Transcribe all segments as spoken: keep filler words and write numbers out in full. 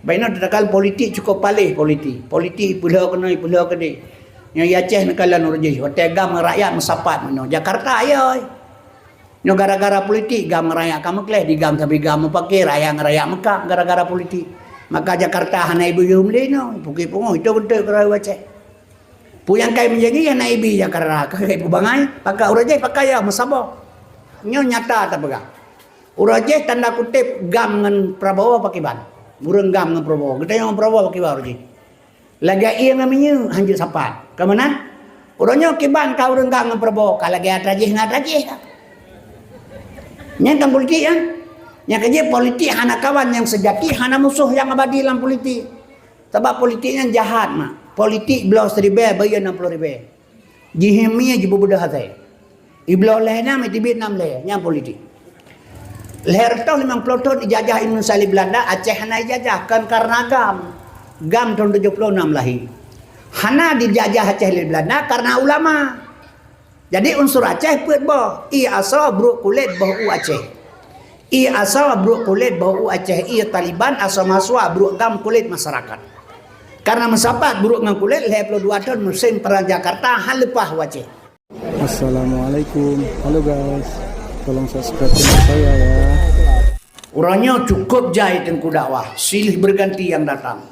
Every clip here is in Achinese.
Bak inoe teutakal politik cukup paléh politik. Politik peulhö keunoe, peulhö keudeh. Nyoe di Aceh neukalon uroe jih. Watèe GAM ngon rakyat meusapat meunoe. Jakarta ayo. Nyoe gara-gara politik GAM ngon rakyat ka meukleh, di GAM sabe GAM meupaké, rakyat ngon rakyat meukab gara-gara politik. Maka Jakarta hana ibu yum lé nyoe, pukui pungoh itu bentuk keurau Aceh. Puyang kai meujadi hana ibi Jakarta, ka kai bangai, pakai uroe jih pakai ya meusaboh. Nyoe nyata tapeugah. Uroe jih tanda kutip GAM ngon Prabowo pakiban. Ureueng GAM ngon Prabowo, geutanyoe ngon Prabowo pakiban uroe jih. Lagèe ié ngon minyeuk hanjeuet sapat. Ka meunan? Uroe nyoe kiban ka ureueng GAM ngon Prabowo, ka lagèe atra jih ngon atra jih ka. Nyan kan politik kan? Nyang keujeuet politik hana kawan nyang seujati, hana musoh nyang abadi lam politik. Sabab politik nyan jahat mak. Politik bloe siribèe bayeue nam ploh ribèe. Jihimie jibeubeudoh asai. Ibloe lhèe nam, iteubiet nam lhèe, nyan politik. Lhèe reutôh limong ploh thon ijajah Indonesia lé Belanda, Aceh hana ijajah, kon karena GAM. GAM thon tujoh ploh nam lahé. Hana dijajah Aceh lé Belanda karena ulama. Jadi unsur Aceh peuet boh, ié asoe, brôk kulét, boh u Aceh. Ié asoe, brôk kulét, boh u Aceh, ié Taliban, asoe mahasiswa, brôk GAM, kulét masyarakat. Karena meusapat brôk ngon kulét, lhèe ploh dua thon musém perang Jakarta han leupah u Aceh. Assalamualaikum. Halo guys, tolong subscribe channel saya ya. Uroe nyoe cukup jai Teungku dakwah, silih berganti yang datang.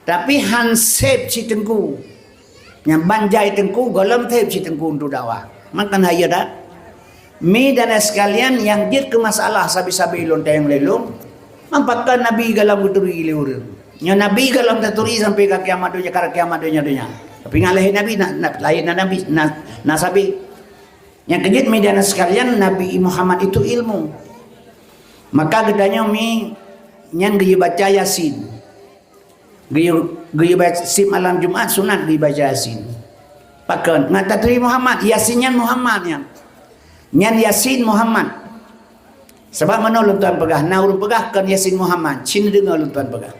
Tapi han sép si Teungku. Nyang ban jai Teungku, gohlom sép si Teungku untuk dakwah. Makan haya dah. Mi dan sekalian nyang jeuet keu masalah sabe-sabe lôn tanyong lé lôn, man pakon Nabi gohlom geuturi lé ureueng. Nyoe Nabi gohlom taturi sampai ka kiamat donya, ka kiamat donya-donya. Tapi ngaleh Nabi na, na, laén na Nabi na, na sabe. Nyang keujeuet mi dan sekalian, Nabi Muhammad itu ilmu. Maka geutanyoe mi nyan geuyue baca Yasin. Geuyue, geuyue baca sip malam Jumat sunat geuyue baca Yasin. Pakon? Ngat taturi Muhammad, Yasin nyan Muhammad nyan. Nyan Yasin Muhammad. Sabab meunoe lôn tuan peugah, na ureueng peugah kon Yasin Muhammad, cit neudeungoe lôn tuan peugah.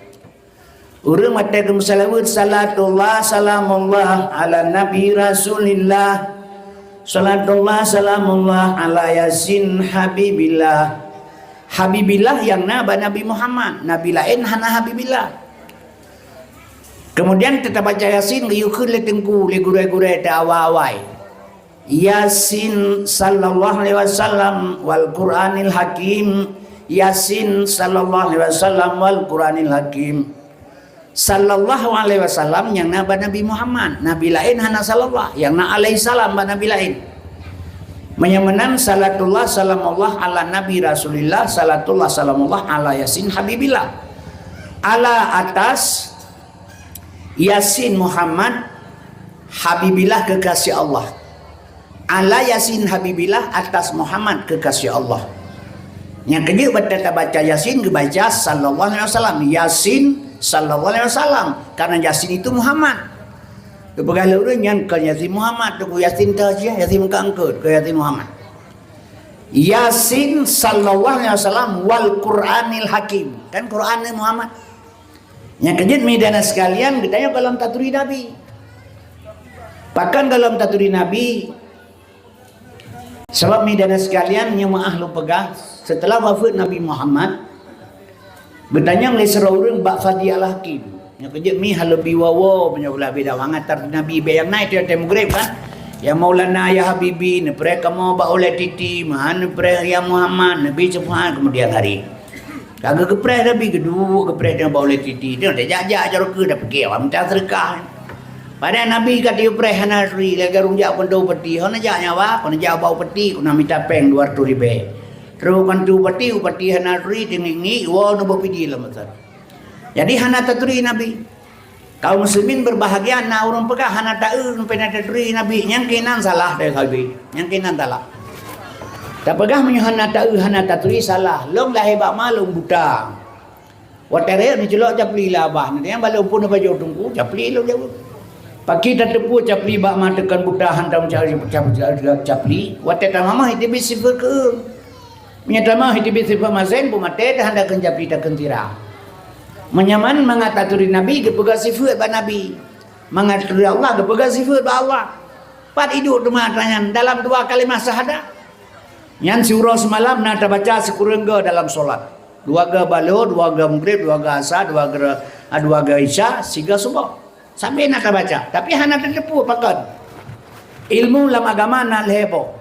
Ureueng watèe geumeuseulaweuet, salatullah salamullah ala nabi Rasulillah. Salatullah salamullah ala Yasin Habibillah. Habibillah nyang na bak Nabi Muhammad, nabi laén hana Habibillah. Kemudian teubaca Yasin geuyue kheun lé teungku, lé gurèe-gurèe teuawai-awai. Yasin sallallahu alaihi wasallam wal Qur'anil Hakim. Yasin sallallahu alaihi wasallam wal Qur'anil Hakim. Sallallahu alaihi wasallam nyang na bak Nabi Muhammad. Nabi laén hana sallallahu, nyang na alaihi salam bak Nabi laén. Meunyoe meunan, salatullah salamullah ala Nabi Rasulillah, salatullah salamullah ala Yasin Habibillah. Ala atas Yasin Muhammad Habibillah kekasih Allah. Ala Yasin Habibillah atas Muhammad kekasih Allah. Nyang keujeuet bak tabaca Yasin geubaca sallallahu alaihi wasallam. Yasin sallallahu alaihi wasallam. Karena Yasin itu Muhammad. Geupeugah lé ureueng nyan kon Yasin Muhammad, Teungku Yasin teuh jih, Yasin meukeungkeut, kon Yasin Muhammad. Yasin sallallahu alaihi wasallam wal Qur'anil Hakim. Kan Qur'an ni Muhammad. Nyang keujeuet mi dan sekalian, geutanyoe gohlom taturi Nabi. Pakon gohlom taturi Nabi? Sabab mi dan sekalian, nyoe meuah lôn peugah, setelah wafeuet Nabi Muhammad, geutanyong lé sidroe ureueng bak Fadli Al-Hakim. Nyang keujeuet mi hana leubi woe-woe meunyoe blah beda mangat taturi Nabi, bèk nyang na itu watèe meugreb kan. Ya Maulana, ya Habibi, neupreh kamoe bak ulèe titi, meuhan neupreh ya Muhammad, neubi seufuhan kemudian hari. Ka geupreh Nabi, geuduek geupreh nyang bak ulèe titi. Nyoe tajak-jak jaroe keu tapike awak mita seudeukah. Padahai Nabi ka tiyupreh hana turi, lagèe ureueng jak keu upeti. Hana jak nyawa, kon jak bak upeti, kon mita pèng dua reutôh ribèe. Trok keu upeti, upeti hana turi, teungiek-ngiek, woe neuboh pidi lam masa. Jadi hana taturi Nabi. Kaum muslimin berbahagia, na ureueng peugah hana taeu, sampai na taturi Nabi. Nyang keunan salah dari Nabi. Nyang keunan salah. Tapeugah meunyoe hana taeu, hana taturi, salah. Lôn lahé bak ma lôn buta. Watèe rayeuk neuculok capli lé abah, neudeungoe bak lôn phôn neupajoh teungku, capli lôn jaweueb. Pakri tateupeue capli bak ma teukon buta hantom ca-, ca-, ca-, capli. Watèe tamamah iteubiet sifeuet keu. Meunyoe tamah iteubiet sifeuet masen, peumaté teuh hana kheun capli takheun sira. Meunyoe man mangat taturi Nabi geupeugah sifeuet bak Nabi. Mangat taturi Allah geupeugah sifeuet bak Allah. Pat iduek teuma atra nyan dalam dua kalimah syahadah. Nyan siuroe seumalam na tabaca sikureueng goe dalam solat. Dua ga balo, dua ga Maghrib, dua ga Asa, dua ga, ah, dua ga Isya, siga suboh. Sampai na tabaca. Tapi hana tateupeue pakon. Ilmu lam agama na lhèe boh.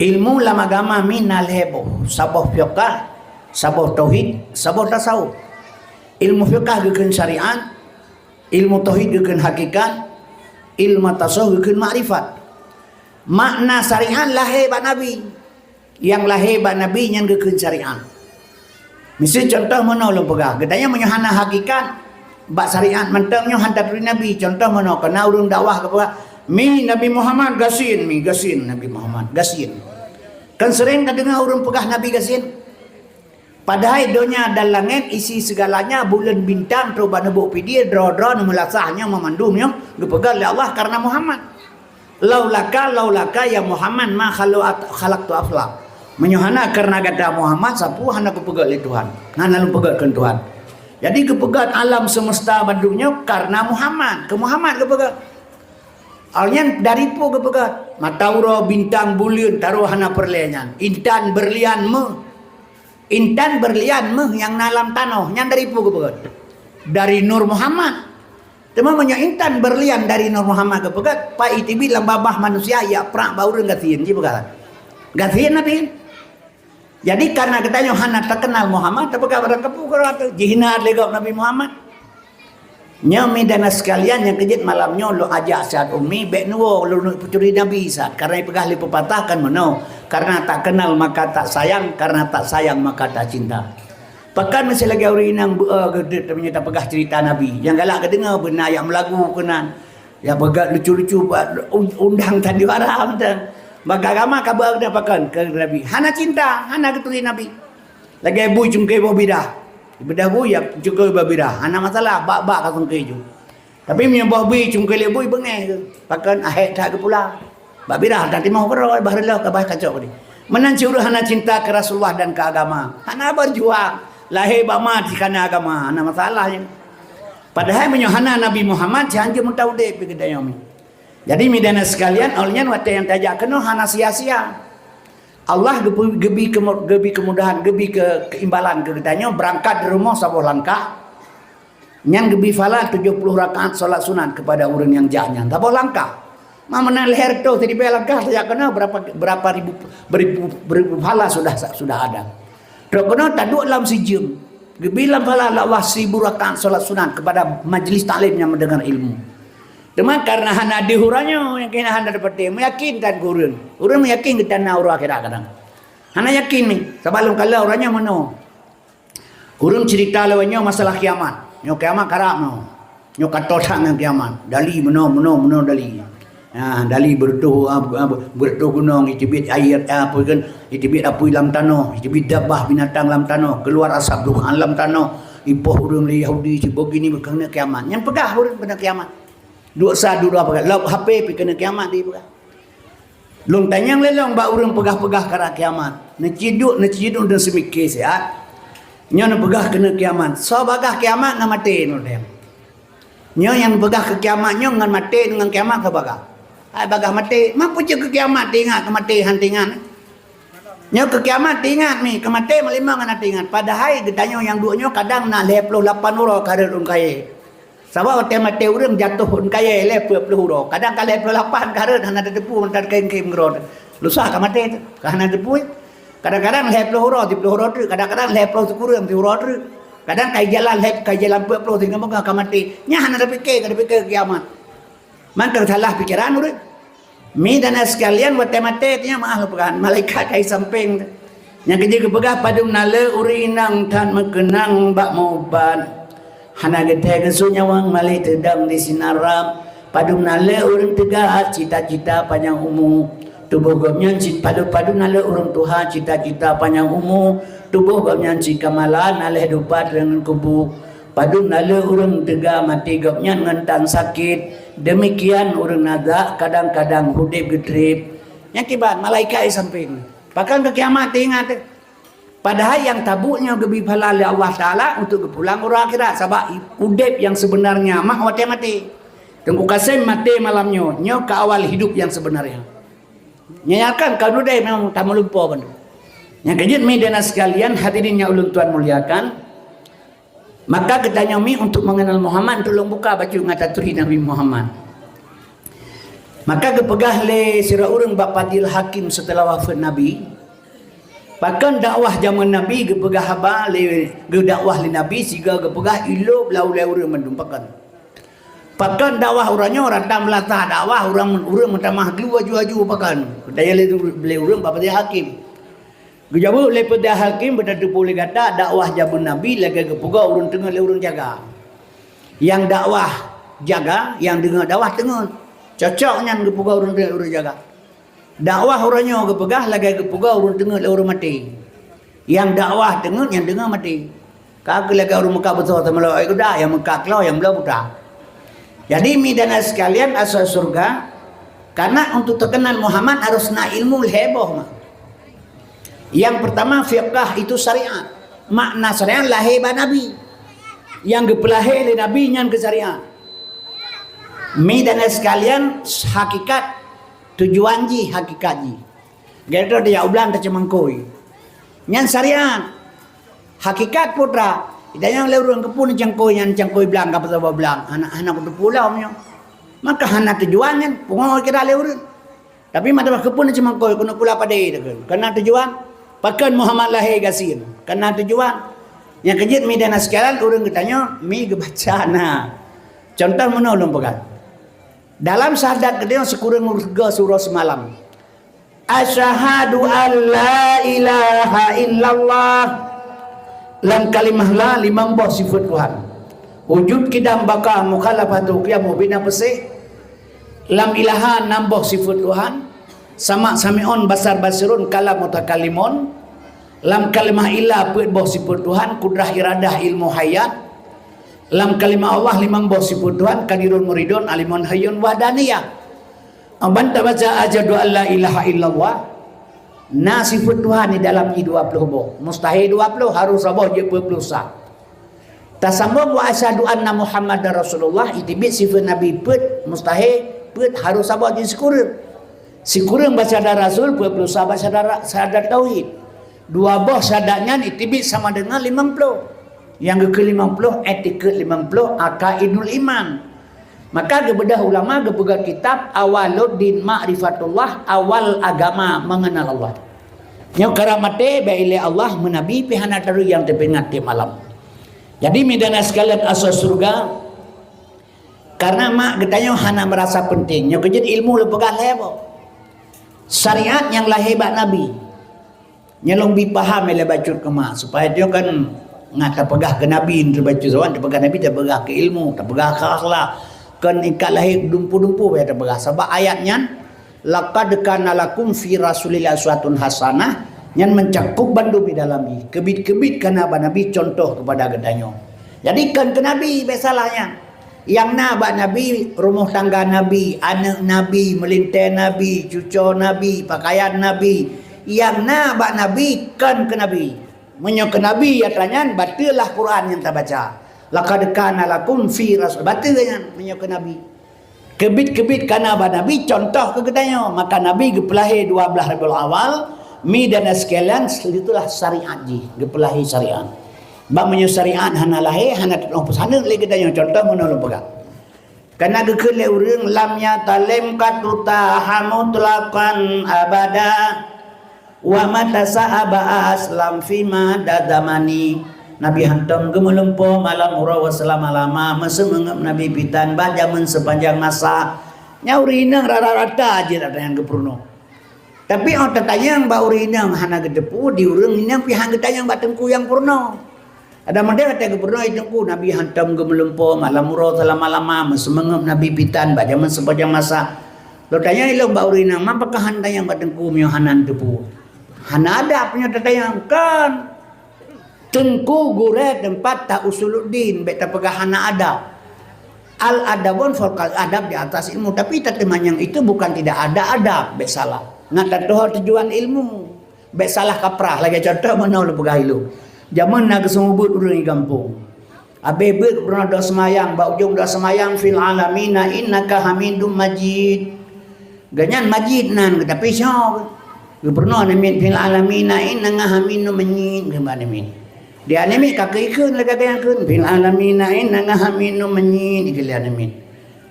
Ilmu lam agama mi na lhèe boh. Saboh fiqah, saboh tauhid, saboh tasawuf. Ilmu fiqah geukheun syariat, ilmu tauhid geukheun hakikat, ilmu tasawuf geukheun makrifat. Makna syariat lahé bak Nabi. Nyang lahé bak Nabi nyan geukheun syariat. Miseu contoh meunoe lôn peugah, geutanyoe meunyoe hana hakikat bak syariat mantong nyoe hana turi Nabi. Contoh meunoe, kana ureuëng dakwah geupeugah, "Mi Nabi Muhammad gasien, mi gasien Nabi Muhammad gasien." Kan sering ka deungoe ureuëng peugah Nabi gasien? Padahai donya dan langét isi segalanya, buleuen bintang trok bak neubok pidie, droe-droe neumeulasah nyoe meumandum nyoe geupeugah lé Allah karena Muhammad. "Laulaka, laulaka ya Muhammad ma khaluat-, khalaqtu aflak." Meunyoe hana karena gata Muhammad, sapeue hana kupeugét lé Tuhan. Hana lôn peugét keu Tuhan. Jadi geupeugét alam semesta bandum nyoe karena Muhammad. Keu Muhammad geupeugét. Awaknyan dari peue geupeugét? Mata uroe, bintang, buleuen, taroe hana peureulée nyan. Intan, berlian, meuh. Intan, berlian, meuh nyang na lam tanoh, nyan dari peue geupeugét? Dari Nur Muhammad. Teuma meunyoe intan, berlian dari Nur Muhammad geupeugét, pai teubiet lam babah manusia, yak prak bak ureuëng gasien, jipeugah. Gasien Nabi. Jadi, karena geutanyoe hana takeunal Muhammad, tapeugah barang kapeue keudroe teuh, jihina lé gob Nabi Muhammad. Nyoe mi dan sekalian nyang keujeuet malam nyoe lôn ajak siat umi, bék neuwoe lôn peuturi Nabi saat, karena ipeugah lé pepatah kan meunoe, "Karena tak kenal maka tak sayang, karena tak sayang maka tak cinta." Pakon meusé lagée ureuëng inong beu-, eh, geudeut, tapi nyoe tapeugah cerita Nabi. Nyang galak geudeungoe beuna yak meulagu keunan. Ya, peugah lucu-lucu, ba-, un-, undang tan juara mantong. Maka agama ka beu-, pakon keu Nabi. Hana cinta, hana geuturi Nabi. Lagée bui cungke boh bidah. Bidah bui, ya, cungke boh bidah. Hana masalah, bak-bak ka sungke ju. Tapi meunyoe boh bui cungke lé bui, beungéh ke? Pakon ahek that geupula. Bak bidah, that timoh keudroe, bah reuloh ka bah kacok tadi. Meunan cit ureuëng hana cinta keu Rasulullah dan keu agama. Hana berjuang. Lahé bak ma di kana agama. Hana masalah je. Padahai meunyoe hana Nabi Muhammad, janji meuta udeb pih geutanyoe. Jadi, mi dan sekalian, awaknyan watée nyang tajak keunoe hana sia-sia. Allah geubi, geubi kemu-, geubi kemudahan, geubi ke, keimbalan keu geutanyoe beurangkat di rumoh saboh langkah. Nyan geubi phala tujoh ploh rakaat salat sunat keupada ureuëng nyang jak nyan. Saboh langkah. Ma meunan lhèe reutôh sidibée langkah tajak keunoe berapa, berapa ribu, beribu, beribu phala sudah, sudah ada. Trok keunoe taduek lam sijeuem. Geubi lam phala lé Allah sibu rakaat salat sunat keupada majlis taklim nyang meudeungar ilmu. Teuma karena hana deuh uroe nyoe, nyang keunan hana teupatéh, meuyakin tan keu ureuëng. Ureuëng meuyakin geutanyoe uroe akhirat kadang. Hana yakin ni, sabab lôn kalon uroe nyoe meunoe. Ureuëng cerita lewat nyoe masalah kiamat. Nyoe kiamat karab nyoe. Nyoe ka toh that ngon kiamat. Dali meunoe, meunoe, meunoe dali. Ha, dali beureutoh, ah, ah, beureutoh gunong, iteubiet air, ah, apa kan, iteubiet apui lam tanoh, iteubiet dabah binatang lam tanoh, keuluar asap dukhan lam tanoh, ipoh ureuëng lé Yahudi, cit begini keuneuk kiamat. Nyan peugah ureuëng keuneuk kiamat. Duek sa duek dua peugah, lop H P pih keuneuk kiamat dipeugah. Lôn tanyong lé lôn bak ureuëng peugah-peugah karab kiamat. Neuciduk, neuciduk dan seumike siat. Nyoe neupeugah keuneuk kiamat. Soe bagah kiamat ngon maté nyoe teuh. Nyoe nyang peugah keu kiamat nyoe ngon maté ngon kiamat soe bagah. Hai bagah maté, ma peue cit keu kiamat teuingat, keu maté han teuingat. Nyoe keu kiamat teuingat mi, keu maté meulimong hana teuingat. Padahai geutanyoe nyang duek nyoe kadang na lhèe ploh lapan uroe ka rhot ureuëng kayèe. Sabab watée maté ureuëng jatoh ôn kayèe lhèe peuet ploh uroe. Kadang ka lhèe ploh lapan ka rhot hana tateupeue mantong kém-kém keudroe. Lusa ka maté teuh, ka hana tateupeue. Kadang-kadang lhèe ploh uroe, siplôh uroe treuk, kadang-kadang lhèe ploh sikureueng siuroe treuk. Kadang kai jalan lhèe, kai jalan peuet ploh sehingga ka maté. Nyan hana tapike, ka tapike kiamat. Mantong salah pikeran ureuëng. Mi dan sekalian, watée maté nyan meu'ah lôn peugah, malaikat ka i sampéng. Nyang keujeuet geupeugah, padum na le ureuëng inong that meukeunong bak meuubat. Hana geuthèe geusu nyawöng malèe teudong di sinan rab. Padum na le ureuëng teuga cita-cita panyang umu. Tuboh gobnyan cit padum-padum na le ureuëng tuha cita-cita panyang umu. Tuboh gobnyan cit kamala na lhèe dupat deungon kubu. Padum na le ureuëng teuga maté gobnyan ngon tan sakét. Deumikian ureuëng nazak kadang-kadang udeb geutreb. Nyan kiban malaikat i sampéng. Pakon keu kiamat teuingat teuh. Padahai nyang tabuet nyoe geubi pahala lé Allah Taala untuk geupulang uroe akhirat. Sabab udeb nyang sebenarnya mah watée maté. Teungku Kasem maté malam nyoe, nyoe keu awal hidup nyang sebenarnya. Nyan kan ka udeb memang tameulumpo bandum. Nyang keujeuet mi dan sekalian hadirin yang ulôn tuan muliakan, maka geutanyoe mi untuk mengenal Muhammad, untuk lôn buka bacut ngon taturi Nabi Muhammad. Maka geupeugah lé sidroe ureuëng bak Fadil Hakim setelah wafat Nabi, pakon dakwah jameun Nabi geupeugah haba lé, geudakwah lé Nabi sigoe geupeugah ilop lau lé ureuëng mandum pakon. Pakon dakwah uroe nyoe rata meulata dakwah ureuëng, ureuëng meutamah glu aju-aju pakon. Daya lé, lé ureuëng bak Fadil Hakim. Geujaweueb lé Fadil Hakim, beutateupeue lé gata dakwah jameun Nabi lagée geupeugah ureuëng teungeut lé ureuëng jaga. Nyang dakwah jaga, nyang deungoe dakwah teungeut. Cocok nyan geupeugah ureuëng teungeut lé ureuëng jaga. Dakwah uroe nyoe geupeugah lagée geupeugah ureuëng teungeut lé ureuëng maté. Nyang dakwah teungeut, nyang deungoe maté. Ka keuh lagée ureuëng Mekah beutôi teumeulo ai guda, nyang Mekah klo, nyang bloe buta. Jadi mi dan sekalian asai syurga, karena untuk terkenal Muhammad harus na ilmu lhée boh ma. Yang pertama fiqah itu syariat. Makna syariat lahé bak Nabi. Nyang geupeulahé lé Nabi nyan keu syariat. Mi dan sekalian hakikat tujuan jih, hakikat jih. Gata dia ublang teucemangkoi. Nyan syariat. Hakikat putra, idayang lé ureuëng keupun cangkoi nyan cangkoi blang ka peusaba blang. Hana, hana kuteupeu lom nyoe. Maka hana tujuan nyan, pungo kira lé ureuëng. Tapi mata keupeue cuma koi keuneuk pula padé deukon. Kana tujuan, pakon Muhammad lahé gasien. Kana tujuan. Nyang keujeuet mi dan sekalian ureuëng geutanyoe mi geubaca na. Contoh meunoe lôn peugah. Dalam syahadat geutanyoe sikureueng reuga surah semalam. Asyhadu an la ilaha illallah. Lam kalimah la limong boh sifat Tuhan. Wujud, kidam, baqa, mukhalafatu, qiyamu, bina, bersih. Lam ilaha enam boh sifat Tuhan. Sama, sami'un, basar, basirun, kalam, mutakallimun. Lam kalimah illa peuet boh sifat Tuhan, kudrah, iradah, ilmu, hayat. Lam kalimah Allah limong boh sifat Tuhan, qadirun, muridun, alimun, hayyun, wahdaniyah. Aban tabaca asyhadu an la ilaha illallah, na sifat Tuhan di dalam i dua puluh boh. Mustahil dua puluh, harus saboh jeuet peuet puluh sa. Tasambong wa asyhadu anna Muhammadar Rasulullah, itibit sifat Nabi peuet, mustahil peuet, harus saboh jeuet sikureueng. Sikureueng baca dan Rasul, peuet puluh sa baca dan ra-, syahadat tauhid. Dua boh syahadat nyan itibit sama dengan limong puluh. Nyang geukeu limong puluh, etiket limong puluh, akaidul iman. Maka geubeudôh ulama geupeugah kitab Awaluddin Ma'rifatullah, awal agama mengenal Allah. Nyoe karab maté bak ilée Allah meunabi pih hana teurii nyang teupeuingat tiep malam. Jadi mi dan sekalian asai syurga, karena mak geutanyoe hana merasa penting. Nyoe keujeuet ilmu lôn peugah lhée boh. Syariat nyang lahé bak Nabi. Nyan lôn bi paham ilée bacut keu mak, supaya tanyoe kan ngat tapeugah keu Nabi, teubacut sawan tapeugah Nabi, tapeugah keu ilmu, tapeugah keu akhlak. Kan ikat lahé dumpu-dumpu bak tapeugah. Sabab ayat nyan, "Laqad kana lakum fi Rasulillah uswatun hasanah," nyan meucakup bandum di dalam jih. Keubiet-keubiet kana bak Nabi contoh keupada geutanyoe. Jadi kan keu Nabi bèk salah nyan. Nyang na bak Nabi, rumoh tangga Nabi, aneuk Nabi, meulintèe Nabi, cucoe Nabi, pakaian Nabi. Nyang na bak Nabi kon keu Nabi. Meunyoe keu Nabi atra nyan, bateue lah Quran nyang tabaca. Laqad kana lakum fi rasul, bateue nyan meunyoe keu Nabi. Keubiet-keubiet kana bak Nabi contoh keu geutanyoe. Maka Nabi geupeulahé dua blaih Rabiul Awal, mi dan sekalian, itulah syariat jih, geupeulahé syariat. Bak meunyoe syariat hana lahé, hana teutu'oh peusaneut lé geutanyoe. Contoh meunoe lôn peugah. Kana geukheun lé ureuëng, "Lam yatalim qattu taha mutlaqan abada, wa mata sa'aba aslam fi mada zamani." Nabi hantom geumeulumpo malam uroe seulama-lama, meuseumeungeup Nabi pitan bak jameun seupanjang masa. Nyan ureuëng inong rata-rata jeuet ada nyang geupeurunoe. Tapi 'oh tatanyong bak ureuëng inong hana geuteupeue, di ureuëng inong pih han geutanyong bak teungku nyang peurunoe. Ada model watée geupeurunoe, "Teungku, Nabi hantom geumeulumpo malam uroe seulama-lama, meuseumeungeup Nabi pitan bak jameun seupanjang masa." Lôn tanyong ilong bak ureuëng inong, "Ma pakon han tanyong bak teungku meunyoe hana neuteupeue?" Hana adab nyoe tatanyong, kan? Teungku gurée teumpat ta usuluddin, bék tapeugah hana adab. Al-adabun fauqal adab, di atas ilmu, tapi tateumanyong itu bukan tidak ada adab, bék salah. Ngat tatuho tujuan ilmu, bék salah kaprah. Lagée contoh meunoe lôn peugah ilong. Jameun na geuseumeubeuet ureuëng di gampông. Abéh beuet peurunoe doa seumayang, bak ujong doa seumayang, "Fil alamina innaka hamidum majid." Gobnyan majid nan, tapi soe? Geupeurunoe namiet fil alamin, na in nangah amin nu menyit, geuba namiet. Di namiet ka keu ikheun lagèe nyang kheun, fil alamin, na in nangah amin nu menyit, ikheun lé namiet.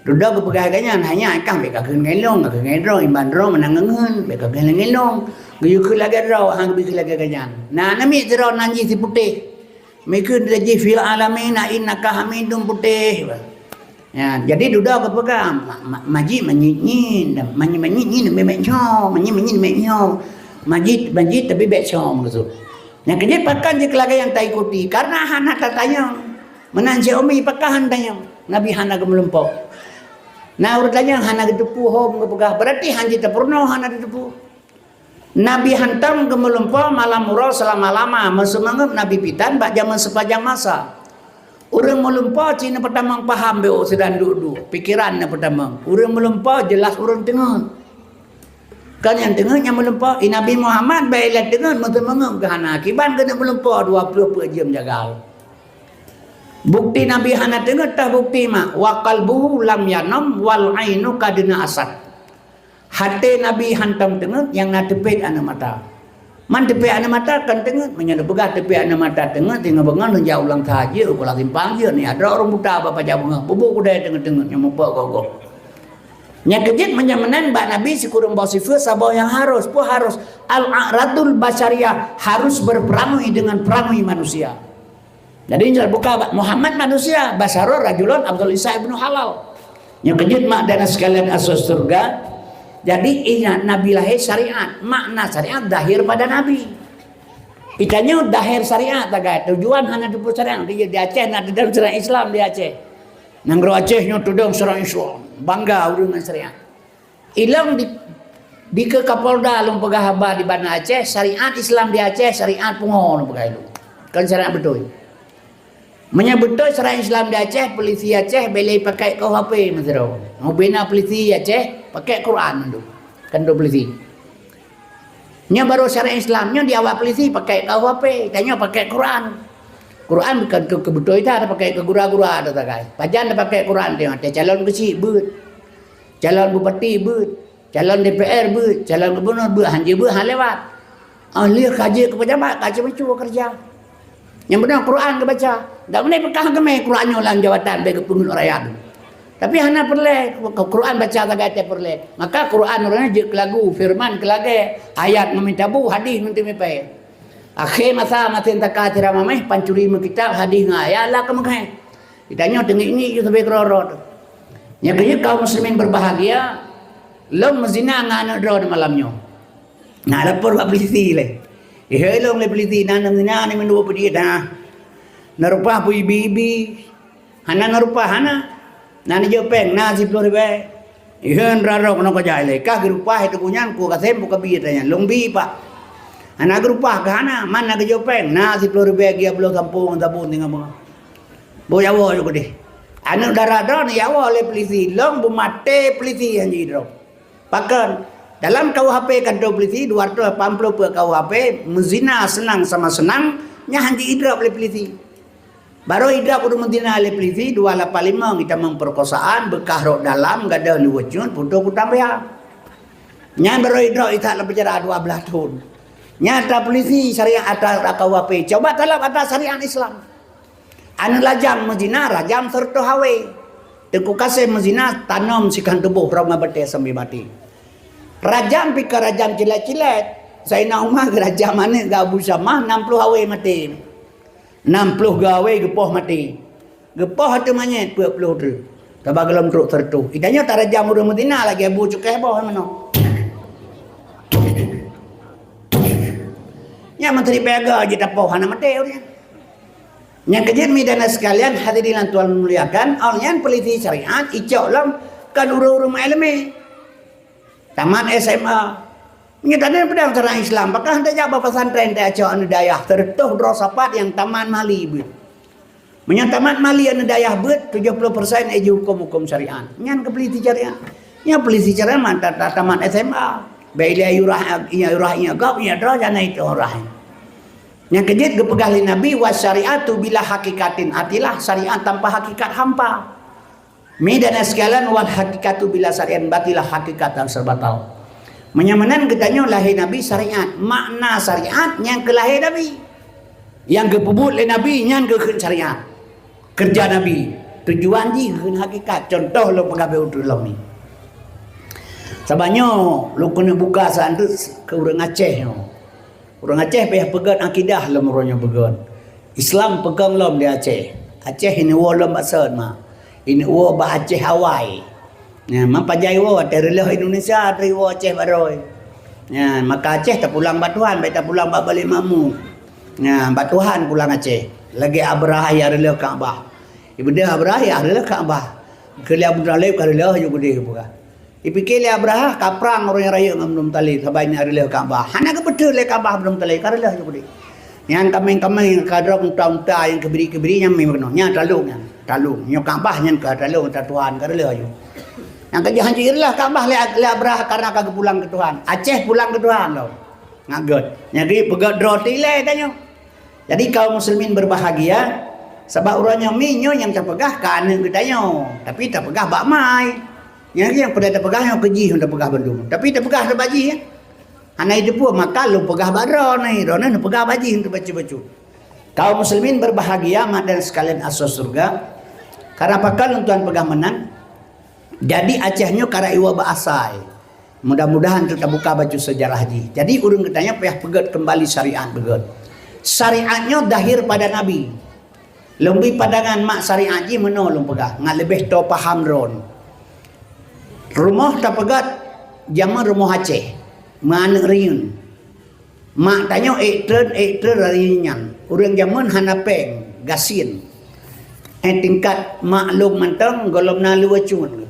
Dudoe geupeugah lagèe nyan, hanya kah bèk ka kheun ngon lôn, ka kheun ngon droe, iban droe meunan ngon ngeun, bèk ka kheun ngon lôn. Geuyue kheun lagèe droe, han geubri kheun lagèe nyan. Na namiet sidroe nan jih siputéh. Meukeun lagèe fil alamin, na innaka hamidum putéh. Ya, jadi dudoe geupeugah, ma-, ma-, majik manyit nyin, manyit manyit nyin manyit nyoe, manyit manyit manyit nyoe. Majik, majik tapi bèk nyoe maksud. Nyang keujeuet pakon jeuet lagèe nyang taikuti, karena hana tatanyong. Meunan cit umi pakon han tanyong. Nabi hana geumeulimpok. Na ureueng tanyong hana geuteupeue hom geupeugah, berarti han jiteupurunoe hana geuteupeue. Nabi hantom geumeulimpok malam uroe seulama-lama, meuseumeungeup Nabi pitan bak jameun sepanjang masa. Ureueng meulimpok cit neupeutamong paham beu sidang duek-duek, pikeran neupeutamong. Ureueng meulimpok jeulaih ureueng teungeut. Kan nyang teungeut nyang meulimpok, i Nabi Muhammad bèk ilèe teungeut meuseumeungeup geuhana, kiban keuneuk meulimpok dua ploh peuet jeuem jagal. Bukti Nabi hana teungeut tah bukti mak, wa qalbuhu lam yanam wal ainu qad na'asat. Até Nabi hantom teungeut nyang na teupet aneuk mata. Man teupet aneuk mata kan teungeut, meunyoe neupeugah teupet aneuk mata teungeut, singoh beungoh neujak u Langsa jeuet, u Kuala Simpang jeuet, neujak droe ureueng buta bak paja beungoh, bubu kudai teungeut-teungeut nyang mupok gogoh. Nyang keujeuet meunyoe meunan bak Nabi sikureueng boh sifeuet saboh nyang harus, peue harus? Al-a'radul basyariyah, harus berperangai dengan perangai manusia. Jadi, nyoe buka Muhammad manusia, basyara rajulun afdal Isa ibnu Halal. Nyang keujeuet mak dan sekalian asoe syurga. Jadi, ingat Nabi lahé syariat, makna syariat zahir pada Nabi. Geutanyoe zahir syariat tagai, tujuan hana teupeu syariat, di, di Aceh na tudong syariat Islam di Aceh. Nanggroe Aceh nyoe tudong syariat Islam, bangga ureueng ngon syariat. Ilong di, di keu Kapolda lôn peugah haba di Banda Aceh, syariat Islam di Aceh, syariat pungo lôn peugah ilong. Kon syariat beutôi. Meunyoe beutôi syariat Islam di Aceh, polisi Aceh bèk lé pakai K U H P meusidroe. Meubina polisi Aceh pakai Quran mandum. Kan tu polisi. Nyoe baru syariat Islam, nyoe di awak polisi pakai K U H P, tanyoe pakai Quran. Quran bukan keu, keu beutôi dah, pakai keu gura-gura dah tagai. Pajan dah pakai Quran, tengok, teh calon keuchik beuet. Calon bupati beuet, calon D P R beuet, calon gubernur beuet, han jeuet beuet, han lewat. Ah, lheueh ka jeuet keu pejabat, ka ceumeucue keureuja. Nyang beuna Quran geubaca. Dak meunan peugah geumé Quran nyoe lam jabatan bèk geupeungeut rakyat. Tapi hana peureulèe, Quran baca sagai teuh peureulèe. Maka Quran ureueng jeuet keu lagu, firman keu lagèe, ayat ngon mita bu, hadis ngon teumipèe. Akhé masa masen saka sira mamèh, pancuri meukitab, hadis ngon ayat, la keumeungèh. Geutanyoe teungiek-ngiek ju sabe keudroe-droe teuh. Nyang keujeuet kaum muslimin berbahagia, lôn meuzina ngon aneuk droe di malam nyoe. Na lapor bak polisi lé. Ihôi lôn lé polisi, na neumeuzina, na meunduek peudiet, na. Neureupah beu ibi-ibi. Hana neureupah, hana. Na neujok péng, na siploh ribèe. Iheun raro keunoe kajai lé. Kah geureupah itu kunyan, ku kasem buka bi tanya. Lôn bi, Pak. Hana geureupah kah hana, man na geujok péng, na siploh ribèe gia bloe sampoe ngon sabon tinggai beungoh. Beu jawoe ju keudeh. Aneuk dara droe neujawoe lé polisi, lôn beumaté polisi han jidroe. Pakon? Dalam K U H P kantô polisi dua ratus lapan puluh peuet K U H P, meuzina seunang sama seunang, nyan han jidrop lé polisi. Barô idrop ureueng meuzina lé polisi dua lapan lima geutamong perkosaan, beukah rot dalam, gadôh liweuet cut, putôh kutang biha. Nyan barô idrop itat lam penjara dua belas thon. Nyan atra polisi syariat atra K U H P. Coba talop atra syariat Islam. Aneuk lajang meuzina rajam sireutôh hawé. Teungku Kasem meuzina tanom sikhan tuboh rhom ngon batèe sampoe maté. Rajam pih kon rajam cilét-cilét. Saidina Umar geurajam aneuk geuh Abu Syamah nam ploh hawé maté. Nam ploh geuh hawé geupoh maté. Geupoh ateueh manyét peuet ploh treuk. Saba gohlom trok sireutôh. Geutanyoe tarajam ureueng meuzina lagèe bu cukéh boh meunoe. Nyan mantri peujaga jitapoh hana maté ureueng nyan. Nyang keujeuet mi dan sekalian hadirin yang Tuhan muliakan, awak nyan polisi syariat icok lom kon ureueng-ureueng meuileumèe. Tamat S M A. Nyoe tanyoe peudong cara Islam, pakon han tajak bak pesantren tajak cok aneuk dayah, sireutôh droe sapat nyang tamat Mali beuet. Meunyoe tamat Mali aneuk dayah beuet, tujoh ploh persen jih huköm-huköm syariat. Nyan keu polisi syariat. Nyan polisi syariat man ta-, ta-, tamat S M A. Bèk ilèe yurah, iya yurah, iya gop, iya droe, jana itu orang. Nyang keujeuet geupeugah lé Nabi, "Wa syariatu bila hakikatin atilah, syariat tanpa hakikat hampa." Mi dan sekalian, "Wal hakikatu bila syariat batilah, hakikat dan serbatal." Meunyoe meunan geutanyoe lahé Nabi syariat, makna syariat nyang keu lahé Nabi. Nyang geupeubuet lé Nabi nyan geukheun syariat. Keureuja Nabi, tujuan jih geukheun hakikat. Contoh lôn peugah beu uroe lom ni. Saban nyoe lôn keuneuk buka seundeuek keu ureuëng Aceh nyoe. Ureuëng Aceh payah peugét akidah lom uroe nyoe beugét. Islam peukong lom di Aceh. Aceh ineuk woe lom bak sot mak. Ineuk woe bak Aceh awai. Nyan, man pajan iwoe, watée reuloh Indonesia, teuma iwoe Aceh baroe. Nyan, maka Aceh tapulang bak Tuhan, bék tapulang bak Balik Makmur. Nyan, bak Tuhan pulang Aceh. Lagée Abrahah nyang reuloh Ka'bah. Ibeudôh Abrahah nyang reuloh Ka'bah. Keu lé Abdul Muthalib ka reuloh ju keudeh peugah. Ipike lé Abrahah ka prang ureuëng rayeuk ngon Abdul Muthalib, saban nyang reuloh Ka'bah. Hana geupeuteuet lé Ka'bah Abdul Muthalib, ka reuloh ju keudeh. Nyan kaméng-kaméng ka droe unta-unta nyang keubiri-keubiri nyan meunoe. Nyan talong nyan. Talong. Nyoe Ka'bah nyan ka talong, ka Tuhan ka reuloh aju. Nyang ka jihanco reuloh Ka'bah lé, lé Abrahah karena ka geupulang keu Tuhan. Aceh pulang keu Tuhan lom. Ngat gét. Nyang di peugét droe tilée tanyoe. Jadi kaum muslimin berbahagia, sabab uroe nyoe mi nyoe nyang tapeugah ka aneuëk geutanyoe, tapi tapeugah bak mai. Nyang, nyang peue tapeugah nyoe keu jih nyang tapeugah bandum. Tapi tapeugah bak jih, ya. Hana jiteupeue, maka lôn peugah bak droeneuh, droeneuh neupeugah bak jih untuk bacut-bacut. Kaum muslimin berbahagia, mak dan sekalian asoe syeuruga. Karena pakon lôn tuan peugah meunan, jadi Aceh nyoe karab iwoe bak asai. Mudah-mudahan teuk tabuka bacut sejarah jih. Jadi ureuëng geutanyoe payah peugét keumbali syariat beugét. Syariat nyoe dahir pada Nabi. Lôn bri pandangan mak syariat jih meunoe lôn peugah, ngat leubeh toe paham droen. Rumoh tapeugét jameun rumoh Aceh, meuaneuëk riyeuen. Mak tanyoe ék treun, ék treun riyeuen nyan. Ureuëng jameun hana péng, gasien. Eh, tingkat mak lôn mantong gohlom na luweue cun.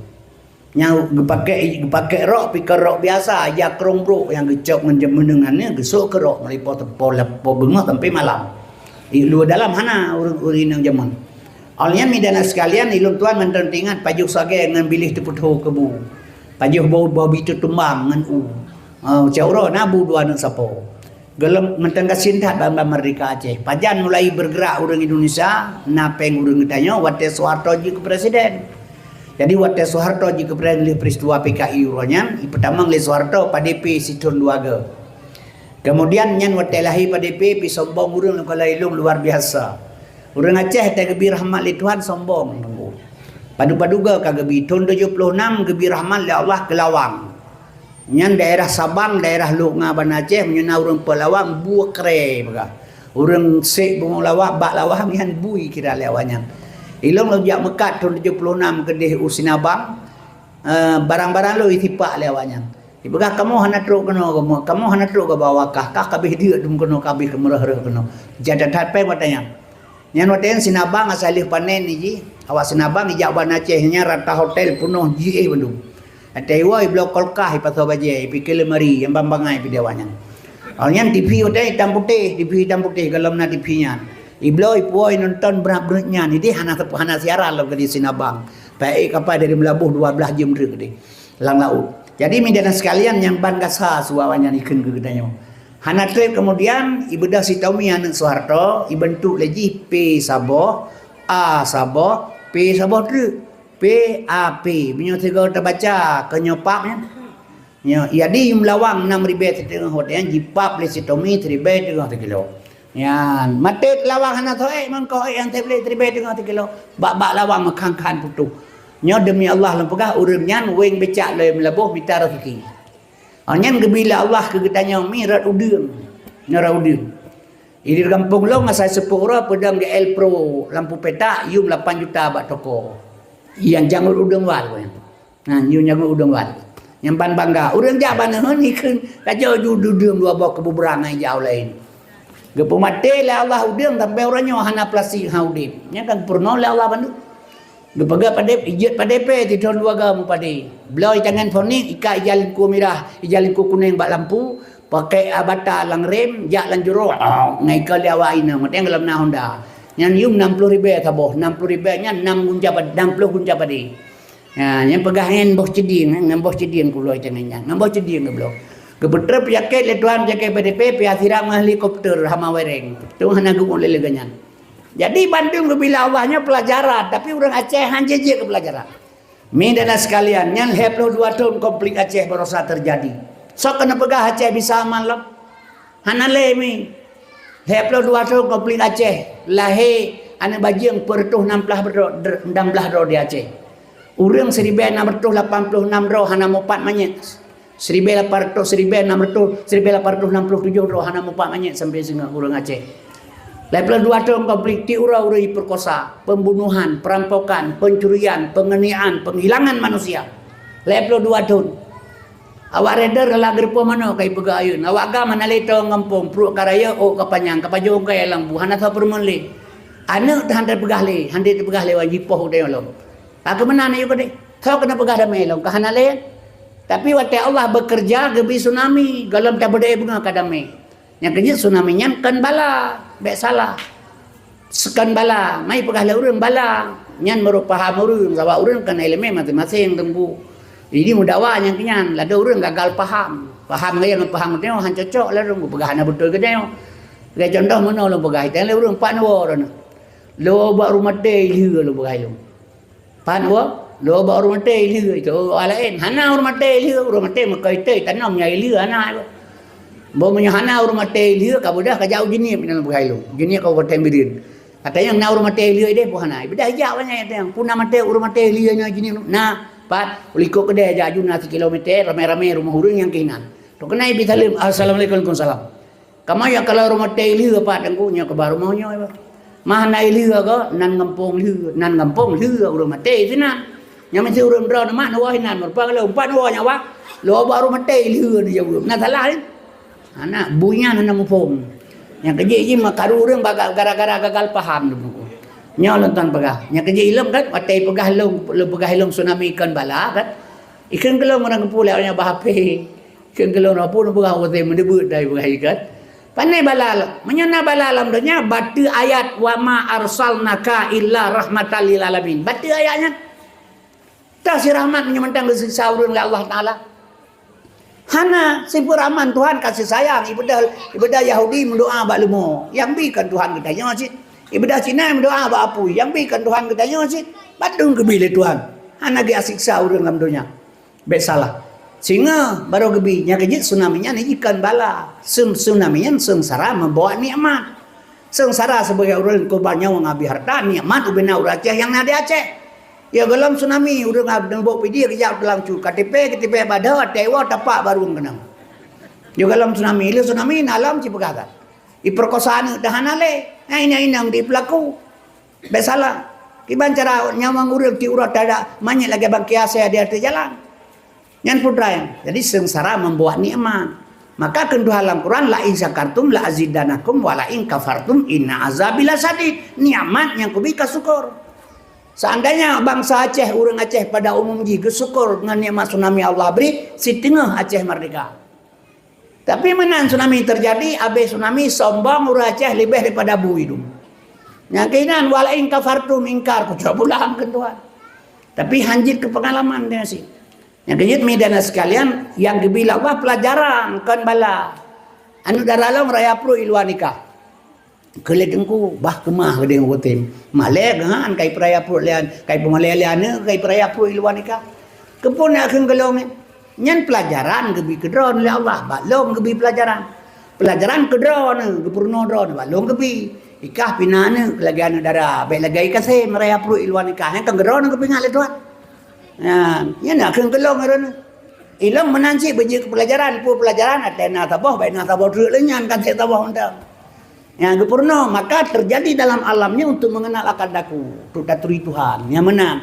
Nyang geupakée, geupakée rok, pike rok biasa, ija krong brok nyang geucok ngon jeumeuneueng nyan, geusok keu rok, meulipot po, po beungoh sampai malam. Di luwa dalam hana ureuëng-ureuëng inong jameun. Awaknyan, mi dan sekalian, ilôn tuan mantong teuingat pajoh sagée ngon biléh teupeutho keu bu. Pajoh boh, boh bi teutumbang ngon u. Ah, cak uroe na bu dua aneuëk sapo. Gohlom mantong gasien that ban-ban merdeka Aceh. Pajan mulai bergerak ureuëng Indonesia, na péng ureuëng geutanyoe watée Soeharto jeuet keu presiden. Jadi watée Soeharto jeuet keu presiden lé peristiwa P K I uroe nyan, ipeutamong lé Soeharto P D P sithon dua go. Kemudian nyan watée lahé P D P, pi sombong ureuëng lôn kala ilong luar biasa. Ureuëng Aceh watée geubri rahmat lé Tuhan sombong. Padub-padub go ka geubri. Thon tujoh ploh nam geubri rahmat lé Allah keu lawang. Nyan daerah Sabang, daerah Lhokseumawe, Banda Aceh, meunyoe na ureuëng peulawang, bue krée peugah. Ureuëng sek bungong lawang, bak lawang nyan bui kira lé awaknyan. Ilong lôn jak meukat thon tujoh ploh nam keudeh u Sinabang, eh, barang-barang lôn isipak lé awaknyan. Ipeugah, "Kamoe hana trok keunoe, kamoe, kamoe hana trok keu bawah kah, kah ka abéh deuk dum keunoe, ka abéh keumeurah reuh keunoe." Jadatan péng watée nyan. Nyan watée nyan Sinabang asai lheueh panen jih, awak Sinabang ijak ban Aceh nyan rata hotel peunoh jiéh bandum. Watée iwoe ibloe kulkas, ipasoe bajée, ipike lemari, nyang ban bangai pih di awaknyan. Awaknyan T V watée itam putéh, T V itam putéh, gohlom na T V nyan. Ibloe ipuwoe inonton brat-brat nyan, ideh hana, hana siaran lom keudeh Sinabang. Paék kapai dari Meulaboh dua blaih jeuem treuk keudeh. Lam laôt. Jadi, mi dan sekalian nyang ban gasa su awaknyan ikheun keu geutanyoe. Hana treb keumudian, ibeudôh Sitomi aneuëk Soeharto, ibeuntuk lé jih P saboh, A saboh, P saboh treuk. P A P. Meunyoe sigoe tabaca keu nyoe pap nyan. Nyoe, jadi yum lawang nam ribée siteungoh watée nyan jipap lé Sitomi siribée teungoh sikilo. Nyan, maté lawang hana soe, mangko ék nyang teublek siribée teungoh sikilo. Bak-bak lawang meukan-kan putôh. Nyoe demi Allah lôn peugah, ureuëng nyan weng becak lom Meulaboh mita raseuki. Oh, nyan geubri lé Allah keu geutanyoe mi rot udeueng. Nyoe rot udeueng. Di gampông lôn asai seupôt uroe peudong G L Pro lampu petak, yum lapan juta bak toko. Nyang jangot udeueng wal. Nah, yum jangot udeueng wal. Nyang ban bangga. Ureuëng jak ban ngon ikheun, raja ju udeueng dua boh keububrang ngon ijau laén. Geupeumaté lé Allah udeueng sampai uroe nyoe hana plastik ha udeb. Nyan kan peurunoe lé Allah bandum. Geupeugah padé, ijeuet padé pé sithon dua go meupadé. Bloe tangan fonik, ikat ija lingku mirah, ija lingku kunéng bak lampu, pakai bata lam rem, jak lam jurok, ngai ka lé awak inong, watée nyan gohlom na Honda. Nyan yum nam ploh ribée saboh, nam ploh ribée nyan nam gunca pad-, nam ploh gunca padé. Ha, nyan peugah ngon boh ceudieng, ngon boh ceudieng kubloe tangan nyan, ngon boh ceudieng geubloe. Geupeutreb peunyakét lé Tuhan peunyakét P D P, pih siram ngon helikopter hama wereng. Tuhan hana geuôt lé lagée nyan. Jadi bandum geubri lé Allah nyoe peulajaran, tapi ureuëng Aceh hana jeuet keu peulajaran. Mi dan sekalian, nyan lhée ploh dua thon konflik Aceh barosa teujadi. Soe keuneuk peugah Aceh bisa aman lom? Hana lé mi. Lhèe ploh dua thôn konflik Aceh, lahé aneuk bajeueng peureutôh nam plah droe, dr-, nam plah droe di Aceh. Ureueng siribèe nam reutôh lapan ploh nam droe hana mupat manyét. Siribèe lapan reutôh, siribèe nam reutôh, siribèe lapan reutôh nam ploh tujoh droe hana mupat manyét sampoe singoh ureueng Aceh. Lhèe ploh dua thôn konflik, tiep uroe ureueng jipeukosa, pembunuhan, perampokan, pencurian, penganiayaan, penghilangan manusia. Lhèe ploh dua thôn. Awak rèder lam geureupoh manok ka jipeugah ayeueng. Awak GAM hana lé toe gampông, pruet ka rayeuk, ôk ka panyang, ka pajoh ungkai lam bu, hana soe peurumeuen lé. Aneuk teuh hana teupeugah lé, hana teupeugah lé wan jipoh u tanyoe lom. Ka keu meunan yue keudeh. Soe keuneuk peugah damé lom, ka hana lé. Tapi watèe Allah beukeureuja geubri tsunami, gohlom tabeudôh beungoh ka damé. Nyang keu jeuet tsunami nyan kon bala, bèk salah. Kon bala, mai peugah lé ureueng bala. Nyan meureuh paham ureueng, sabab ureueng kon ileumèe maséng-maséng teungku. Jadi meudawa nyang keu nyan, ladôm ureueng gagal paham. Paham gaya ngon paham geutanyoe han cocok ladôm, geupeugah hana beutôi geutanyoe. Lagèe contoh meunoe lôn peugah, itang lé ureueng pat neuwoe droeneuh. Lôn bak rumoh maté i lheueh lôn peugah lôn. Pat neuwoe, lôn bak ureueng maté i lheueh, itu awak laén. Hana ureueng maté i lheueh, ureueng maté meukai teuh tanom nyang i lheueh hana. Boh meunyoe hana ureueng maté i lheueh, ka beudôh ka jak u Jeunieb nyan lôn peugah lôn. Jeunieb Kabupaten Bireuen. Ata nyang na ureueng maté i lheueh ideh pun hana. Ibeudôh jak banyak ata nyang. Pun na maté ureueng maté i lheueh nyoe Jeunieb. Na, pat, u likot keudè jak aju na sikilomèter, ramé-ramé rumoh ureueng nyang keuh inan. Toh keunan ibi saleuem, "Assalamualaikum." "Waalaikumsalam." Kamoe jak kalon ureueng maté i lheueh pat teungku, nyoe keuh bak rumoh nyoe, bah. Mah na i lheueh goe, nan gampông lheueh, nan gampông lheueh ureueng maté sinan. Nyang meusti ureueng droeneuh mak neuwoe inan, meureupa lôn pat neuwoe nyan, bah. Lôn bak ureueng maté i lheueh neujaweueb. Na salah nyan? Hana, bui nyan hana muphom. Nyang keu jih jih meukaru ureueng baga-, gara-gara gagal paham teungku. Nyoe lôn tuan peugah. Nyang keu jih ilôn kan, watèe peugah lôn, lôn peugah ilôn tsunami kon bala kan. Ikheun keu lôn ureueng geupeu lé awak nyan bak H P. Kheun keu lôn, "Apa neupeugah watèe meudeubeut dai peugah ikat?" Pane bala lom. Meunyoe na bala lam donya, bateue ayat, "Wa ma arsalnaka illa rahmatan lil alamin." Bateue ayat nyan. Toh si rahmat meunyoe mantong geusiksa ureueng lé Allah Taala? Hana, si peurahman Tuhan kasih sayang. Ibadah, ibadah Yahudi meudoa bak leumo. Nyang bi kon Tuhan geutanyoe cit. Ibadah Cina meudoa bak apui. Nyang bi kon Tuhan geutanyoe cit. Padum geubri lé Tuhan. Hana geusiksa ureueng lam donya. Bèk salah. Singoh barô geubri, nyang keu jeuet tsunami nyan jikheun bala. Seung-, tsunami nyan seungsara meubawa nikmat. Seungsara sibagoe ureueng korban nyawöng abéh hareuta, nikmat ubena ureueng Aceh nyang na di Aceh. Ya, gohlom tsunami, ureueng ab-, neubok Pidie geujak u Teulangcu, ka tipèe, ka tipèe bak dhoe, watèe iwoe tapak barô keunong. Ya, gohlom tsunami, lheueh tsunami na lom ci peugah that. Ipeukosa aneuk dah hana lé, nyan inong-inong di peulaku. Bèk salah. Kiban cara nyawöng ureueng tiep uroe tada manyét lagèe bangké asèe di ateueh jalan. Nyan peue treuk. Jadi, seungsara membawa nikmat. Maka kheun Tuhan lam Quran, "La in syakartum la azidannakum wa la in kafartum inna azabi lasyadid." Nikmat nyang kubi ka syukur. Seandainya bansa Aceh, ureueng Aceh pada umum jih geusyukur ngon nikmat tsunami Allah bri, siteungoh Aceh merdeka. Tapi meunan tsunami teujadi, abéh tsunami sombong ureueng Aceh leubeh daripada bu idum. Nyang keunan, "Wa la in kafartum," ingkar, kucok pulang keu Tuhan. Tapi hanjeuet keu peungalaman dia sih. Nyang keujeuet, meudana sekalian, nyang geubi lé Allah pelajaran, kon bala. Aneuk dara lôn raya pruet i luwa nikah. Keu lé teungku, bah keumah geudeh ngon kutem. Malèe geuhan kai peuraya pruet lé an-, kai peumalèe lé aneuk, kai peuraya pruet i luwa nikah. Keupeue na kheun keu lôn nyan? Nyan peulajaran geubi keu droeneuh lé Allah, bak lôn geubi peulajaran. Peulajaran keu droeneuh, geupeurunoe droeneuh, bak lôn geubi. Ikah pih na aneuk lagèe aneuk dara, bèk lagèe i Kasem raya pruet i luwa nikah. Nyan kan keu droeneuh geupeuingat lé Tuhan. Nyan, nyan na kheun keu lôn droeneuh. Ilôn meunan cit beujeuet keu peulajaran, peue peulajaran, watèe na saboh, bèk na saboh treuk lé nyan, kan cit saboh mantong. Nyang geupeurunoe, maka terjadi dalam alam nyoe untuk mengenal akan daku, untuk taturi Tuhan. Nyang meunan.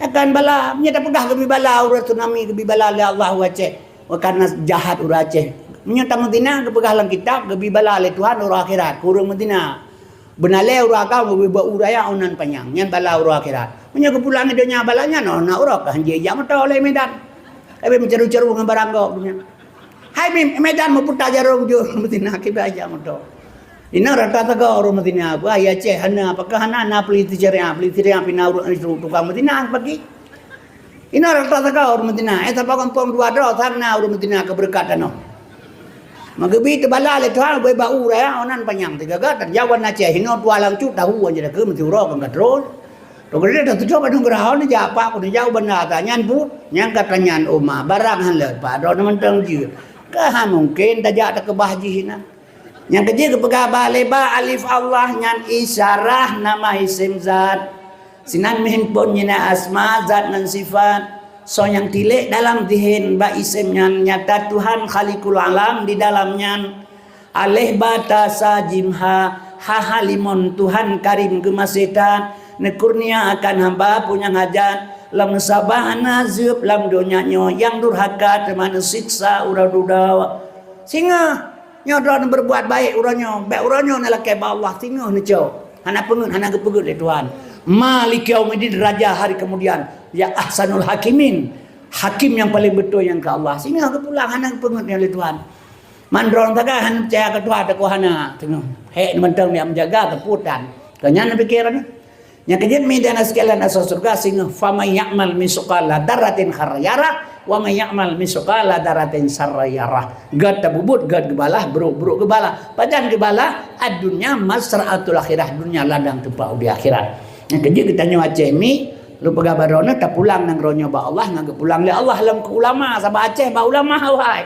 Akan bala, meunyoe tapeugah geubi bala, ureueng tsunami geubi bala lé Allah u Aceh. Karena jahat ureueng Aceh. Meunyoe tameuzina, geupeugah lam kitab, geubi bala lé Tuhan uroe akhirat, keu ureueng meuzina. Beunalèe uroe agam, geubi bak u raya, unan panyang. Nyan bala uroe akhirat. Meunyoe geupulang i donya bala nyan, oh, na uroe ka hanjeuet jak moto lé Medan. Tapi meucaru-caru ngon barang gob nyan. Hai Mi-, Medan meuputa jarong jeuet meuzina kiban jak moto. Inoe rata sagoe ureueng meuzina, bah, ya Aceh hana, apakah hana na polisi syariah, polisi syariah pih na ureueng tukang meuzina pagi. Inoe rata sagoe ureueng meuzina, eh, saboh gampông dua droe sang na ureueng meuzina keu beureukat tanoh. Meugeubi teubala lé Tuhan, ubé bak u raya, oh, nan panyang teugaga, tanjaweueb na Aceh, inoe tuha lam cut, tahu anja dakeu meuti uroe kan ka trôn. Toh keudeh dah tujoh padum geurahon jak apa pun jak u banda ka nyan bu, nyang ka tanyan uma, barang han leuet, padon mantong jeuet. Ka hana mungken tajak takeubah jih na. Nyang keujeuet geupeugah ba lé ba alif Allah nyan isyarah nama isem zat. Sinan meuhimpon nyang na asma, zat ngon sifat. Soe nyang tilék dalam zihen bak isem nyan nyata Tuhan Khaliqul Alam di dalam nyan. Aleh ba ta sa jim ha, ha ha limon Tuhan Karim geumaséh that, neukurnia akan hamba peue nyang hajat, lam sabah na zeueb lam donya nyoe nyang durhaka teuma neusiksa uroe dudoe. Singoh, nyoe droeneuh berbuat baik uroe nyoe, bék uroe nyoe neulakée bak Allah, singoh neucok. Hana peungeuet, hana geupeugeuet lé Tuhan. Maliki yaumiddin, raja hari kemudian, ya ahsanul hakimin. Hakim nyang paleng beutôi nyang keu Allah. Singoh geupulang hana geupeungeuet nyan lé Tuhan. Man droeneuh sagai hana peucaya keu Tuhan, takot hana. Teungoh. Hék mantong nyang menjaga keuputan. Keu nyan neupiké droeneuh. Nyang keujeuet mi dan sekalian asoe syeuruga singoh, "Faman ya'mal misqala dzarratin khairan yarah, wa man ya'mal misqala dzarratin syarran yarah." Gét tapubuet, gét geubalah, brok, brok geubalah. Pajan geubalah, ad-dunya mazra'atul akhirah, dunia ladang teumpat udeb akhirat. Nyang keujeuet geutanyoe Aceh mi, lôn peugah bak droeneuh tapulang nanggroe nyoe bak Allah, ngon geupulang lé Allah lom keu ulama, sabab Aceh bak ulama awai.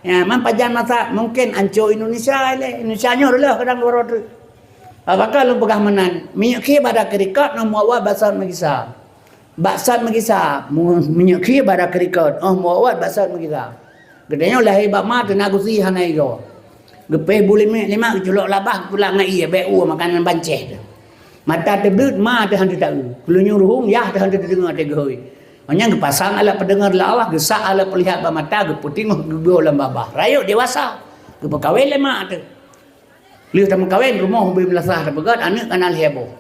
Ya, man pajan masa mungken anco Indonesia lé. Indonesia nyoe reuloh kadang dua ratus. Apakah lôn peugah meunan? Minyeuk khie bak da keurikot, nyoe muawat bak sot meugisa. Bak sot meugisa, mu-, minyeuk khie bak da keurikot, oh muawat bak sot meugisa. Geutanyoe lahé bak ma teuh na gusi hana igoe. Geupéh bu lima, lima geuculok labah, geupulak ngon ié, bék ueh makanan bancéh teuh. Mata teubleuet, ma teuh han teuta-eu. Keuleunyoe ruhueng, yah teuh han teudeungoe teuh geuhôi. Nyan geupasang alat peudeungoe lé Allah, geusak alat peulihat bak mata, geupeutingoh geugoe lam babah. Rayeuk dewasa, geupeukawen lé ma teuh. Lheueh tameukawen, rumoh ubé meulasah tapeugét, aneuk kana lhèe boh.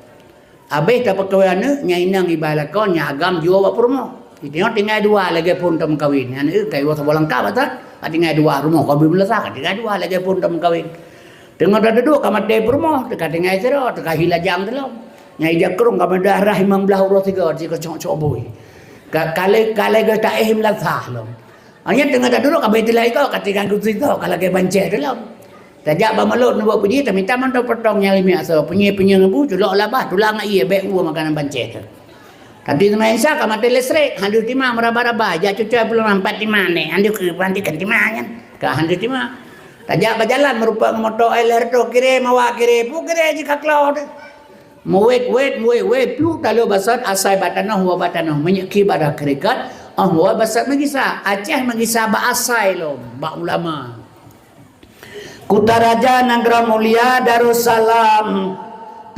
Abéh tapeukawen aneuk, nyang inong iba lakon, nyang agam jiwoe bak peurumoh. Geutanyoe tinggai dua lagèe phon tameukawen. Aneuk ka iwoe saboh langkah bak that, tinggai dua rumoh ka ubé meulasah, ka tinggai dua lagèe phon tameukawen. Teungoh taduek ka maté peurumoh, teuka tinggai sidroe, teuka hi lajang teuh lom. Nyang ija krong ka meudarah limong blaih uroe sigoe, jikeucok-cok bui. Ka, ka lheueh, ka lheueh geuh taéh meulasah lom. Nyan teungoh taduek ka beuet tilai ko, ka tinggai gusi ko, ka lagèe bancéh teuh lom. Tajak bak mulod neubuet puji, tamita mantong potong nyang lime asoe, peunye-peunye ngebu, culok labah, tulak ngon ié, bék ueh makanan bancéh teuh. Tapi teuma Isa ka maté listrik, han deuh tima meuraba-raba, jak cucoe pulang empat tima nèk, han deuh keu, han deuh kan tima nyan. Ka han deuh tima. Tajak bak jalan meurumpok ngon moto, eh, lhèe reutôh kiré, mawa kiré, peue kiré jih ka klo teuh. Meuwét-wét, meuwét-wét, pluek taloe bak sot, asai bak tanoh, woe bak tanoh, minyeuk khie bak da keurikot, oh woe bak sot meugisa, Aceh meugisa bak asai lom, bak ulama. Kuta Raja nanggroe mulia Darussalam,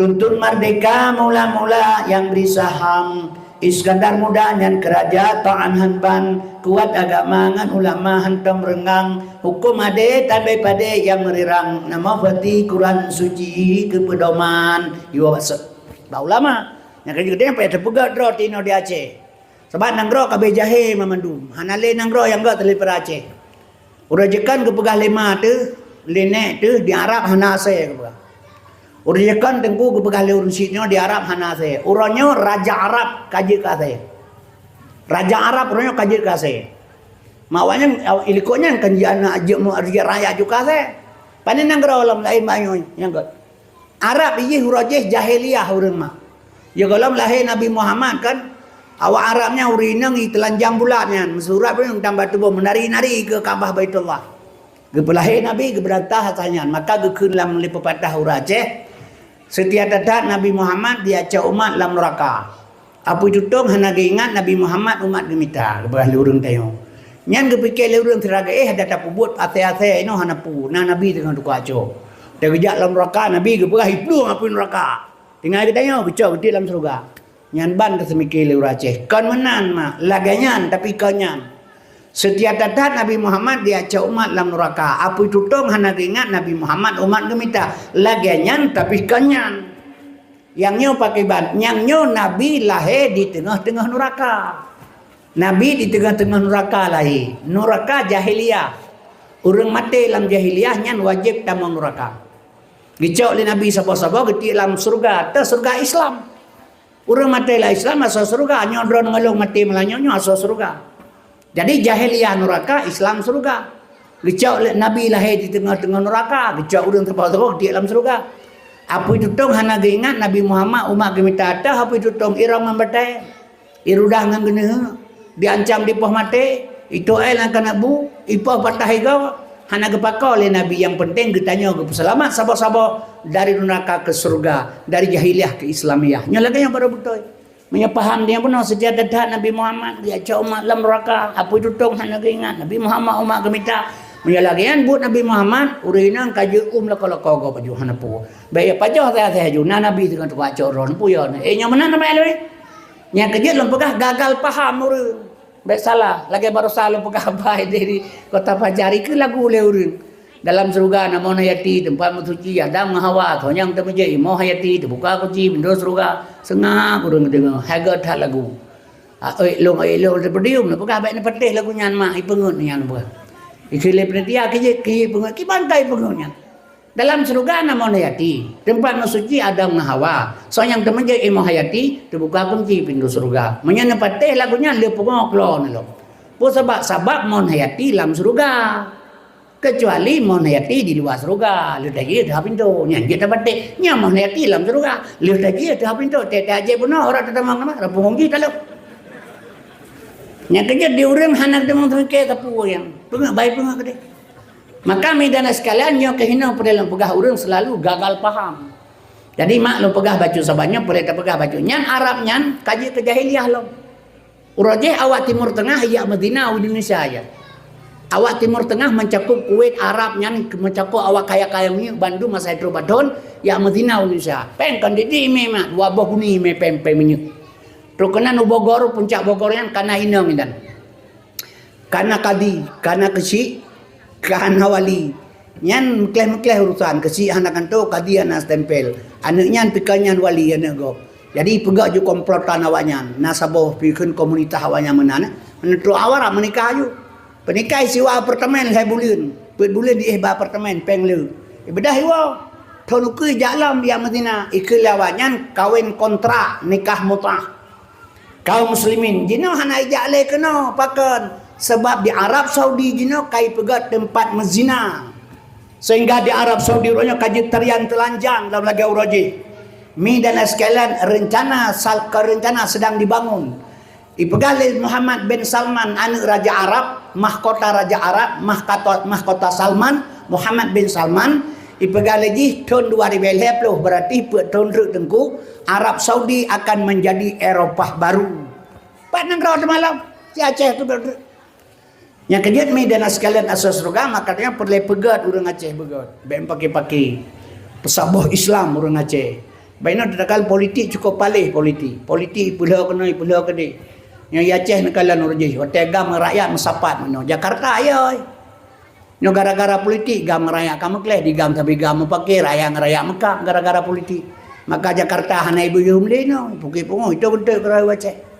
tuntut merdeka mula-mula nyang bri saham. Iskandar Muda nyan keu raja, taat han ban, kuat agama ngon ulama hantom reungang, huköm adé tabé padé nyang meurirang, nama peuti Quran Suci keu peudoman. Yue bak sot, bak ulama. Nyang keujeuet geutanyoe payah teupeugah droe tinoh di Aceh. Sabab nanggroe ka beh jahé mamandum, hana lé nanggroe nyang göt leubeh parah Aceh. Uroe jikon geupeugah lé ma teuh, lé nèk teuh di Arab hana asèe geupeugah. Uroe jikon teungku geupeugah lé ureueng syiek nyoe di Arab hana asèe. Uroe nyoe raja Arab ka jeuet keu asèe. Raja Arab uroe nyoe ka jeuet keu asèe. Mak awak nyan, awak ilikot nyan kan jeuet aneuk jeuet mu-, jeuet rakyat jeuet keu asèe. Pane nanggroe lom laén bak nyoe nyang göt. Arab jih uroe jih jahiliyah ureueng ma. Ya gohlom lahé Nabi Muhammad kan, awak Arab nyan ureueng inong i teulanjang bulat nyan, meusurat pun tambah tuboh meunari-nari keu Ka'bah Baitullah. Geupeulahé Nabi geubeurantah asai nyan, maka geukheun lam lé peupatah ureueng Aceh, "Seutia that-that Nabi Muhammad diacok umat lam nuraka. Apui tutong hana geuingat Nabi Muhammad umat geumita," geupeugah lé ureueng tanyoe. Nyan geupike lé ureueng sira geuéh, "Ada tapeubuet asai-asai inoe hana peue, na Nabi teungoh teuka cok." Teugeujak lam nuraka, Nabi geupeugah, "Iplueng apui nuraka." Tinggai geutanyoe, geucok geutiek lam syeuruga. Nyan ban keuseumike lé ureueng Aceh. Kon meunan mak, lagèe nyan, tapi kon nyan. Seutia that-that Nabi Muhammad diacok umat lam nuraka. Apui tutong hana geuingat Nabi Muhammad umat geumita. Lagèe nyan, tapi kon nyan. Nyang nyoe pakriban? Nyang nyoe Nabi lahé di teungoh-teungoh nuraka. Nabi di teungoh-teungoh nuraka lahé. Nuraka jahiliyah. Ureueng maté lam jahiliyah nyan wajéb tamong nuraka. Geucok lé Nabi saboh-saboh geutiek lam syeuruga, teuh syeuruga Islam. Ureueng maté lam Islam asoe syeuruga, nyoe droeneuh ngon lôn maté meulanyoe nyoe asoe syeuruga. Jadi jahiliyah nuraka, Islam syeuruga. Geucok lé Nabi lahé di teungoh-teungoh nuraka, geucok ureueng saboh-saboh geutiek lam syeuruga. Apui tutong hana geuingat Nabi Muhammad umat geumita, teuh apui tutong irong ngon batèe. Irudah ngon geuneuk, diancam dipoh maté, itoe lam keuneuk bu, ipoh patah igoe, Hana geupakoe lé Nabi, nyang peunteng geutanyoe geupeuseulamat saboh-saboh dari neuraka keu syeuruga, dari jahiliyah keu Islamiyah. Nyoe lagée nyan barô beutôi. Meunyoe paham dia bunoe seutia that-that Nabi Muhammad, geujak cok umat lam neuraka, apui tutong hana geuingat, Nabi Muhammad umat geumita. Meunyoe lagée nyan buet Nabi Muhammad, ureuëng inong ka jeuet um lako-lako gob aju hana peue. Bék ya pajoh asai-asai aju, na Nabi teungoh teuka cok droe, peue ya? Eh, nyoe meunan nama lé? Nyang keujeuet lôn peugah gagal paham ureuëng. Bék salah, lagée barosa lôn peugah bai dari Kota Fajar, ikeu lagu lé ureuëng. Dalam syeuruga na Mon Hayati, teumpat meusuci Adam ngon Hawa, soe nyang teumeujeuet imoe Hayati, teubuka kunci pintoe syeuruga. Seungab ureuëng geudeungoe, hai gét that lagu. Aék lôn, aék lôn, teupeudiyum, neupeugah bék neupatéh lagu nyan mak, ipeungeut nyan peugah. Ikeu lé panitia, keu jeuet, keu jeuet peungeut, kiban ka ipeungeut nyan. Dalam syeuruga na Mon Hayati, teumpat meusuci Adam ngon Hawa. Soe nyang teumeujeuet imoe Hayati, teubuka kunci pintoe syeuruga. Meunyoe neupatéh lagu nyan, lheueh pungo keulôn lom. Peue sabab? Sabab Mon Hayati lam syeuruga. Keucuali Mon Hayati di luwa syeuruga, lheueh tajih teuhah pintoe. Nyan jeuet tapatéh, nyan Mon Hayati lam syeuruga, lheueh tajih teuhah pintoe. Teuh-teuh aja bunoe, orang teutamong nama, orang pungo jih talok. Nyang keujeuet di ureuëng hana teutamong teumike sapeue nyang peungeut bai peungeut keudeh. Maka, mi dan sekalian, nyoe keuh hinoe peureulee lôn peugah ureuëng seulalu gagal paham. Jadi, mak lôn peugah bacut saban nyoe, peureulee tapeugah bacut. Nyan Arab nyan ka jeuet keu jahiliyah lom. Uroe jéh awak Timur Tengah jak meuzina u Indonesia ya. Awak Timur Tengah meucakup Kuwait, Arab nyan meucakup awak kaya-kaya minyeuk bandum masa itu bathon jak meuzina u Indonesia. Péng kon didi mé mak, dua boh guni mé péng, péng minyeuk. Trok keunan u Bogor, puncak Bogor nyan kana inong inan. Kana kadi, kana keuchik, kana wali. Nyan meukleh-meukleh urusan, keuchik hana kantô, kadi hana stempel. Aneuëk nyan teuka nyan wali aneuëk gob. Jadi peugah ju komplotan awaknyan, na saboh pikheun komunitas awaknyan meunan, eh. Meuneutôk awak meunikah aju. Peunikah siwa apartemen lhée buleuen, peuet buleuen diéh bak apartemen, péng le. Ibedah iwoe. Thon ukeue jak lom jak meuzina, ikeu lé awaknyan kawén kontrak, nikah mutah. Kaum muslimin jinoe hana ijak lé keunoe, pakon? Sebab di Arab Saudi jinoe ka ipeugét teumpat meuzina. Sehingga di Arab Saudi uroe nyoe ka jeuet tarian teulanjang lam lagée uroe jih. Mi dan sekalian, rencana sal-, ke rencana sedang dibangun. Ipeugah lé Muhammad bin Salman, aneuëk raja Arab, mahkota raja Arab, mahkota, mahkota Salman, Muhammad bin Salman, ipeugah lé jih thon dua ribée lhée ploh, berarti peuet thon treuk teungku, Arab Saudi akan menjadi Eropah baru. Pat nanggroe teuma lom, si Aceh tu. Nyang keujeuet mi dan sekalian asoe syeuruga, maka nyan peureulée peugét ureuëng Aceh beugét. Bék paki-paki. Peusaboh Islam ureuëng Aceh. Baik nyoe teutakal politik cukup paléh politik. Politik peulhö keunoe, peulhö keudeh. Nyoe i Aceh neukalon ureuëng jih. Watée GAM ngon rakyat meusapat meunoe. Jakarta ayo. Nyoe gara-gara politik GAM ngon rakyat ka meukleh, di GAM sabe GAM meupaké, rakyat ngon rakyat meukab gara-gara politik. Maka Jakarta hana ibeuyuem lé nyoe, pukui pungoh itu beutôi keurau Aceh.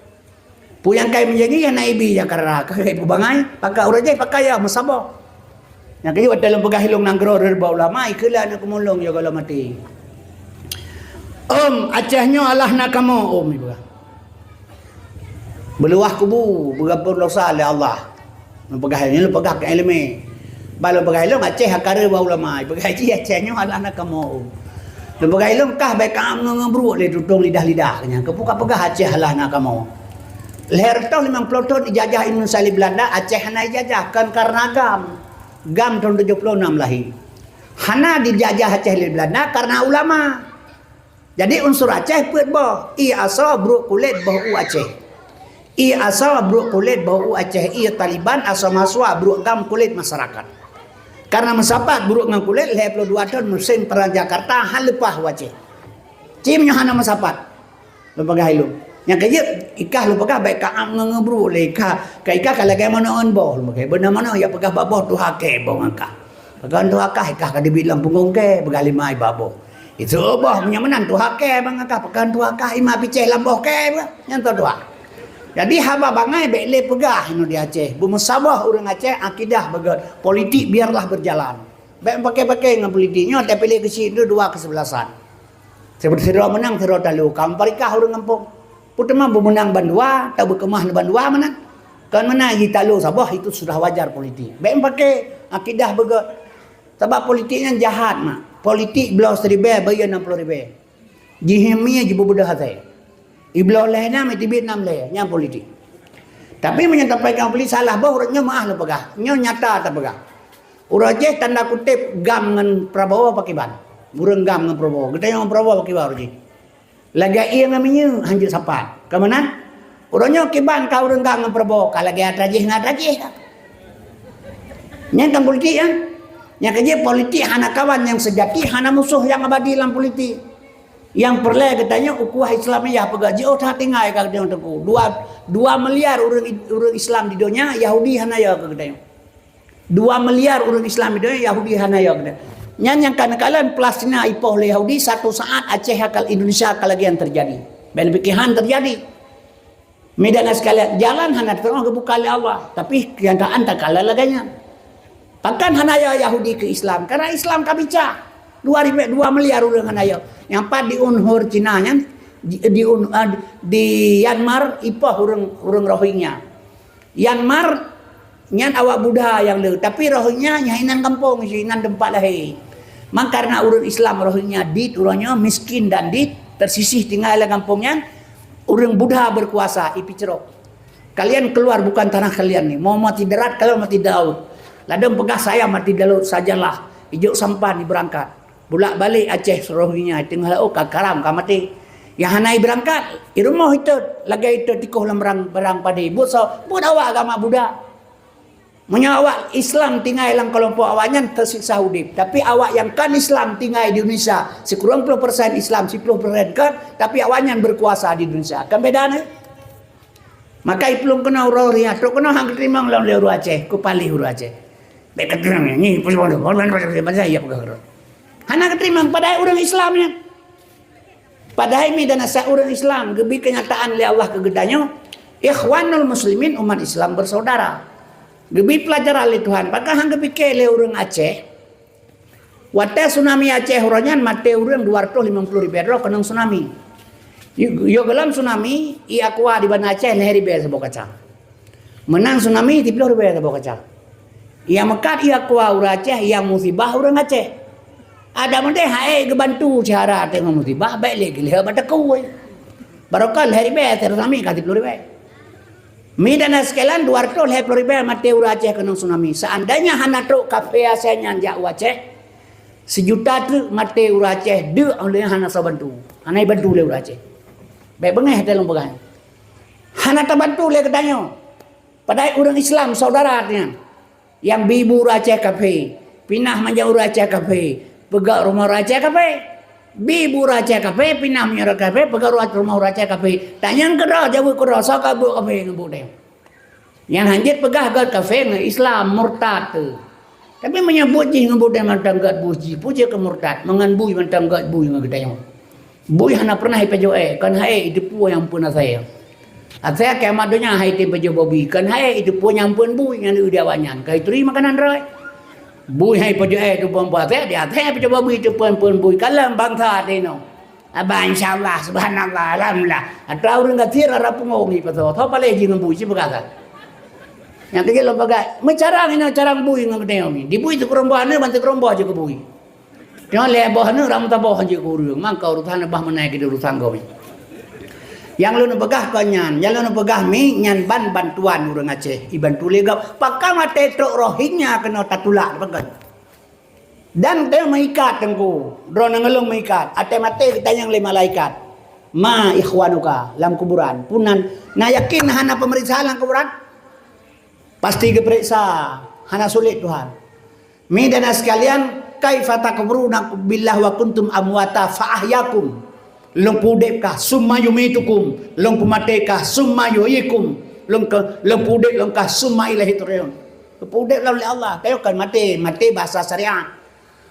Peue nyang kai meujanji hana ibi Jakarta, ka ibu bangai, pakai ureuëng jih pakai ya meusaboh. Nyang keu watée lôn peugah ilong nanggroe reubah ulama, ikeu lé aneuk keumulong ya kalau mati. Om, Aceh nyoe alah na kamoe, om, ibu. Beuluwah kubu, beugampông dosa lé Allah. Lôn peugah nyoe, lôn peugah keu iéleumé. Bah lôn peugah ilong Aceh akareue bak ulama, peugah jih Aceh nyoe alah na kamoe. Lôn peugah ilong kah bék kaam ngon ngon bruek lé tutong lidah-lidah nyan. Keupeue ka peugah Aceh alah na kamoe? Lhée reutôh limong ploh thon ijajah Indonesia lé Belanda, Aceh hana ijajah, kon kareuna GAM. GAM thon tujoh ploh nam lahé. Hana dijajah Aceh lé Belanda kareuna ulama. Jadi unsur Aceh peuet boh, ie asoe bruek kulét boh u Aceh. Ie asoe bruek kulét boh u Aceh, ie Taliban asoe mahasiswa bruek GAM kulét masyarakat. Karena meusapat bruek ngon kulét lhée ploh dua thon musém perang Jakarta han leupah u Aceh. Cim nyoe hana meusapat. Lôn peugah ilong. Nyang keujeuet ikah lôn peugah bék kaam ngon ngon bruek lé ikah. Ka ikah ka lagée manoe ngon boh lôn peugah. Beuna manoe ya peugah bak boh tuha kée boh ngon kah. Peugah tuha kah ikah ka dibiet lam punggong kée peugah lima iba boh. Itu boh meunyoe meunan tuha kée bang kah, pekan tuha kah ima picéh lam boh kée bah. Nyan tu tuha. Jadi haba bangai bék lé peugah inoe di Aceh. Beumeusaboh ureuëng Aceh akidah beugét, politik biarlah berjalan. Bék pakai-pakai ngon politik nyoe tapi lé keuchik tu dua keusebelasan. Sidroe meunang sidroe talo, ka meuparikah ureuëng gampông. Peue teuma beumeunang bandua, ta beukeumah bandua meunan. Kon meunan jitalo saboh itu sudah wajar politik. Bék pakai akidah beugét. Sabab politik nyan jahat mak. Politik bloe siribée bayeue nam ploh ribée. Jihimie jibeubeudoh asai. Ibloe lhée nam, itibiet nam lhée, nyan politik. Tapi meunyoe tapeugah politik salah boh ureuëng nyoe meuah lôn peugah. Nyoe nyata tapeugah. Ureuëng Aceh tanda kutip GAM ngon Prabowo pakiban. Ureuëng GAM ngon Prabowo. Geutanyoe ngon Prabowo pakiban ureuëng Aceh. Lagée ié ngon minyeuk hanjeuet sapat. Ka meunan? Uroe nyoe kiban ka ureuëng GAM ngon Prabowo, ka lagée atra jih ngon atra jih ka. Nyan kan politik kan? Nyang keujeuet politik hana kawan nyang seujati, hana musoh nyang abadi lam politik. Nyang peureulée geutanyoe ukhuwah Islamiyah peugah jiôh that tinggai ka geutanyoe teungku. Dua, dua miliar ureuëng, ureuëng Islam di donya, Yahudi hana yo keu geutanyoe. Dua miliar ureuëng Islam itu Yahudi hana yo keunan. Nyan nyang ka neukalon Palestina ipoh lé Yahudi, satu saat Aceh akan Indonesia akan lagée nyan terjadi. Ben pikihan terjadi. Medan sekalian jalan hana teungoh geubuka lé Allah, tapi kenyataan takala lagée nyan. Pakon hana yo Yahudi ke Islam? Karena Islam ka bica. Dua ribu, dua miliar ureuëng hana yo. Nyang pat di Uyghur Cina nyan di, di, Un- ah, di Myanmar ipoh ureuëng, ureuëng Rohingya. Myanmar nyan awak Buddha nyang le, tapi Rohingya nyan inan gampông, inan teumpat lahé. Maka karena ureuëng Islam Rohingya dit uroe nyoe miskin dan dit tersisih tinggai lam gampông nyan, ureuëng Buddha berkuasa, ipicrok. Kalian keluar bukan tanah kalian ni, mau mati darat kalau mati di laut. Ladom peugah saya mati di laut sajalah, ijok sampan iberangkat. Bulak balik Aceh Rohingya teungoh laôt ka karam ka maté. Nyang hana iberangkat, i rumoh itot, lagée itot tikoh lam barang, barang padé. Buet soe? Buet awak agama Buddha. Meunyoe awak Islam tinggai lam keulompok awaknyan teusiksa udeb. Tapi awak nyang kon Islam tinggai di Indonesia, sikureueng ploh persen Islam, siploh persen kon, tapi awaknyan berkuasa di Indonesia. Kan beda ni? Maka iplueng keunoe uroe riah, trok keunoe han geuteurimong lom lé ureuëng Aceh, kupalih ureuëng Aceh. Bék kateurimong nyan, nyi peue, peue, peue, peue, peue, peue, ya peugah keudroe. Hana geuteurimong padahai ureuëng Islam nyan. Padahai mi dan asa ureuëng Islam geubi kenyataan lé Allah keu geutanyoe, ikhwanul muslimin, umat Islam bersaudara. Geubi pelajaran lé Tuhan, pakon han geupike lé ureuëng Aceh. Watée tsunami Aceh uroe nyan maté ureuëng dua ratus limong puluh ribée droe keunong tsunami. Yo, yo gohlom tsunami, ié aqua di Banda Aceh lhée ribée saboh kaca. Meunan tsunami siploh ribée saboh kaca. Nyang meukat ié aqua ureuëng Aceh, nyang musibah ureuëng Aceh. Ada meudeh hai geubantu syedara teungoh musibah, bék lé geulheueh bak takue. Barokon lhée ribée, tsunami ka siploh ribée. Mi dan sekalian, dua ratus lhée ploh ribée maté ureuëng Aceh keunong tsunami. Seandainya hana trok kafé Aceh nyan jak u Aceh, sijuta treuk maté ureuëng Aceh deuk oleh hana soe bantu. Hana ibantu lé ureuëng Aceh. Bék beungéh teuh lôn peugah. Hana tabantu lé geutanyoe. Padahai ureuëng Islam saudara nyan. Nyang bi bu ureuëng Aceh kafé, pinah manjak ureuëng Aceh kafé, peugah rumoh ureuëng Aceh kafé. Bi bu ureuëng Aceh kafé, pinah manjak ureuëng kafé, peugah rumoh ureuëng Aceh kafé. Tanyong keudroe, jaweueb keudroe, soe ka buet kafé ngon buet deh. Nyang hanjeuet peugah gét kafé ngon Islam, murtad teuh. Tapi meunyoe buet jih ngon buet deh mantong gét buet jih, peue jeuet keu murtad, meungon bui mantong gét bui ngon geutanyoe. Bui hana pernah ipajoh ék, kon hai iteupue nyang peunaséh. Asai kiamat donya hai tem pajoh babi, kon hai iteupue nyang peuen bui nyan di awaknyan. Kai turi makanan roi. Bui hai pajoh ék tu peumpeuasai, di asai pajoh babi tu peuen-peuen bui. Kalam bangsa tinoe. Aba, insya Allah, subhanallah, alhamdulillah. Atra ureuëng gasir ara pungo ngi pasoe. Tho paleh ji ngon bui si peugah. Nyang keuji lom peugah, meucarang inoe carang bui ngon geutanyoe. Di bui teukeuromboh aneuk ban teukeuromboh jeuet keu bui. Nyoe lhée boh aneuk ram taboh jeuet keu ureuëng, mangka urusan bah meunai keu urusan gob. Nyang lôn peugah kon nyan, nyang lôn peugah mi nyan ban bantuan ureuëng Aceh, ibantu lé gob. Pakon watée trok Rohingya keunoe tatulak pakon. Dan teu meuikat teungku, droeneuh ngon lôn meuikat, até maté geutanyong lé malaikat. Ma ikhwanuka lam kuburan. Punan na yakin hana peumeriksaan lam kuburan? Pasti geupeuriksa, hana sulet Tuhan. Mi dan sekalian, kaifa takfuruna billah wa kuntum amwata fa ahyakum. Lôn peudeb kah, summa yumitukum. Lôn peumaté kah, summa yuhyikum. Lôn ke, lôn peudeb lôn kah, summa ilaihi turja'un. Peudeb lôn lé Allah. Kayo kan maté, maté bahasa syariat.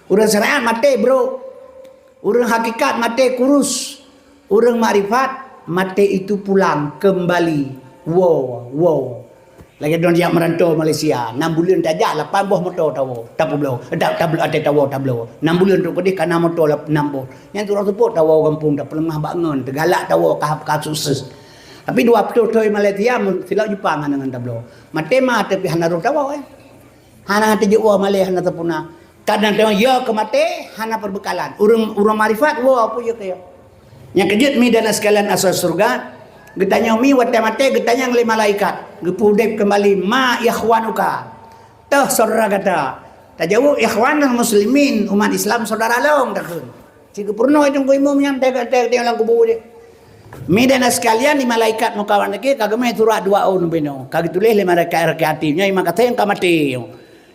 Ureuëng syariat maté brok. Ureuëng hakikat maté kurus. Ureuëng makrifat maté itu pulang kembali. Wow, wow. Lagée droe jak meurantau Malaysia, enam buleuen tajak lapan boh moto tawoe, tapubloe, eh, ta-, tabloe, até tawoe tabloe. Enam buleuen trok keudeh kana moto lap-, enam boh. Nyang tu ureuëng seupôt tawoe gampông, tapeuleumah bak ngon, teugalak tawoe ka, ka sukses. Tapi dua ploh thon Malaysia, silap Jepang hana ngon tabloe. Maté ma tapi hana roh tawoe, eh. Hana teujeuet woe malée hana teupuna. Kadang teuh yo keu maté hana peubeukalan. Ureuëng, ureuëng makrifat woe peue yo keu yo. Nyang keujeuet mi dan sekalian asoe syeuruga, geutanyoe mi watée maté geutanyong lé malaikat, geupeudeb keumbali ma ikhwanuka. Toh syedara gata, Tajaweueb, "Ikhwanul Muslimin, umat Islam saudara lôn," takheun. Sigeupeurunoe Teungku Imum nyan, teuka-teuka lam kubu jih. Mi dan sekalian, di malaikat muka awak nangkée ka geumé surat dua ôn binoe. Ka geutuléh lé malaikat raki hati, nyoe iman kaséng ka maté.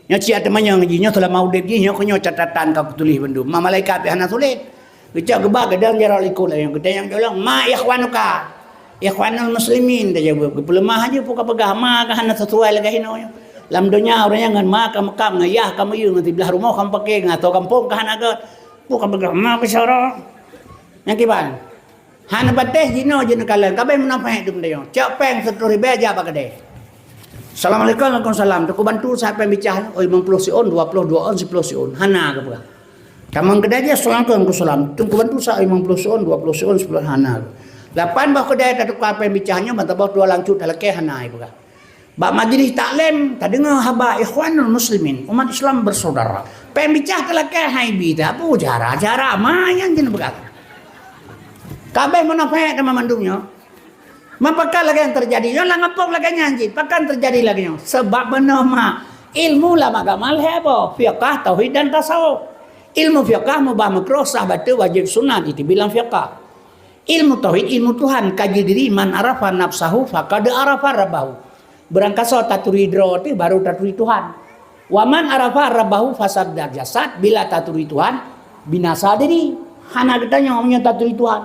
Nyoe siat teumanyong jih, nyoe seulama udeb jih, nyoe keunyoe catatan ka kutuléh bandum. Ma malaikat pih hana sulet. Geucok geuba geudong jaroe likot ayong, geutanyong tolong, "Ma ikhwanuka?" "Ikhwanul muslimin," tajaweueb. Geupeuleumah aja peue ka peugah, ma ka hana sisuai lagée inoe nyoe. Lam donya ureuëng nyan ngon ma ka meukam, ngon yah ka meuyue, ngon siblah rumoh ka meupaké, ngon asoe gampông ka hana gét. Peue ka peugah, ma bicara. Nyang kiban. Hana patéh jinoe jeuet neukalon, ka abéh munafék dum dayong. Cok péng siplôh ribée jak bak keudè. "Assalamualaikum." "Waalaikumsalam." "Teungku bantu sa péng bicah?" "Oh, limong ploh siôn, dua ploh dua ôn, siplôh siôn." Hana geupeugah. Tamong keudè jih, "Assalamualaikum." "Waalaikumsalam." "Teungku bantu sa limong ploh siôn, dua ploh siôn, siplôh." Hana. Lapan boh keudè tatukar péng bicah nyoe, ban saboh dua lam cut talakée, hana geupeugah. Bak majlis taklim, tadeungoe haba ikhwanul muslimin, umat Islam bersaudara. Péng bicah talakée hai bi ta, peue cara-cara ma nyang jeuet peugah. Ka abéh munafék teuma mandum nyoe. Meupakat lagée nyang teujadi nyoe, lam gampông lagée nyan jih, pakon teujadi lagée nyoe. Sebab meunoe ma, ilmu lam agama lhée boh, fiqah, tauhid dan tasawuf. Ilmu fiqah mubah makruh, sah bateue, wajéb sunat, itu bilang fiqah. Ilmu tauhid, ilmu Tuhan, kaji diri, "Man arafa nafsahu faqad arafa rabbahu." Beurangkasoe taturi droe teuh baru taturi Tuhan. "Wa man arafa rabbahu fasadda jasad," bila taturi Tuhan, binasa diri. Hana geutanyoe meunyoe taturi Tuhan.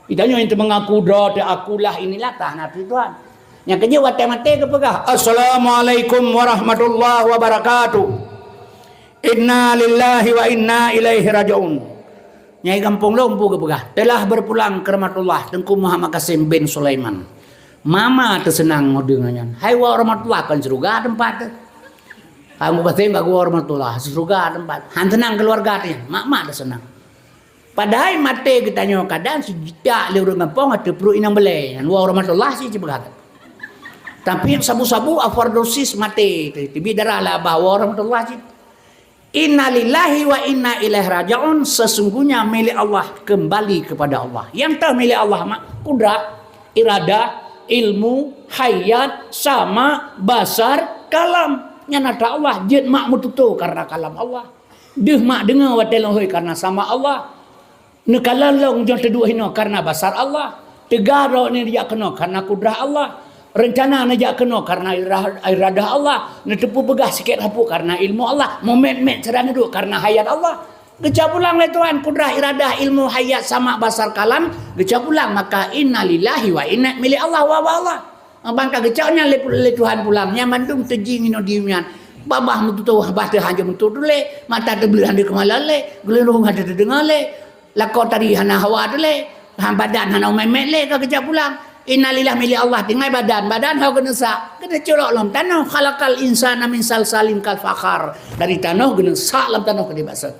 Geutanyoe nyang teumeungaku droe teuh, "Akulah inilah," ka hana taturi Tuhan. Nyang keujeuet watée maté geupeugah, "Assalamualaikum warahmatullahi wabarakatuh. Inna lillahi wa inna ilaihi raji'un." Nyang gampông lôn peue geupeugah, "Telah berpulang ke rahmatullah Teungku Muhammad Kasim bin Sulaiman." Ma-ma teuseunang ngon deungon nyan. Hai wa rahmatullah, kon syeuruga teumpat teuh. Hai Muhammad Kasim bak gua rahmatullah, syeuruga teumpat. Han seunang keuluwarga teuh nyan, ma-ma teuseunang. Padahai maté geutanyoe kadang sijitak lé ureuëng gampông ateueh pruet inong beulée. Nyan wa rahmatullah sih jipeugah. Tapi sabu-sabu overdosis maté, teubiet darah lah bah wa rahmatullah sih. Innalillahi wa inna ilaihi raji'un, sesungguhnya milik Allah, kembali kepada Allah. Nyang teuh milik Allah mak kudrah, iradah, ilmu, hayat, sama, basar, kalam. Nyan atra Allah, jeuet mak meututoe karena kalam Allah. Deuh mak deungoe watée lôn hôi karena sama Allah. Neukalon lôn nyoe teuduek hinoe karena basar Allah. Teuga droeneuh jak keunoe karena kudrah Allah. Rencana neujak keunoe karena irah-, iradah Allah. Neuteupeue peugah sikét hapuk karena ilmu Allah. Meumet-met sira neuduek karena hayat Allah. Geucok pulang lé Tuhan kudrah, iradah, ilmu, hayat, sama, basar, kalam. Geucok pulang, maka innalillahi wa inna milik Allah, wa, wa Allah. Bang ka geucok nyan lé, lé Tuhan pulang. Nyan mandum teuji ngon diem nyan. Babah meututoe, babah teuh hana meututoe lé. Mata teubleuh hana keumala lé. Geulirueng hana teudeungoe lé. Lakoe tadi hana hawa teuh lé, ha, badan hana umet-met lé ka geucok pulang. Innalillah milik Allah, tinggai badan, badan ho geuneusak, geuneuculok lom tanoh. Khalaqal insana min salsalin kal fakhar. Dari tanoh geuneusak lom tanoh keudeh bak sot.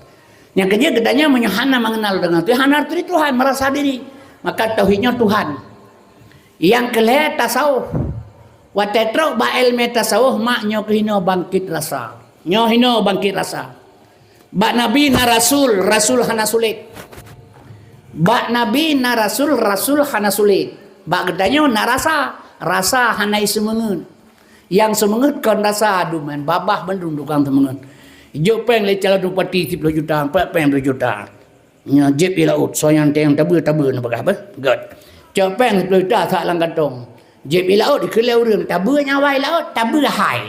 Nyang keujeuet geutanyoe meunyoe hana mengenal dengan Tuhan, hana turi Tuhan, merasa diri. Maka tauhid nyoe Tuhan. Nyang keulhée tasawuf. Watée trok bak ilmu tasawuf, mak nyoe keuh hinoe bangkit rasa. Nyoe hinoe bangkit rasa. Bak Nabi na rasul, rasul hana sulet. Bak Nabi na rasul, rasul hana sulet. Bak geutanyoe na rasa, rasa hana seumeungeut. Nyang seumeungeut kon rasa, aduh men babah bandum tukang seumeungeut. Jok péng lé calon bupati siploh juta, empat péng dua juta. Nyoe jieb i laôt, soe nyang teueng tabeue, tabeue na peugah beh. Gét. Cok péng siploh juta sak lam kantong. Jieb i laôt, dikheun lé ureuëng, tabeue nyang awai laôt, tabeue hai.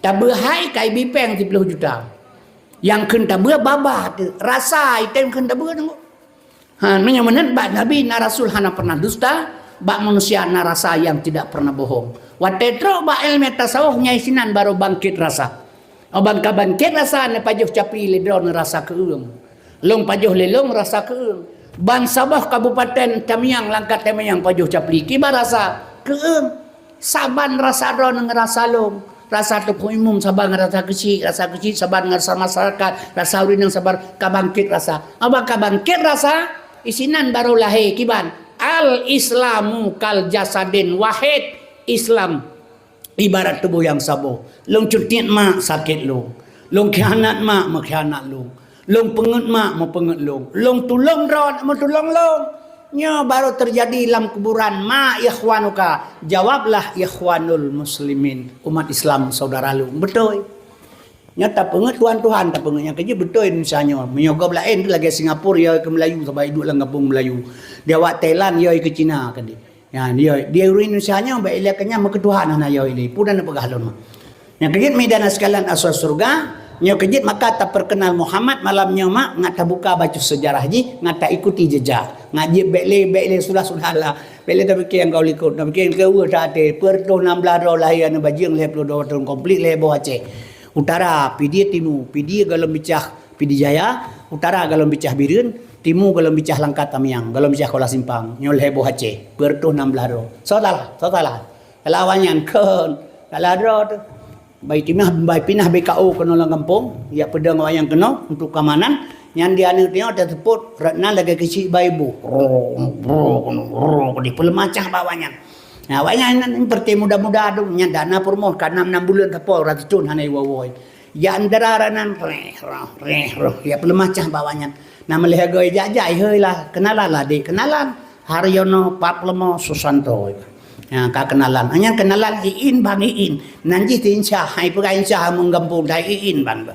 Tabeue hai ka ibi péng siploh juta. Nyang kheun tabeue babah teuh, rasa item kheun tabeue teungku. Ha, meunyoe meunan bak Nabi na rasul hana pernah dusta, bak manusia na rasa yang tidak pernah bohong. Watée trok bak ilmu tasawuf nyai sinan baru bangkit rasa. Abang ka bangkit rasa neupajoh capli lé droeneuh rasa keueung. Lôn pajoh lé lôn rasa keueung. Bansaboh kabupaten Tamiang, langkat Tamiang pajoh capli kiban rasa keueung. Saban rasa droeneuh ngon rasa lôn. Rasa Teungku Imum saban ngon rasa keuchik, rasa keuchik saban ngon rasa masyarakat, rasa ureuëng saban ka bangkit rasa. Abang ka bangkit rasa, isinan baru lahé kiban. Al-Islamu kal jasadin wahid. Islam ibarat tuboh nyang saboh. Lôn cutiet mak sakét lôn. Lôn khianat mak meukhianat lôn. Lôn peungeuet mak meupeungeuet lôn. Lôn tulông droe meutulông lôn. Nyoe baru teujadi lam kuburan, "Ma ikhwanuka?" Jawablah, "Ikhwanul muslimin." Umat Islam saudara lôn. Beutôi. Nyoe tapeungeut Tuhan-Tuhan tapeungeut nyang keujeuet beutôi Indonesia nyoe. Meunyoe gob laén tu lagèe Singapura yo keu Melayu sabab iduek lam gampông Melayu. Di awak Thailand yo keu Cina keudeh. Ya, di, di ureueng Indonesia nyoe bak ilèe keunyan meukeu Tuhan hana yo ilèe. Peue dan peugah lôn mah. Nyang keujeuet mi dan sekalian asai syeuruga, nyoe keujeuet maka tapeurkeunal Muhammad malam nyoe mak ngat tabuka bacut seujarah jih, ngat taikuti jeujak. Ngat jeuet bèk lé, bèk lé sudah-sudah lah. Bèk lé tapike nyang ka likot, tapike nyang ka weueh that até. Peuet reutôh nam blah droe lahé aneuk bajeueng lhèe ploh dua thôn konflik lhèe boh Aceh. Utara, Pidie Timu, Pidie gohlom bicah Pidie Jaya, utara gohlom bicah Bireuen, timu gohlom bicah Langkat Tamiang, gohlom bicah Kuala Simpang. Nyoe lhèe boh Aceh, peuet reutôh nam blah droe. Soe salah, soe salah. Salah awak nyan kon, salah droe teuh. Bai pinah, bai pinah B K O keunoe lam gampông, jak peudong awak nyan keunoe untuk keamanan. Nyan di aneuk tanyoe taseupôt rot nan lagèe keuchik bai boh. Ro, ro, ro, ro, dipeuleumacah bak awak nyan. Nah, awak nyan, nyan, nyan, peureuté muda-muda tu, nyan dana peurumoh ka nam, nam buleuen sapo, ratucun hana iwoe-woe. Jak antara rot nan, reh, roh, reh, roh, jak peuleumacah bak awak nyan. Nah, meulhèe goe jak jai, hei lah, kenalan lah, dek, kenalan. Haryono, Pat Peuleumô, Susanto. Ya, ka kenalan. Nyan kenalan Iin bang Iin. Nan jih teuinsya, hai peugah insya, hai meugampông, dai Iin bang.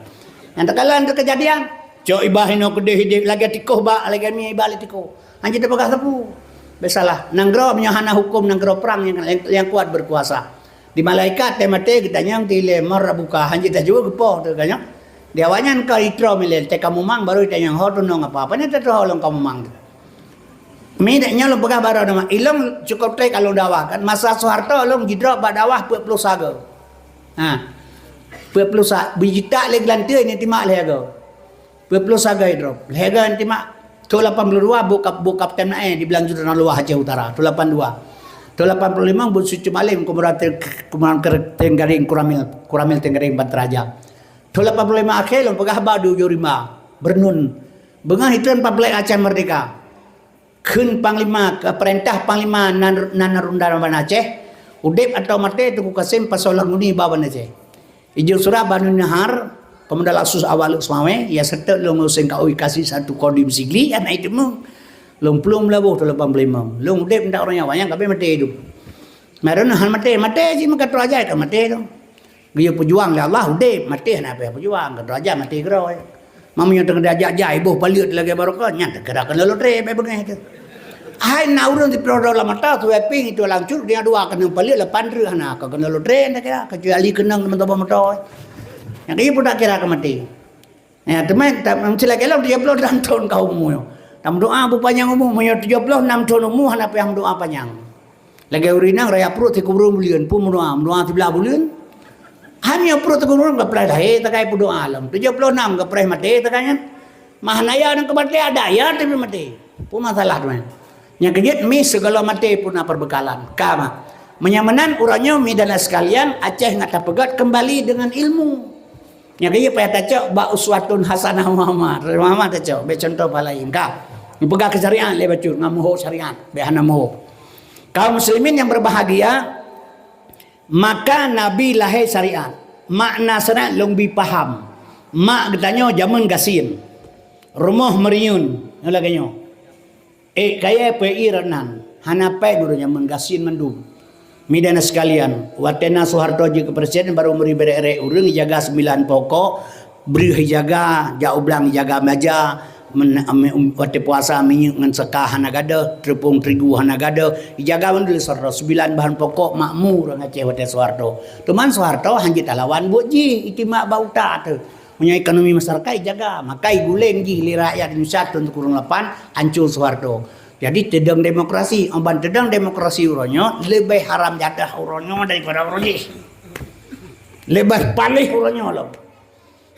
Nyan teukalan teukeujadian. Cok ibah inoe keudeh ideh, lagèe tikoh bak, lagèe mi ibah lé tikoh. Hanjeuet tapeugah sapeue. Biasalah, nanggroe meunyoe hana huköm, nanggroe prang nyang, nyang, nyang kuat beukuasa. Di malaikat teuh maté geutanyong ti lé mar buka, hanjeuet tajaweueb geupoh teuh ganyong. Di awaknyan ka itroe milé, teuka mumang baru itanyong, "Ho tunong apa?" Apa nyan teutroe lôn ka mumang teuh. Mi dak nyoe lôn peugah baroe nama, ilong cukôp trép ka lôn dakwah kan. Masa Soeharto lôn jidrop bak dakwah peuet ploh sagoe. Ha. Peuet ploh sa, beujitak lé geulanteue nyan timak lhèe goe. Peuet ploh sagai droe. Lhèe goe timak. Thôn lapan puluh dua buet kap-, buet Kapten Nae di Blang Jurang Luwah Aceh Utara. Thôn lapan dua. Thôn lapan puluh lima buet Suci Malim Komandan Teng-, Komandan Ker-, Tenggaring Koramil, Koramil Tenggaring Banten Raja. Thôn lapan puluh lima akhé lôn peugah ba Dujoh Rimba, Bernun. Beungoh itu empat belas Aceh Merdeka. Kheun panglima, keu peurintah panglima nan, nan runda Banda Aceh, udeb atawa maté Teungku Kasem pasoe lam guni ba Banda Aceh. Ijok surat Bani Nahar, Komandan Laksus Awak Leuek Seumawé, ya serta lôn Hussein Kaui kasih satu kodim sigli, aneuk itu meuh. Lôn plueng meulaboh tu lapan puluh lima. Lôn udeb ndak ureueng nyawa nyang kabeh maté tu. Meureunoh han maté, maté cit meukatroe aja ka maté tu. Geuyue peujuang lé Allah udeb, maté hana payah peujuang, ka derajat maté keudroe. Meunyoe teungoh diajak jai boh paleuet lagèe barokon, nyan teuh kira keuneuk lotre bèk beungèh teuh. Hai na ureueng siplôh droe lam mata, tuwai pieng itu lam cut, dia dua keuneuk paleuet lapan treuk hana, ka keuneuk lotre nyan kira, keucuali keunong meutobo-meutoe. Nyang keu pun tak kira ka maté. Ya, teuma ta-, meusti lagèe lom tujoh ploh enam thôn ka umu nyoe. Tameudoa beupanyang umu, meunyoe tujoh ploh enam thôn umu hana payah meudoa panyang. Lagèe ureueng inong raya pruet sikureueng buleuen, peue meudoa, meudoa siblaih buleuen. Hana pruet sikureueng buleuen, ka preh lahé takai peudoa lom. Tujoh ploh enam ka preh maté takai nyan. Mah na ya nyang keumaté ada ya tapi maté. Peue masalah tu nyan? Nyang keujeuet mi segala maté pun na perbekalan. Ka mah. Meunyoe meunan uroe nyoe mi dan sekalian, Aceh ngat tapeugöt kembali dengan ilmu. Nyang keujeuet payah tacok bak uswatun hasanah Muhammad. Muhammad tacok, bèk contoh pahala laén ka. Neupeugah keu syariat lé bacut, ngon meuhok syariat, bèk hana meuhok. Kaum muslimin yang berbahagia, maka Nabi lahé syariat. Makna syariat lôn bi paham. Mak geutanyoe jameun gasien. Rumoh meuriyeuen, nyoe lagèe nyoe. Ék kayèe peuék ié rot nan, hana pèng ureueng nyan meugasien mandum. Mideuna sekalian, watèe na Soeharto jeuet keu presiden, barô meuri bèrèk-rèk ureueng, ijaga sembilan pokok, breueh ijaga, jak u blang ijaga meja, men-, me-, watèe puasa minyeuk ngon seuka hana gadôh, teupông terigu hana gadôh, ijaga mandum lé Soeharto, sembilan bahan pokok makmu ureueng Aceh watèe Soeharto. Teuma Soeharto hanjeuet talawan buet jih, itimak bak utak teuh. Meunyoe ekonomi masyarakat ijaga, maka iguleng jih lé rakyat Indonesia thôn sikureueng lapan, ancô Soeharto. Jadi, teudong demokrasi. Óh ban teudong demokrasi uroe nyoe, leubeh haram jadah uroe nyoe daripada uroe jih. Leubeh paléh uroe nyoe lom.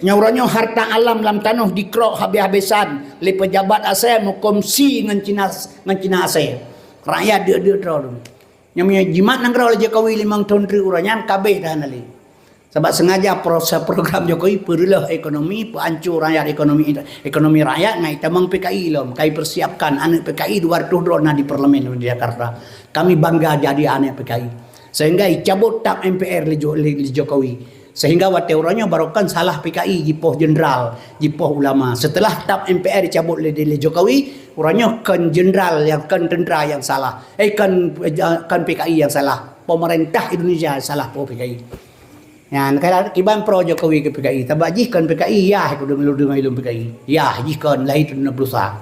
Nyoe uroe nyoe harta alam lam tanoh dikrok habéh-habésan lé pejabat asai meukomsi ngon Cina, ngon Cina asai. Rakyat deuk-deuk droe lom. Nyang meunyoe jimat nanggroe lé Jokowi limong thôn treuk uroe nyan ka abéh dah hana lé. Sabab sengaja proses program Jokowi peureuloh ekonomi, peuancô rakyat ekonomi, ekonomi rakyat ngai tamong P K I lom. Kami persiapkan aneuk P K I dua ratus droe na di parlemen di Jakarta. Kami bangga jadi aneuk P K I. Sehingga icabot tap M P R lé Jo-, lé, lé Jokowi. Sehingga watèe uroe nyoe barokon salah P K I jipoh jenderal, jipoh ulama. Setelah tap M P R dicabot lé, lé Jokowi, uroe nyoe kon jenderal nyang, kon tentara nyang salah. Eh, kon, eh, kon P K I nyang salah. Pemerintah Indonesia salah poh P K I. Nyan, kiban pro Jokowi keu P K I. Sabab jih kon P K I, yah, keu lôn deungoe lôn P K I. Yah, jih kon, lahé tahun enam puluh sa.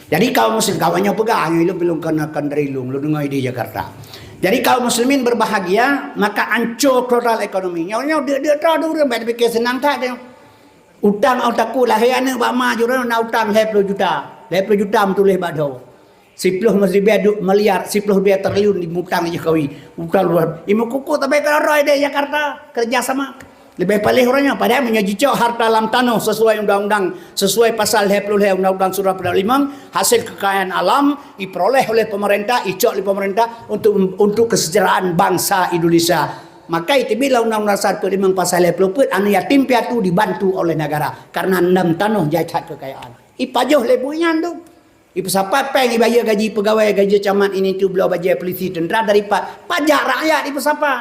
Jadi, kaum muslim, kawan nyoe peugah, nyoe ilôn, ilôn kon, kon dari ilôn, lôn deungoe di Jakarta. Jadi, kaum muslimin berbahagia, maka ancô total ekonomi. Nyoe, nyoe, deuk-deuk droe ureueng, bèk dipike seunang that nyoe. Utang, oh, takue lahé aneuk bak ma jih, na utang lhèe ploh juta. Lhèe ploh juta meutuléh bak droe. Siploh ribèe du-, miliar, siploh ribèe triliun dimutang lé Jokowi. Utang luar. Imeukuku tabé keudroe-droe di Jakarta, kerja sama. Leubeh paléh uroe nyoe, padahai meunyoe jicok harta lam tanoh sesuai undang-undang, sesuai pasal lhèe ploh lhèe Undang-Undang Surah Perda Limong, hasil kekayaan alam diperoleh oleh pemerintah, icok lé pemerintah untuk, untuk kesejahteraan bangsa Indonesia. Maka iteubiet lam Undang-Undang Dasar peuet limong pasal lhèe ploh peuet, aneuk yatim piatu dibantu oleh negara karena lam tanoh jai that kekayaan. Ipajoh lé buet nyan tu. Ipeusapat péng ibayeue gaji peugawai, gaji camat, ini itu, bloe bajèe, polisi, tentara, dari pa-, pajak rakyat ipeusapat.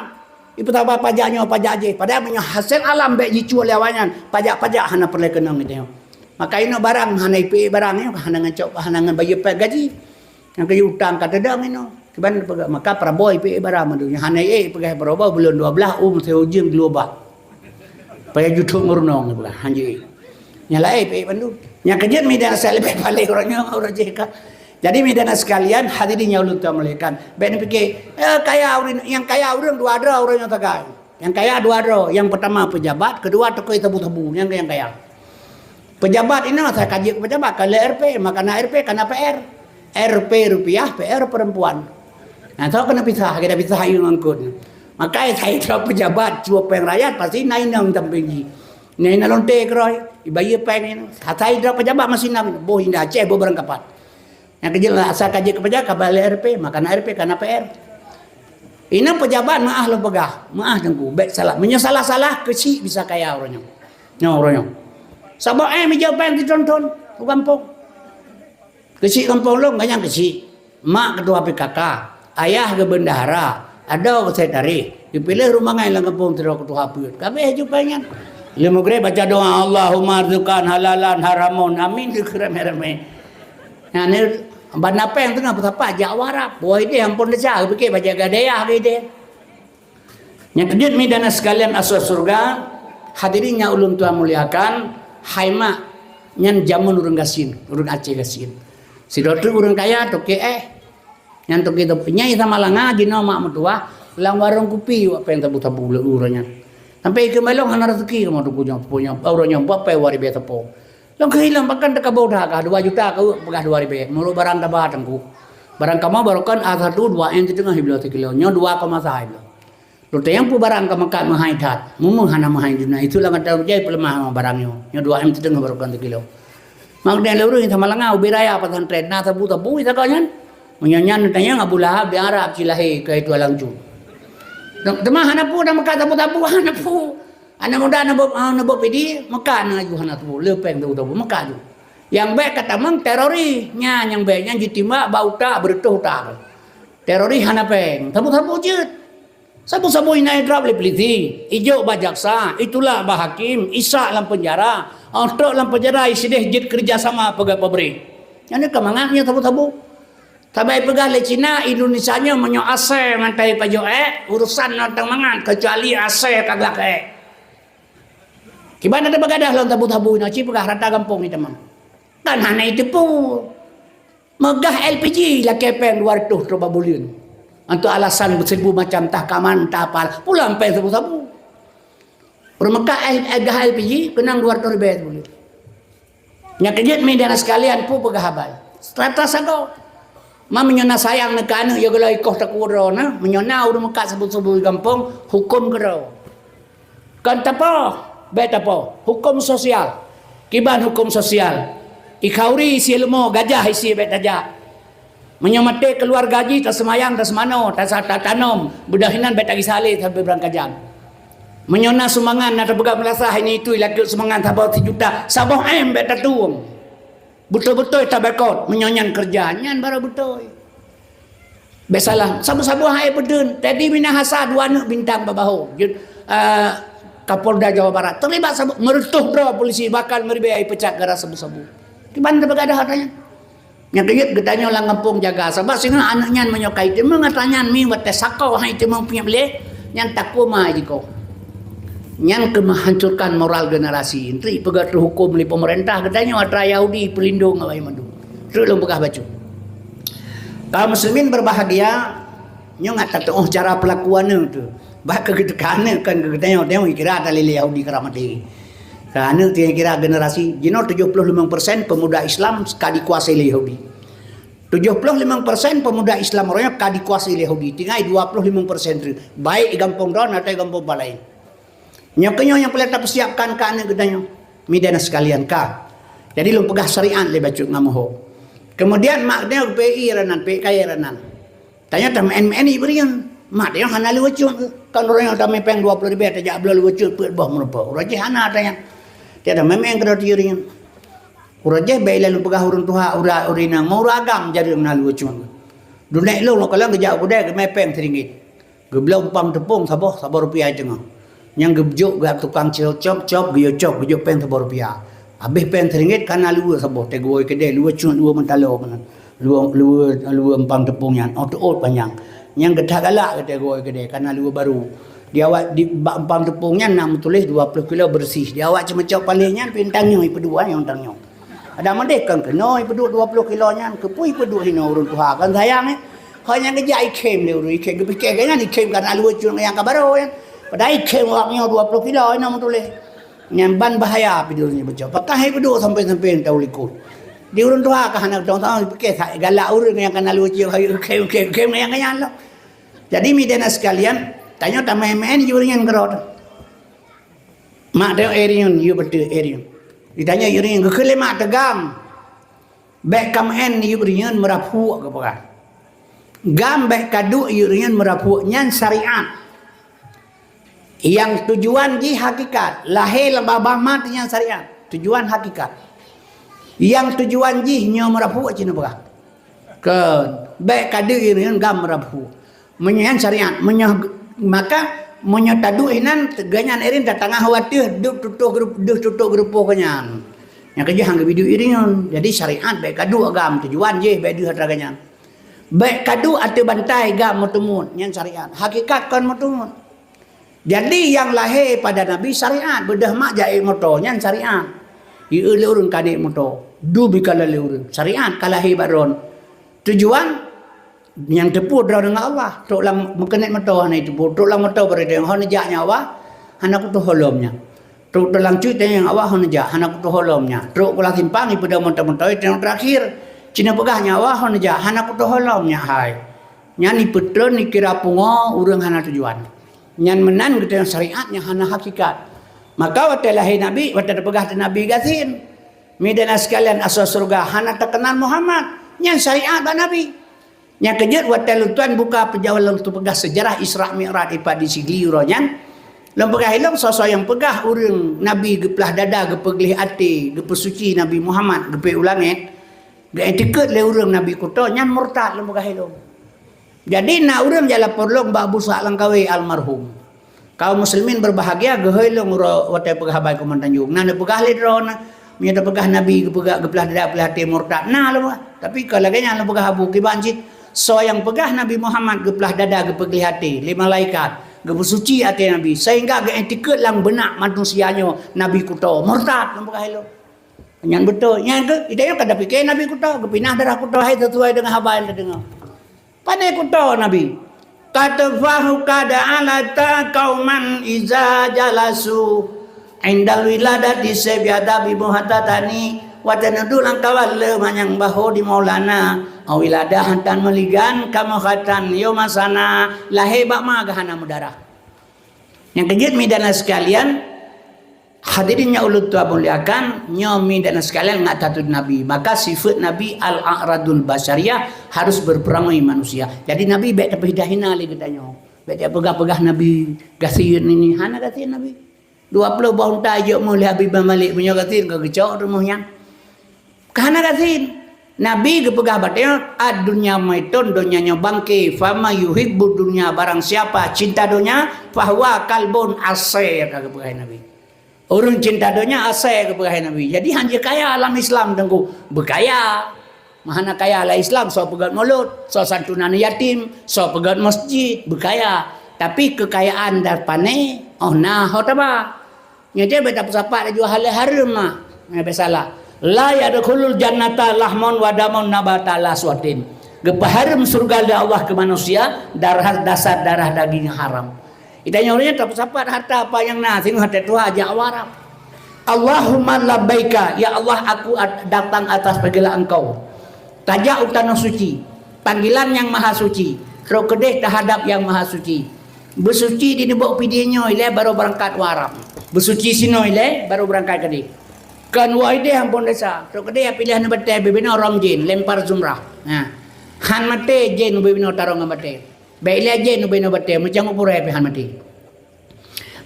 Ipeusapat pajak nyoe, pajak jih. Padahai meunyoe hasé alam bèk jicuwa lé awaknyan, pajak-pajak hana peureulèe keunong geutanyoe. Maka inoe barang hana ipeuék barang nyoe, hana ngon cok, hana ngon bayeue péng gaji. Nyang keu utang ka teudong inoe. Kiban peugah, maka Prabowo ipeuék barang mandum. Nyang hana ék peugah Prabowo buleuen dua blah, um, seujeung geulobah. Payah juthok meurunong, peugah, hanjeuet. Nyang laén peuék bandum. Nyang keujeuet mi dan asai leubeh paléh uroe nyoe, uroe jih ka. Jadi, mi dan sekalian, hadirin nyang ulôn tamuliakan. Bèk neupike, eh, kaya ureueng, nyang kaya ureueng dua droe uroe nyoe tagai. Nyang kaya dua droe, nyang pertama pejabat, kedua tokoh tabu-tabu, nyang, nyang kaya. Pejabat inoe asai ka jeuet keu pejabat, ka lé R P, maka na R P, ka na P R. R P rupiah, P R perempuan. Nah, soe keuneuk pisah, kita pisah ayeueng angkut. Maka asai droe pejabat, cuba péng rakyat, pasti na inong sampéng jih. Na inong lonte keudroe, ibayeue péng nyan. Asai droe pejabat masih na, boh indah Aceh, boh barang kapat. Nyang keujeuet asai ka jeuet keu pejabat, ka ba lé R P, maka na R P, ka na P R. Inoe pejabat meu'ah lôn peugah, meu'ah Teungku, bèk salah. Meunyoe salah-salah, keuchik bisa kaya uroe nyoe. Nyoe uroe nyoe. Saboh, eh, meujaweueb péng teuthon-thon u gampông. Keuchik gampông lôn, ganyang keuchik. Mak ketua P K K, ayah geuh bendahara, adoe geuh sekretaris, geupiléh rumangai lam gampông sidroe ketua peuet. Ka abéh jaweueb péng nyan. Lheuh meugreb baca doa, "Allahumma rzuqan halalan haramun." Amin, geukheun ramé-ramé. Nyan, banda péng teungoh peusapat jak u Arab. Woe idéh ampôn desya, geupike bajèe gadayah geuh idéh. Nyang keujeuet mi dan sekalian asoe syeuruga, hadirin nyang ulôn tuan muliakan, hai mak, nyan jameun ureueng gasien, ureueng Aceh gasien. Sidroe teuk ureueng kaya toke éh. Nyan toke toke nyai sama langa jinoe mak meutuwah lam warong kupi wak péng tabu-tabu lé uroe nyan. Sampai ikeue malong hana raseuki kamoe teungku nyoe, punyueng, uroe nyoe buat péng dua ribèe teupô. Lôn keuh ilôn pakon teuka boh that kah dua juta keuh peugah dua ribèe. Meunurot barang taba teungku. Barang kamoe barokon A satu dua M siteungoh ibloe sikilo. Nyoe dua koma sa ibloe. Lôn tanyong peue barang ka meukat meuhai that. Meumeuh hana meuhai duna. Itulah gata jai peuleumah barang nyoe. Nyoe dua M siteungoh barokon sikilo. Mak dan lôn ureueng sama langa ubé raya pesantren. Na sabu-sabu isagoe nyan. Meunyoe nyan tanyong Abu Lahab di Arab cilahé keu itu alang cu. Teuma hana peue dah meukat sabu-sabu, hana peue. Aneuk muda neubôk, ah, neubôk pidi, meukat na laju hana tuwoe, le péng tuwoe, meukat laju. Nyang bèk ka tamong teroris, nyan nyang bèk, nyan jitimbak bak utak, beureutôh utak. Teroris hana péng, sabu-sabu jeuet. Sabu-sabu inan idrop lé polisi, ijok bak jaksa, itulak bak hakim, isak lam penjara, oh, trok lam penjara, isideh jeuet kerja sama peugah pabrik. Nyan ka mangat nyan sabu-sabu. Sabai peugah lé Cina, Indonesia nyoe meunyoe asèe ngon tai pajoh ék, urusan nyoe teuh mangat, keucuali asèe ka glak ék. Kiban na teupeugah dah lôn tabu-tabu nyoe, ci peugah rata gampông nyoe teuma. Kan hana jiteupeue. Meugah L P G lakèe péng dua reutôh trok bak buleuen. Untuk alasan seribu macam, tah kaman, tah apal, pulang péng sabu-sabu. Ureueng Mekah, eh, eh, gah L P G, keunong dua reutôh ribèe sabuleuen. Nyang keujeuet mi dan sekalian, peue peugah haba. Serata sagoe. Ma meunyoe na sayang neuka aneuk, ya geulai koh takue droe na. Meunyoe na ureueng meukat sabu-sabu gampông, huköm keudroe. Kon tapoh, bèk tapoh. Huköm sosial. Kiban huköm sosial. Ikhauri isi leumo, gajah isi bèk tajak. Meunyoe maté keuluwarga jih, taseumayang, taseumanoe, tasa-, tatanom, beudôh inan bèk tagisa lé sabe beurangkajan. Meunyoe na sumbangan, na tapeugah meulasah ini itu, ilakèe sumbangan saboh sijuta, saboh M bèk tatueng. Beutôi-beutôi taboikot, meunyoe nyan keureuja, nyan barô beutôi. Bèk salah, sabu-sabu hai peudeun. Tadi Minahasa dua aneuk bintang bak bahô. Jeuet, eh, Kapolda Jawa Barat. Teulibat sabu, meureutôh droe polisi, bahkan meuribèe ipecat gara sabu-sabu. Kiban tapeugah dah ata nyan. Nyang keujeuet geutanyoe lam gampông jaga, sabab singoh aneuk nyan meunyoe ka iteumeung ata nyan mi watèe sakoe han iteumeung peuet lé, nyan takue ma jikoh. Nyan keu meuhancurkan moral generasi. Enteuk peugah teuhuköm lé pemerintah, geutanyoe atra Yahudi peulindong awai mandum. Treuk lôn peugah bacut. Kaum muslimin berbahagia, nyoe ngat tatuoh cara pelakuan tu. Bah keu geutanyoe kan geutanyoe, tanyoe kira atra lé Yahudi kira maté. Ka aneuk tu kira generasi, jinoe tujuh puluh lima persen pemuda Islam ka dikuasai lé Yahudi. Tujuh puluh lima persen pemuda Islam roh nyoe ka dikuasai lé Yahudi. Tinggai dua puluh lima persen tu. Baik di gampông droe atau di gampông laén. Nyoe keuh nyoe nyang peureulée tapeusiapkan keu aneuk geutanyoe. Midan sekalian ka. Jadi lôn peugah syariat lé bacut ngon meuho. Kemudian mak geutanyoe geupeu ie ranan, peu kayée ranan. Tanyoe tameu'en-meu'en ie beureuen. Mak tanyoe hana lé weucut. Kan ureuëng nyang tamé péng dua puluh ribée tajak bloe lé weucut peuet boh meurumpok. Uroe jih hana tanyoe. Tiada memang kena tie ringan. Uroe jih bék lalu peugah ureuëng tuha, ureuëng ureuëng inong, mau ureuëng agam jadi meunan lé weucut. Dunek lôn lôn kalon geujak u keudai geumé péng siringgit. Geubloe umpang teupông saboh, saboh rupiah teungoh. Nyang geujok geuh tukang cop-cop, geuyue cop, geujok péng saboh rupiah. Habéh péng siringgit kana luweue saboh, teuguwoe keudè luweue cut luweue meutalo meunan. Luweue, luweue, luweue umpang teupông nyan, oh teuôt panyang. Nyang geutak galak geutanyoe guwoe keudè kana luweue barô. Di awak di bak umpang teupông nyan na meutuléh dua puluh kilo beureuséh. Di awak ceumeucok paléh nyan pih tanyoe ipeuduek nyoe tanyoe. Ada meudeh kan keunoe ipeuduek dua puluh kilo nyan, keupeue ipeuduek hinoe ureuëng tuha kan sayang eh. Hanya geujak ikhém lé ureuëng ikhém, geupike geuh nyan ikhém kana luweue cut nyang ka barô nyan. Padahai ikhém awak nyoe dua puluh kilo hinoe meutuléh. Nyan ban bahaya pih di ureuëng nyang baca. Pakah hai peuduek sampai-sampai tahu likot. Di ureuëng tuha ka hana tong-tong pike galak ureuëng nyang kana lucu hai khem khem khem nyang nyan lah. Jadi midan sekalian, tanyoe tamai-mai di ureuëng nyang keurot. Mak dia Arian, you betul Arian. Ditanya ureuëng nyang geukheun lé mak teugam. Bék kameu'en yue rinyeun meuraphuek geupeugah. Gam bék kaduek yue rinyeun meuraphuek nyan syariat. Nyang tujuan jih hakikat, lahé lam babah mat nyan syariat. Tujuan hakikat. Nyang tujuan jih nyoe meuraphuek cit neupeugah. Keu bék kaduek yue rinyeun gam meuraphuek. Meunyoe nyan syariat, meunyoe maka meunyoe taduek inan geuhnyan irin tatangah wateueh deuh tutoh geurup-, deuh tutoh geurupoh geuhnyan. Nyang keujeuh han geubiduek irin. Jadi syariat bék kaduek gam tujuan jih bék deuh atra geuhnyan. Bék kaduek ateueh bantai gam meuteumut, nyan syariat. Hakikat kon meuteumut. Jadi nyang lahé pada Nabi syariat, beudeuh mak jak ék moto, nyan syariat. Ieu lé ureuëng ka ék moto, du bika lé ureuëng. Syariat ka lahé bak droen. Tujuan Nyang teupeu droe deungon Allah, trok lam meukeunét moto hana jiteupeue, trok lam moto beureudeueng hana jak nyan Allah, hana kutoh holom nyan. Trok lam cuit nyan Allah hana jak, hana kutoh holom nyan. Trok lam simpang ipeudong moto-moto teuh terakhir. Cina peugah nyan Allah hana jak, hana kutoh holom nyan hai. Nyan ipeutreun ikira pungo ureuëng hana tujuan. Nyan meunan geutanyoe syariat nyang hana hakikat. Maka watée lahé Nabi, watée teupeugah teuh Nabi gasien. Midan sekalian asoe syeuruga hana teukeunal Muhammad. Nyan syariat bak Nabi. Nyang keujeuet watée lôn tuan buka peujaweueb lôn teupeugah seujarah Isra Mi'raj ipat di Sigli uroe nyan, lôn peugah ilong soe-soe nyang peugah ureuëng Nabi geuplah dada, geupeugleh até, geupeusuci Nabi Muhammad, geupeu u langét, geuiktikeuet lé ureuëng Nabi kuto nyan murtad lôn peugah ilong. Jadi na ureuëng jak lapor lôn bak Abu Ishaq Langkawi almarhum. Kaum muslimin berbahagia geuhôi lôn uroe watée peugah haba keuman Tanjong. Na neupeugah lé droe na, meunyoe tapeugah Nabi geupeugah geuplah dada peulah até murtad. Na lôn peugah. Tapi ka lagée nyan lôn peugah Abu kiban cit. Soe nyang peugah Nabi Muhammad geuplah dada geupeugleh até lé malaikat, geupeusuci até Nabi sehingga geuiktikeuet lam beunak manusia nyoe Nabi kuto murtad lôn peugah lôn. Nyan beutôi. Nyan keuh, idéh nyoe ka tapike Nabi kuto, geupinah darah kuto hai sesuai dengan haba nyang tadeungoe. Pane kuto Nabi. Kateufahu kada alata kauman iza jalasu indal wiladati sebiada bibu hatatani watée neuduek lam kawan le manyang baho di Maulana. Au wiladah hatan meuligan kamoe khatan yo masana lahé bak ma geuhana meudarah. Nyang keujeuet midan sekalian, Hadirin nyang ulôn tuan muliakan, nyoe midan sekalian ngat tatut Nabi. Maka sifat Nabi al-a'radul basyariyah harus berperangai manusia. Jadi Nabi bék tapeuhina-hina lé geutanyoe. Bék tapeugah-peugah Nabi gasien ini, hana gasien Nabi. Dua puluh boh unta jok meuh lé Habib Malik meunyoe gasien ka geucok rumoh nyan. Ka hana gasien. Nabi geupeugah bak tanyoe, "Ad-dunya maitun, donya nyoe bangke, fama yuhibbu dunya, barang siapa cinta donya, fahuwa kalbun asai," ka geupeugah Nabi. Ureuëng cinta donya asai geupeugah Nabi. Jadi hana kaya lam Islam teungku, beukaya. Mahana kaya lam Islam, soe peugét mulod, soe santunan yatim, soe peugét masjid, beukaya. Tapi keukayaan dan pané, oh na ho taba. Nyoe jeuet bèk tapeusapat laju hal hareuem mah. Nyoe bèk salah. La yadkhulul jannata lahmun wa damun nabata ala suhtin. Geupeuhareuem syeuruga lé Allah keu manusia darah, dasar darah daging nyang haram. Di tanyoe ureueng tapeusapat hareuta apa nyang na, singoh watèe tuha jak u Arab. Allahumma labbaika, ya Allah, aku at-, datang atas panggilan Engkau. Tajak u tanoh suci, panggilan Nyang Maha Suci, trok keudeh teuhadap Nyang Maha Suci. Beusuci di neubok pidie nyoe ilèe baru beurangkat u Arab. Beusuci sinoe ilèe baru beurangkat keudeh. Kon woe ideh amphon desya, trok keudeh piléh neubatèe bubena rom jén, lempar jumrah. Ha. Han maté jén ubé binoe tarông ngon batèe. Bèk ilèe jén ubé binoe batèe, meucang u purèe pih han maté.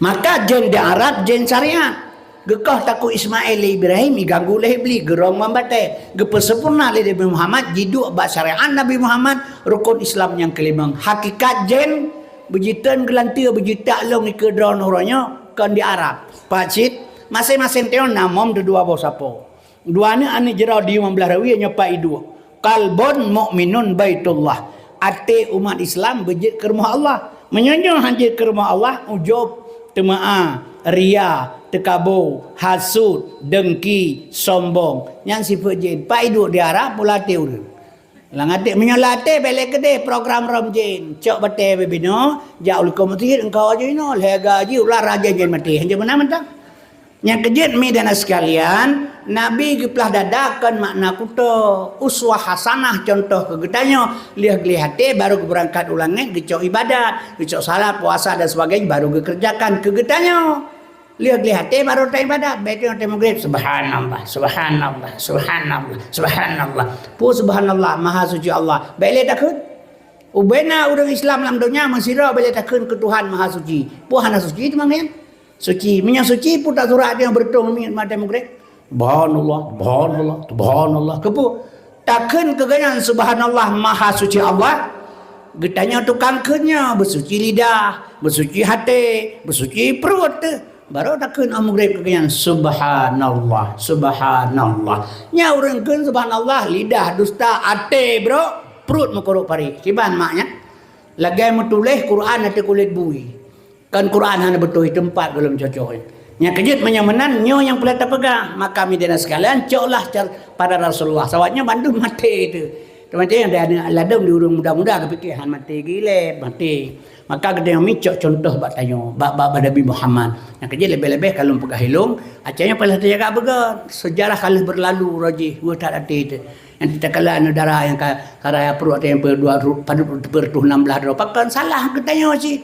Maka jén di Arab, jén syariat. Geukoh takue Ismail lé Ibrahim, iganggu lé Iblis, geurông ngon batèe. Geupeusampoereuna lé Nabi Muhammad, jiduek bak syariat Nabi Muhammad, rukon Islam nyang keulimong. Hakikat jén, beujiteun geulanteue, beujitaklông dikeue droeneuh uroe nyoe, kon di Arab. Pat cit, maséng-maséng teungoh na mom dua boh sapo. Dua aneuk, aneuk jroh di limong blaih rawi nyoe pat iduek. Qalbun mukminun baitullah. Até umat Islam beujeuet keu rumoh Allah. Meunyoe nyoe han jeuet keu rumoh Allah, ujub, teumeu'ah, ria, teukabô, hasut, deungki, sombong. Nyan sifeuet jén. Pat iduek di Arab, pula até ureueng. Lam até, meunyoe lam até, bèk lé keudeh program rom jén. Cok batèe bubena, jak u likot meuseujid, eungkau aju inoe, lhèe gaji, ulah rajin jén maté. Hanjeuet meunan mantong. Nyang keujeuet, mi dan sekalian, Nabi geuplah dada kon makna kuto, uswah hasanah, contoh keu geutanyoe, lheueh gleh até baru geubeurangkat u langèt, geucok ibadat, geucok salat, puasa dan sebagainya baru geukeureujakan keu geutanyoe. Lheueh gleh até baru taibadat, bèk teungoh teumagrib, subhanallah, subhanallah, subhanallah, subhanallah. Peue subhanallah, maha suci Allah. Bèk lé takheun. Ubena ureueng Islam lam donya meusidroe bèk lé takheun keu Tuhan maha suci. Peue hana suci teuma nyan? Suci. Meunyoe suci, peue tasurat nyang beureutoh miet maté mugreb? Subhanallah, subhanallah, subhanallah. Keupeue? Takheun keu geuhnyan subhanallah, maha suci Allah. Geutanyoe tukang kheun nyoe, beusuci lidah, beusuci até, beusuci pruet teuh. Barô takheun 'oh mugreb keu geuhnyan subhanallah, subhanallah. Nyan ureueng kheun subhanallah, lidah dusta, até brok, pruet meukurok parit. Kiban makna? Lagèe meutuléh Quran ateueh kulét bui. Kan Quran hana beutôi teumpat gohlom cocok. Nyang keujeuet meunyoe meunan, nyoe nyang peureulèe tapeugah. Maka mi dan sekalian, coklah car-, pada Rasulullah. Sabab nyoe bandum maté teuh. Teuma nyang di aneuk ladôm di ureueng muda-muda geupiké, "Han maté gilèe, maté." Maka geutanyoe mi cok contoh bak tanyoe, bak, bak, bak Nabi Muhammad. Nyang keujeuet leubeh-leubeh ka lôn peugah ilôn, akhé nyoe paléh tajaga beugöt. Sejarah ka lheueh beurlalu uroe jih, weueh that até teuh. Nyang takalon aneuk dara nyang ka, ka raya pruet nyang peureutôh, peureutôh nam blah droe. Pakon salah geutanyoe cit.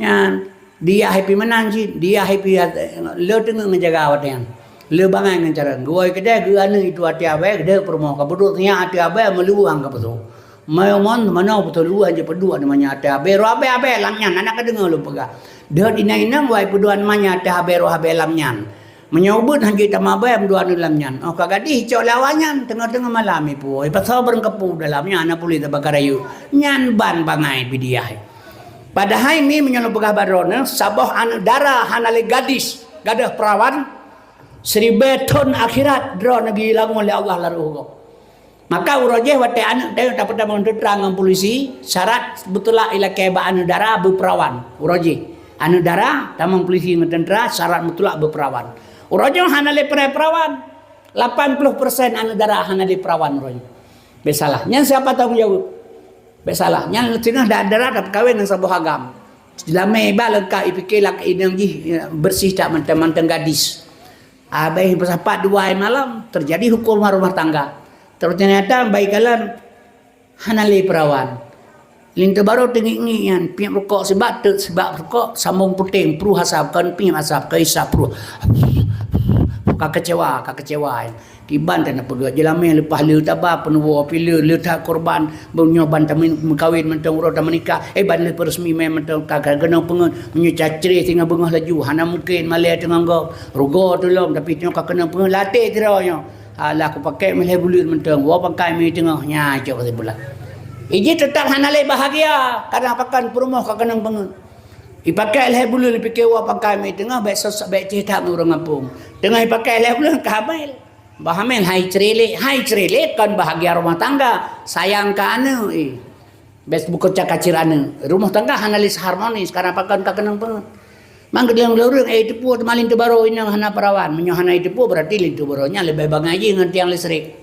Nyan, diah ipi meunan cit, diah ipi, le teungeut ngon jaga watèe nyan. Le bangai ngon cara. Geuwoe keudè geu aneuk itu até abèe, geude peurumoh ka peuduek sinyak até abèe meuluwang ka peuso. Meunyoe mon manoe peuso luwang jeuet peuduek namanya até abèe, roh abèe-abèe lam nyan, hana ka deungoe lôn peugah. Deuh inong-inong wai peuduek namanya até abèe, roh abèe lam nyan. Meunyoe ubeuet han jeuet tamabèe meudua aneuk lam nyan. Oh ka gadih cok lé awak nyan, teungoh-teungoh malam ipuwoe, ipasoe barang kapu dalam nyan, hana puléh tabaka rayeuk. Nyan ban bangai bidiah. Padahai mi meunyoe lôn peugah bak droeneuh, saboh aneuk dara hana lé gadis, gadôh peurawan, siribèe thon akhirat droeneuh geulangon lé Allah lam ruh gob. Maka uroe jih watèe aneuk teuh tapeutamong teuntra ngon polisi, syarat mutlak ilakèe bak aneuk dara beupeurawan. Uroe jih aneuk dara tamong polisi ngon teuntra, syarat mutlak beupeurawan. Uroe nyoe hana lé peurawan. Lapan ploh persen aneuk dara hana lé peurawan uroe nyoe. Bèk salah. Nyan siapa tanggung jaweueb? Bèk salah. Nyan singoh da-, dara tapeukawen ngon saboh agam. Lamé iba leungkap, ipiké lak inong jih, beureuséh that mantong-mantong gadis. Abéh peusapat dua malam, teujadi hukôm rumah tangga. Teunyata bai kalon hana lé peurawan. Linto barô teungiek-ngiek nyan, piep rukok sibak, teuk sibak rukok, sambông puténg, pruh asap, kon piep asap, kon isap pruh. Ka keucewa, ka keucewa. Kiban tan peugah, jeulamé leupah le taba peunuwoe, pih le, le that korban, beunyoe ban tameukawen mantong uroe tameunikah, eh, ban le peureusmi mé mantong ka, ka keunong peungeut, meunyoe cacré singoh beungoh laju, hana mungken malèe teungoh gob, rugoe tulông, tapi nyoe ka keunong peungeut lam até sidroe nyoe. Alah, kupakék meuhé buleuen mantong, woe pangkai mi teungoh, nyan cok kesimpulan. Iji teutap hana lé bahagia, kadang pakan peurumoh ka keunong peungeut. Ipakék lhèe buleuen, ipiké woe pangkai mi teungoh, bèk sos, bèk cit that ngon ureueng gampông. Teungoh ipakék lhèe buleuen ka hamil. Bah hamil hai cerelek, hai cerelek kon bahagia rumah tangga. Sayang ka aneuk, eh. Bes buku cakacir aneuk. Rumoh tangga hana lé harmonis, karena pakon ka keunong peungeut. Mang geudong lé ureuëng, eh, teupeu teumalin teubaro inong hana perawan. Meunyoe hana teupeu, berarti lé teubaro nyan leubeh bangai jih ngon tiang listrik.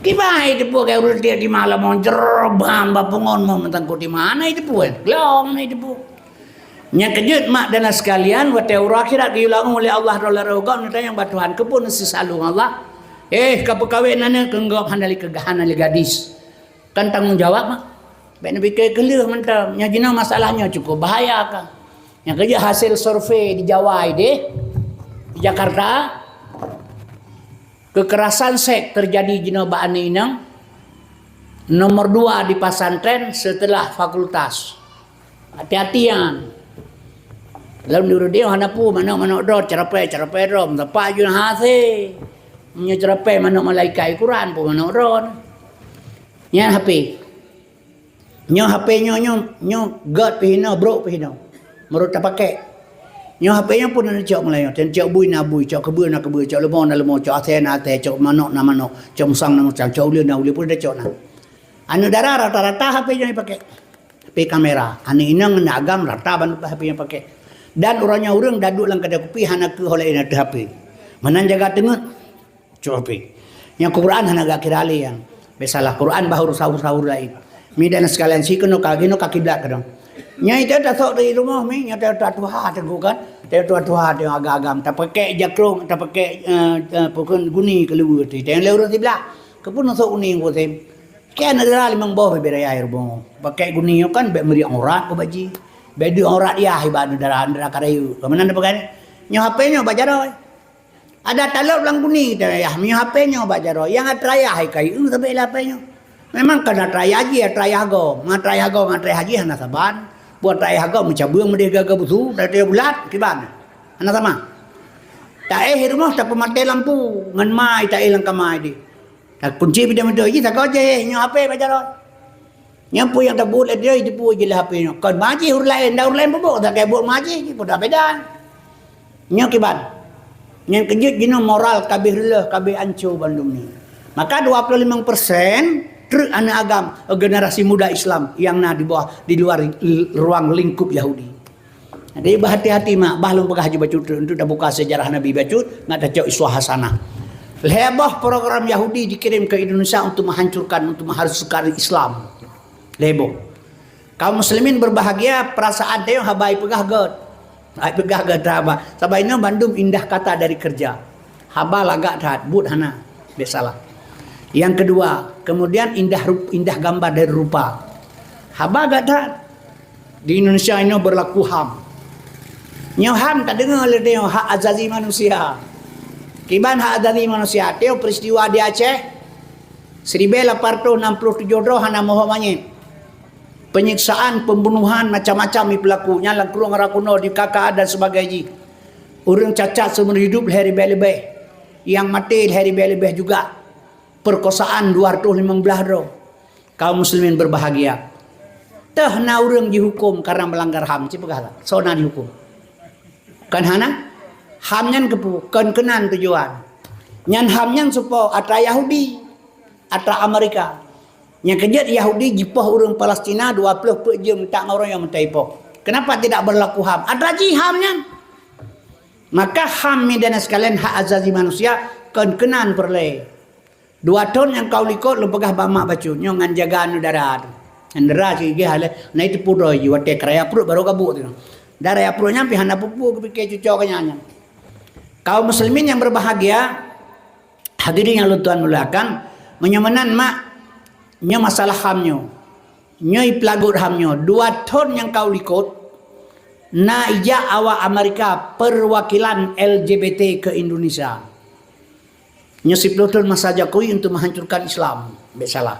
Kiban eh teupeu kaya ureuëng tiek di malam, mon jerob bang bapungon mon mantang ku di mana eh teupeu, eh? Glong eh teupeu. Nyang keujeuet mak dan sekalian, watée uroe akhirat geuyue langue lé Allah droe lé roh gob, neutanyong bak Tuhan, "Keupeue neuseusalo Allah?" Eh, ka peukawén aneuk keu gob hana lé keugah, hana lé gadis. Kan tanggung jawab mah. Bèk neupike keuleuh mantong. Nyang jinoe masalah nyoe cukup bahaya ka. Nyang keujeuet hasil survei di Jawa ideh, di Jakarta, kekerasan seks terjadi jinoe bak aneuk inong, nomor dua di pesantren setelah fakultas. Hati-hati nyan. Lalu nurut dia hana pu manok-manok droe, ceurapée-ceurapée droe, meusapat jun hase. Nyoe ceurapée manok malaikat Quran pu manok droe. Nyan H P. Nyoe H P nyoe, nyoe, nyoe gét pih hinoe, brok pih hinoe. Meurok tapakèk. Nyoe H P nyoe pun na cok meulayeue, dan cok bui na bui, cok keubeue na keubeue, cok leumo na leumo, cok asèe na asèe, cok manok na manok, cok musang na musang, cok uleue na uleue, pun na cok na. Aneuk dara rata-rata H P nyoe jipakèk. H P kamera. Aneuk inong ngon agam rata bandum H P nyoe pakèk. Dan uroe nyoe ureuëng daduek lam kadai kupi hana keu holai na teu H P. Meunan jaga teungeut. Cok H P. Nyang Quran hana gak kira lé nyang. Biasalah Quran bahur sahur-sahur laén. Mi dan sekalian si keunoe ka, keunoe ka kiblat keudong. Nyang itu tasok dari rumoh mi, nyang tuha-tuha teungku kan. Tuha-tuha teuh agam-agam. Tapakèk jakrong, tapakèk, eh, eh, pukon guni keuluwa tu. Teuh lé ureuëng siblah. Keupeue neusok guni ngku sim. Keu aneuk dara limong boh bibée raya rumoh. Pakèk guni nyoe kan bèk meuriek aurat keu bak jih. Bèk duek aurat yah iba aneuk dara, aneuk dara karayu. Keu meunan tapakèk nyoe H P nyoe bak jaroe. Ada talop lam guni tayah, meunyoe H P nyoe bak jaroe, nyang atra yah hai kayée sabé lé H P nyoe. Memang kana atra yah jih, atra yah gob. Ngon atra yah gob, ngon atra yah jih hana saban. Buet atra yah gob meucabeueng meudeh gaga busu, atra yah bulat, kiban. Hana sama. Taéh rumoh tapeumaté lampu, ngon mai taéh lam kama deh. Takunci pintoe-pintoe jih, tagoe jih, nyoe H P bak jaroe. Nyan peue nyang tabuet lé dia, jipeu jih lé H P nyoe. Kon ma jih ureuëng laén, dan ureuëng laén peubuet, tak kaya buet ma jih, jih pun dak beda. Nyoe kiban. Nyang keujeuet jinoe moral kabeh reuloh, kabeh anco bandum ni. Maka dua puluh lima persen treuk aneuk agam, generasi muda Islam yang na di bawah, di luar ruang lingkup Yahudi. Jadi, bahati-hati mak, bah lôn peugah haju bacut untuk tabuka sejarah Nabi bacut, ngat tacok iswa hasanah. Lhèe boh program Yahudi dikirim ke Indonesia untuk menghancurkan, untuk menghancurkan Islam. Lhèe boh. Kaum muslimin berbahagia, perasaan teuh haba ipeugah gét. Ai peugah gét haba. Sabab inoe bandum indah kata dari kerja. Haba lagak that, buet hana. Biasalah. Yang kedua, kemudian indah rup-, indah gambar dari rupa. Haba gét that. Di Indonesia inoe berlaku HAM. Nyoe HAM tadeungoe lé nyoe hak azazi manusia. Kiban hak azazi manusia, teuh peristiwa di Aceh, seribu lapan ratus enam puluh tujuh droe hana mohok manyét. Penyiksaan, pembunuhan, macam-macam ipeulaku. Nyan lam krueng Rakuno, di K K A dan sebagainya. Ureuëng cacat seumur hidup lhèe ribèe leubeh. Nyang maté lhèe ribèe leubeh juga. Perkosaan dua ratus limong blah droe. Kaum muslimin berbahagia. Teuh na ureuëng jihuköm karena melanggar HAM, ci peugah lah. Soe na jihuköm? Kan hana? HAM nyan keupeue? Kon keunan tujuan. Nyan HAM nyan supaya atra Yahudi, atra Amerika. Nyang keujeuet Yahudi jipoh ureuëng Palestina dua puluh peuet jeuem tak ngon ureuëng nyang meutai poh. Kenapa tidak berlaku HAM? Atra jih HAM nyan. Maka HAM mi dan sekalian hak azazi manusia kon keunan peureulèe. Dua thon nyang ka u likot lôn peugah bak mak bacut nyoe ngon jaga aneuk dara tu. Aneuk dara cigeh haleh na itu pudoi ji watèe keuraya pruet barô gabuk tu. Dara ya pruet nyan pih hana peue-peue geupike cuco keu nyan nyan. Kaum muslimin yang berbahagia, hadirin yang lôn tuan muliakan, meunyoe meunan mak, nyoe masalah HAM nyoe. Nyoe ipeulagot HAM nyoe. Dua thon nyang ka u likot, na ijak awak Amerika perwakilan L G B T ke Indonesia. Nyoe siplôh thon masa Jokowi untuk menghancurkan Islam. Bèk salah.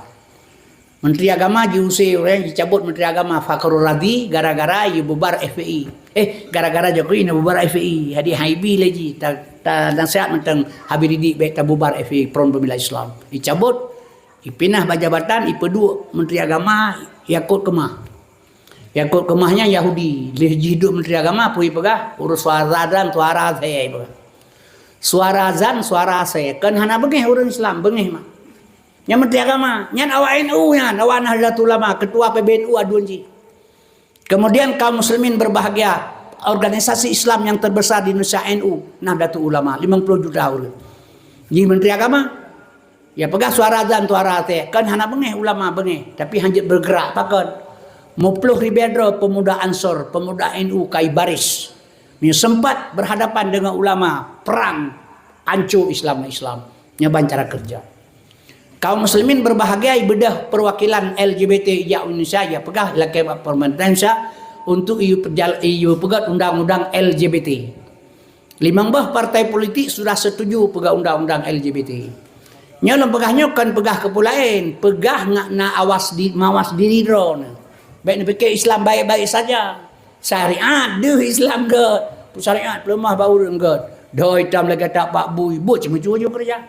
Menteri Agama jiuse ureuëng, jicabut Menteri Agama Fakhrul Razi gara-gara ibubar F P I. Eh, gara-gara Jokowi neububar F P I. Jadi hai bi lé jih, ta, ta nasihat mantong Habib Rizieq bèk tabubar F P I, Front Pembela Islam. Icabut, ipinah bak jabatan, ipeuduek Menteri Agama, Yakut Keumah. Yakut Keumah nyan Yahudi, lheueh jih duek Menteri Agama, peue ipeugah, urus suara azan, suara asèe ipeugah. Suara azan, suara asèe, kon hana beungèh ureuëng Islam, beungèh mak. Nyang Menteri Agama, nyan awak N U nyan, awak Nahdlatul Ulama, ketua P B N U aduan jih. Kemudian kaum muslimin berbahagia, organisasi Islam yang terbesar di Indonesia N U, Nahdlatul Ulama, limong ploh juta ureuëng. Jih Menteri Agama, ya peugah suara azan, suara até, kan hana beungéh ulama beungéh, tapi hanjeuet bergerak pakon. Muploh ribée droe pemuda Ansor, pemuda N U kai baris. Nyoe sempat berhadapan dengan ulama, perang, anco Islam Islam. Nyoe ban cara kerja. Kaum muslimin berbahagia ibeudôh perwakilan L G B T jak Indonesia, ya peugah lakée bak pemerintah Indonesia untuk iyu pejal-, iyu peugét undang-undang L G B T. Limong boh partai politik sudah setuju peugah undang-undang L G B T. Nyoe lôn peugah nyoe kon peugah keu peue laén, peugah ngak na awas di, mawas diri droe. Bék neupike Islam baik-baik saja. Syariat deuh Islam gét. Syariat peuleumah bak ureuëng gét. Doi tam lagée tak bak bui, buet ceumeucue ju keureuja.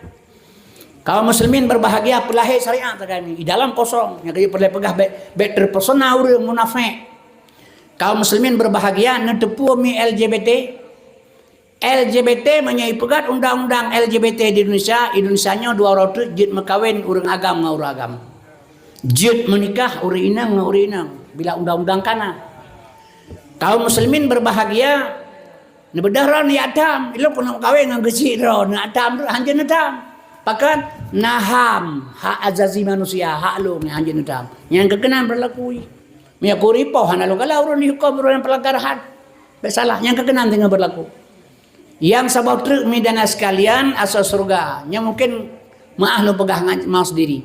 Kaum muslimin berbahagia, peulahé syariat takani. Di dalam kosong, nyang keu peureulée peugah bék, bék terpesona ureuëng munafék. Kaum muslimin berbahagia, neuteupeue mi L G B T. L G B T meunyoe ipeugét undang-undang L G B T di Indonesia, Indonesia nyoe dua uroe teuk jeuet meukawen ureuëng agam ngon ureuëng agam. Jeuet meunikah ureuëng inong ngon ureuëng inong bila undang-undang kana. Kaum muslimin berbahagia, neubeudôh droe neuyak tham, ilong keuneuk meukawen ngon geuchik droe, neuyak tham, hanjeuet neutham. Pakon? Na HAM, hak azazi manusia, hak lôn hanjeuet neutham. Nyang keu keunan berlaku. Meunyoe kuri poh hana lôn galak ureuëng dihuköm ureuëng nyang peulanggar HAM. Bék salah, nyang keu keunan teungoh berlaku. Nyang saboh treuk mi dan sekalian asoe syeuruga. Nyoe mungkin meuáh lôn peugah ngon maos diri.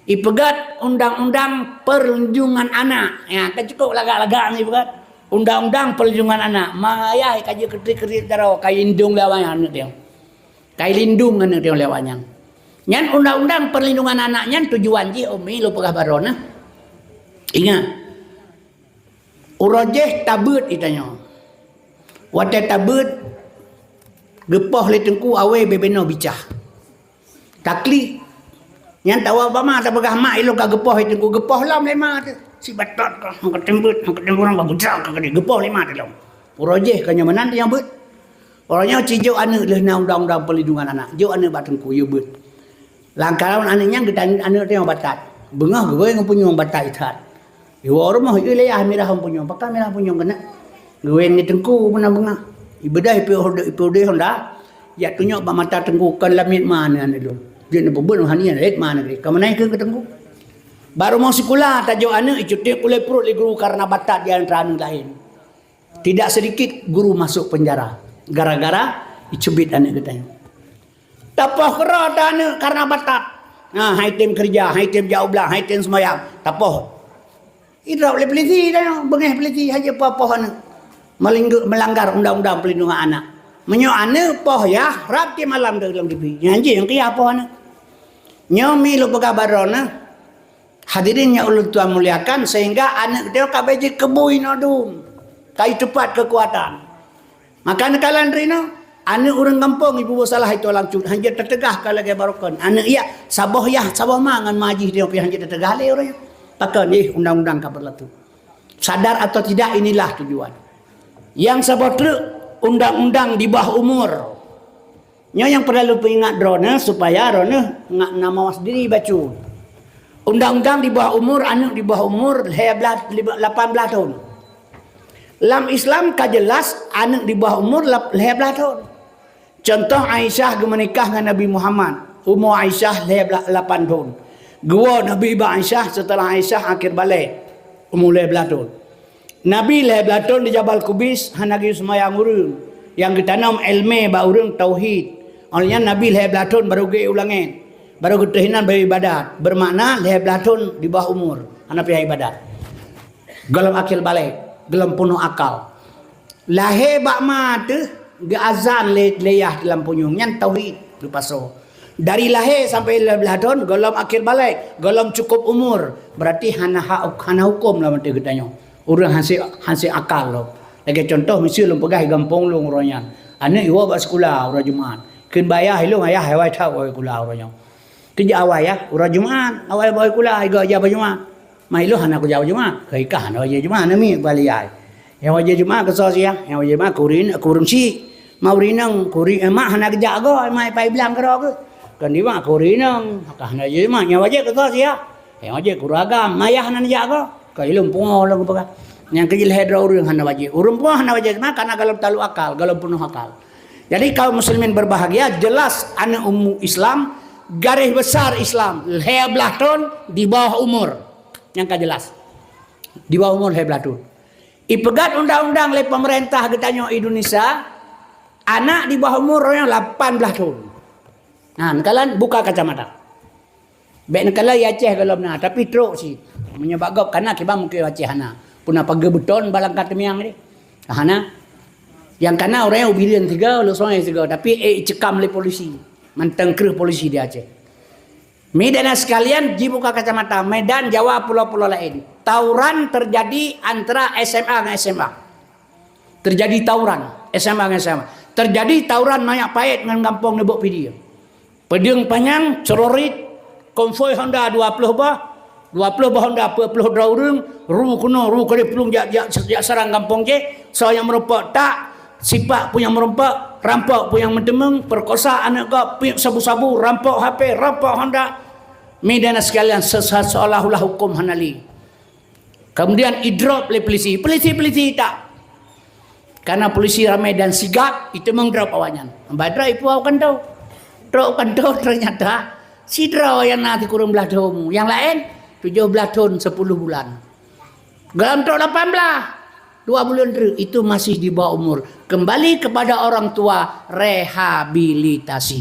Ipeugét undang-undang perlindungan anak. Ya, ka cukup lagak-lagak ni ipeugét. Undang-undang perlindungan anak. Mak ayah ka jeuet keutik-keutik jaroe, ka ilindong lé awaknyan aneuk teuh. Ka ilindong aneuk teuh lé awaknyan. Nyan undang-undang perlindungan anak nyan tujuan jih umi lôn peugah baroe na. Ingat, uroe jéh tabeuet itanyoe. Watée tabeuet, geupoh lé teungku awé bubena bicah. Taklik. Nyan tawoe bak ma tapeugah mak ilong ka geupoh lé teungku, geupoh lom lé ma teuh. Sibatot ka, hong ka teumbeuet, hong ka teumbeuet, hong ka geupoh lé ma teuh lom. Uroe jéh ka nyoe meunan teuh nyang beuet. Uroe nyoe ci jok aneuk lheueh na undang-undang perlindungan anak. Jok aneuk bak teungku, yue beuet. Lam kalon aneuk nyan geutanyoe aneuk teuh nyang batat. Beungoh geuwoe ngon punyueng batat ithat. Iwoe rumoh, ih lé yah mirah punyueng. Pakon mirah punyueng keuneuk? Geuwoe ngon teungku meunan beungoh. Ibeudôh ipeudeh, ipeudeh honda. Jak tunyok bak mata teungku, kon lamiet ma aneuk lôn. Jeuet neupeubuet hana lét ma aneuk lé. Ka meunan keu teungku. Bak rumoh sikula tajok aneuk icutik ulée pruet lé guru karena batat di antara aneuk laén. Tidak sedikit guru masuk penjara gara-gara icubit aneuk geutanyoe. Tapoh keudroe ta aneuk karena batat. Nah, hai tem keureuja, hai tem jak u blang, hai tem seumayang. Tapoh. Idrop lé polisi tanyoe, beungéh polisi hana poh-poh aneuk. Melinggu-, melanggar undang-undang perlindungan anak. Meunyoe aneuk poh yah, rab tiep malam dalam T V. Nyan jih nyang keu yah poh aneuk. Nyoe mi lôn peugah baroe na. Hadirin nyang ulôn tuan muliakan, sehingga aneuk geutanyoe ka bék jikeubui inoe dum, ka iteupat keukuatan. Maka neukalon droeneuh, aneuk ureuëng gampông ibubuet salah itu langsung, hanjeuet teuteugah ka lagée barokon. Aneuk yah, saboh yah, saboh ma ngon ma jih dia pih hanjeuet teuteugah lé ureuëng nyan. Pakon, ih, undang-undang ka berlaku. Sadar atau tidak, inilah tujuan. Nyang saboh treuk, undang-undang di bawah umur. Nyoe nyang peureulée peuingat droeneuh supaya droeneuh ngat na mawas diri bacut. Undang-undang di bawah umur, aneuk di bawah umur lhée blaih, lima, lapan blaih thon. Lam Islam ka jelas aneuk di bawah umur lap-, lhée blaih thon. Contoh, Aisyah geumeunikah ngon Nabi Muhammad, umur Aisyah lhée blaih, lapan thon. Geuwoe Nabi bak Aisyah setelah Aisyah akhir balek, umur lhée blaih thon. Nabi lhée blaih thon di Jabal Kubais hana geuyue seumayang ureuëng. Nyang geutanom iéleumé bak ureuëng tauhid. Óh lheueh nyan Nabi lhée blaih thon barô geuyue u langét. Barô geuteuh inan bayeue ibadat. Beumakna lhée blaih thon di bawah umur hana payah ibadat. Gohlom akhir balek, gohlom peunoh akal. Lahé bak ma teuh geuazan lé, lé yah lam punyueng nyan tauhid geupasoe. Dari lahé sampai lhée blaih thon gohlom akhir balek, gohlom cukup umur, berarti hana hak, hana huköm lam ateueh geutanyoe. Ureuëng hase, hase akal lom. Lagée contoh, miseue lôn peugah di gampông lôn uroe nyan. Aneuk iwoe bak sikula uroe Jumat. Kheun bak ayah, "Ilôn ayah, awai that woe sikula uroe nyoe." Kheun jak awai yah, uroe Jumat, awai bak sikula, igoe jak bak Jumat. Ma ilôn hana kujak bak Jumat. Keu ikah hana wajéb Jumat, aneuk miet bak lé yah. Nyang wajéb Jumat keu soe siah, nyang wajéb Jumat keu ureuëng, keu ureuëng chik. Ma ureuëng inong, keu ureuëng, eh, mak hana geujak goe, mak ipai blang keudroe geuh. Kan di mak kuri nang, maka hana jeuet mak, nyang wajéb keu soe siat? Nyang wajéb keu ureueng agam, mayah hana jak keu. Ka ilôn pungo lom peugah. Nyang keu jih lhèe droe ureueng hana wajéb. Ureueng pungo hana wajéb seuma karena golom talu akal, golom peunoh akal. Jadi kaum muslimin berbahagia, jelas aneuk umu Islam, garis besar Islam, lhèe blaih thon di bawah umur. Nyang ka jelas. Di bawah umur lhèe blaih thon. Ipeugöt undang-undang lé pemerintah geutanyoe Indonesia, anak di bawah umur nyoe lapan blaih thon. Nah, neukalon buka kacamata. Bèk neukalon i Aceh golom na, tapi trok cit. Meunyoe bak gob kana kiban mungken Aceh hana. Puna pageue beuton bak langkah teumiang deh. Hana. Nyang kana ureueng u Bireuen sigoe, Lhokseumawe sigoe, tapi eh, icekam lé polisi. Mantong kreueh polisi di Aceh. Mi dan sekalian, jibuka kacamata, Medan, Jawa, pulo-pulo laén. Tawuran terjadi antara S M A ngon S M A. Terjadi tawuran, S M A ngon S M A. Terjadi tawuran Manyak Payet ngon gampông Neuboh Pidie. Peudeueng panyang, cerorit, konvoi Honda dua ploh bah, dua ploh bah Honda, peuet ploh droe ureueng, ru keunoe, ru keudéh plueng jak, jak, jak sarang gampông jih, soe nyang meurumpok tak, sipak peue nyang meurumpok, rampok peue nyang meuteumeung, perkosa aneuk gob, piep sabu-sabu, rampok H P, rampok Honda. Mi dan sekalian, sesa-, seolah-olah huköm hana lé. Kemudian idrop lé polisi. Polisi-polisi tak. Karena polisi ramai dan sigap, iteumeung drop awaknyan. Ba drop ipuwoe u kantô. Trok u kantô ternyata sidroe nyang na sikureueng blaih thon. Nyang laén tujoh blaih thon sepuluh bulan. Golom trok lapan blaih. Dua buleuen treuk itu masih di bawah umur. Kembali kepada orang tua, rehabilitasi.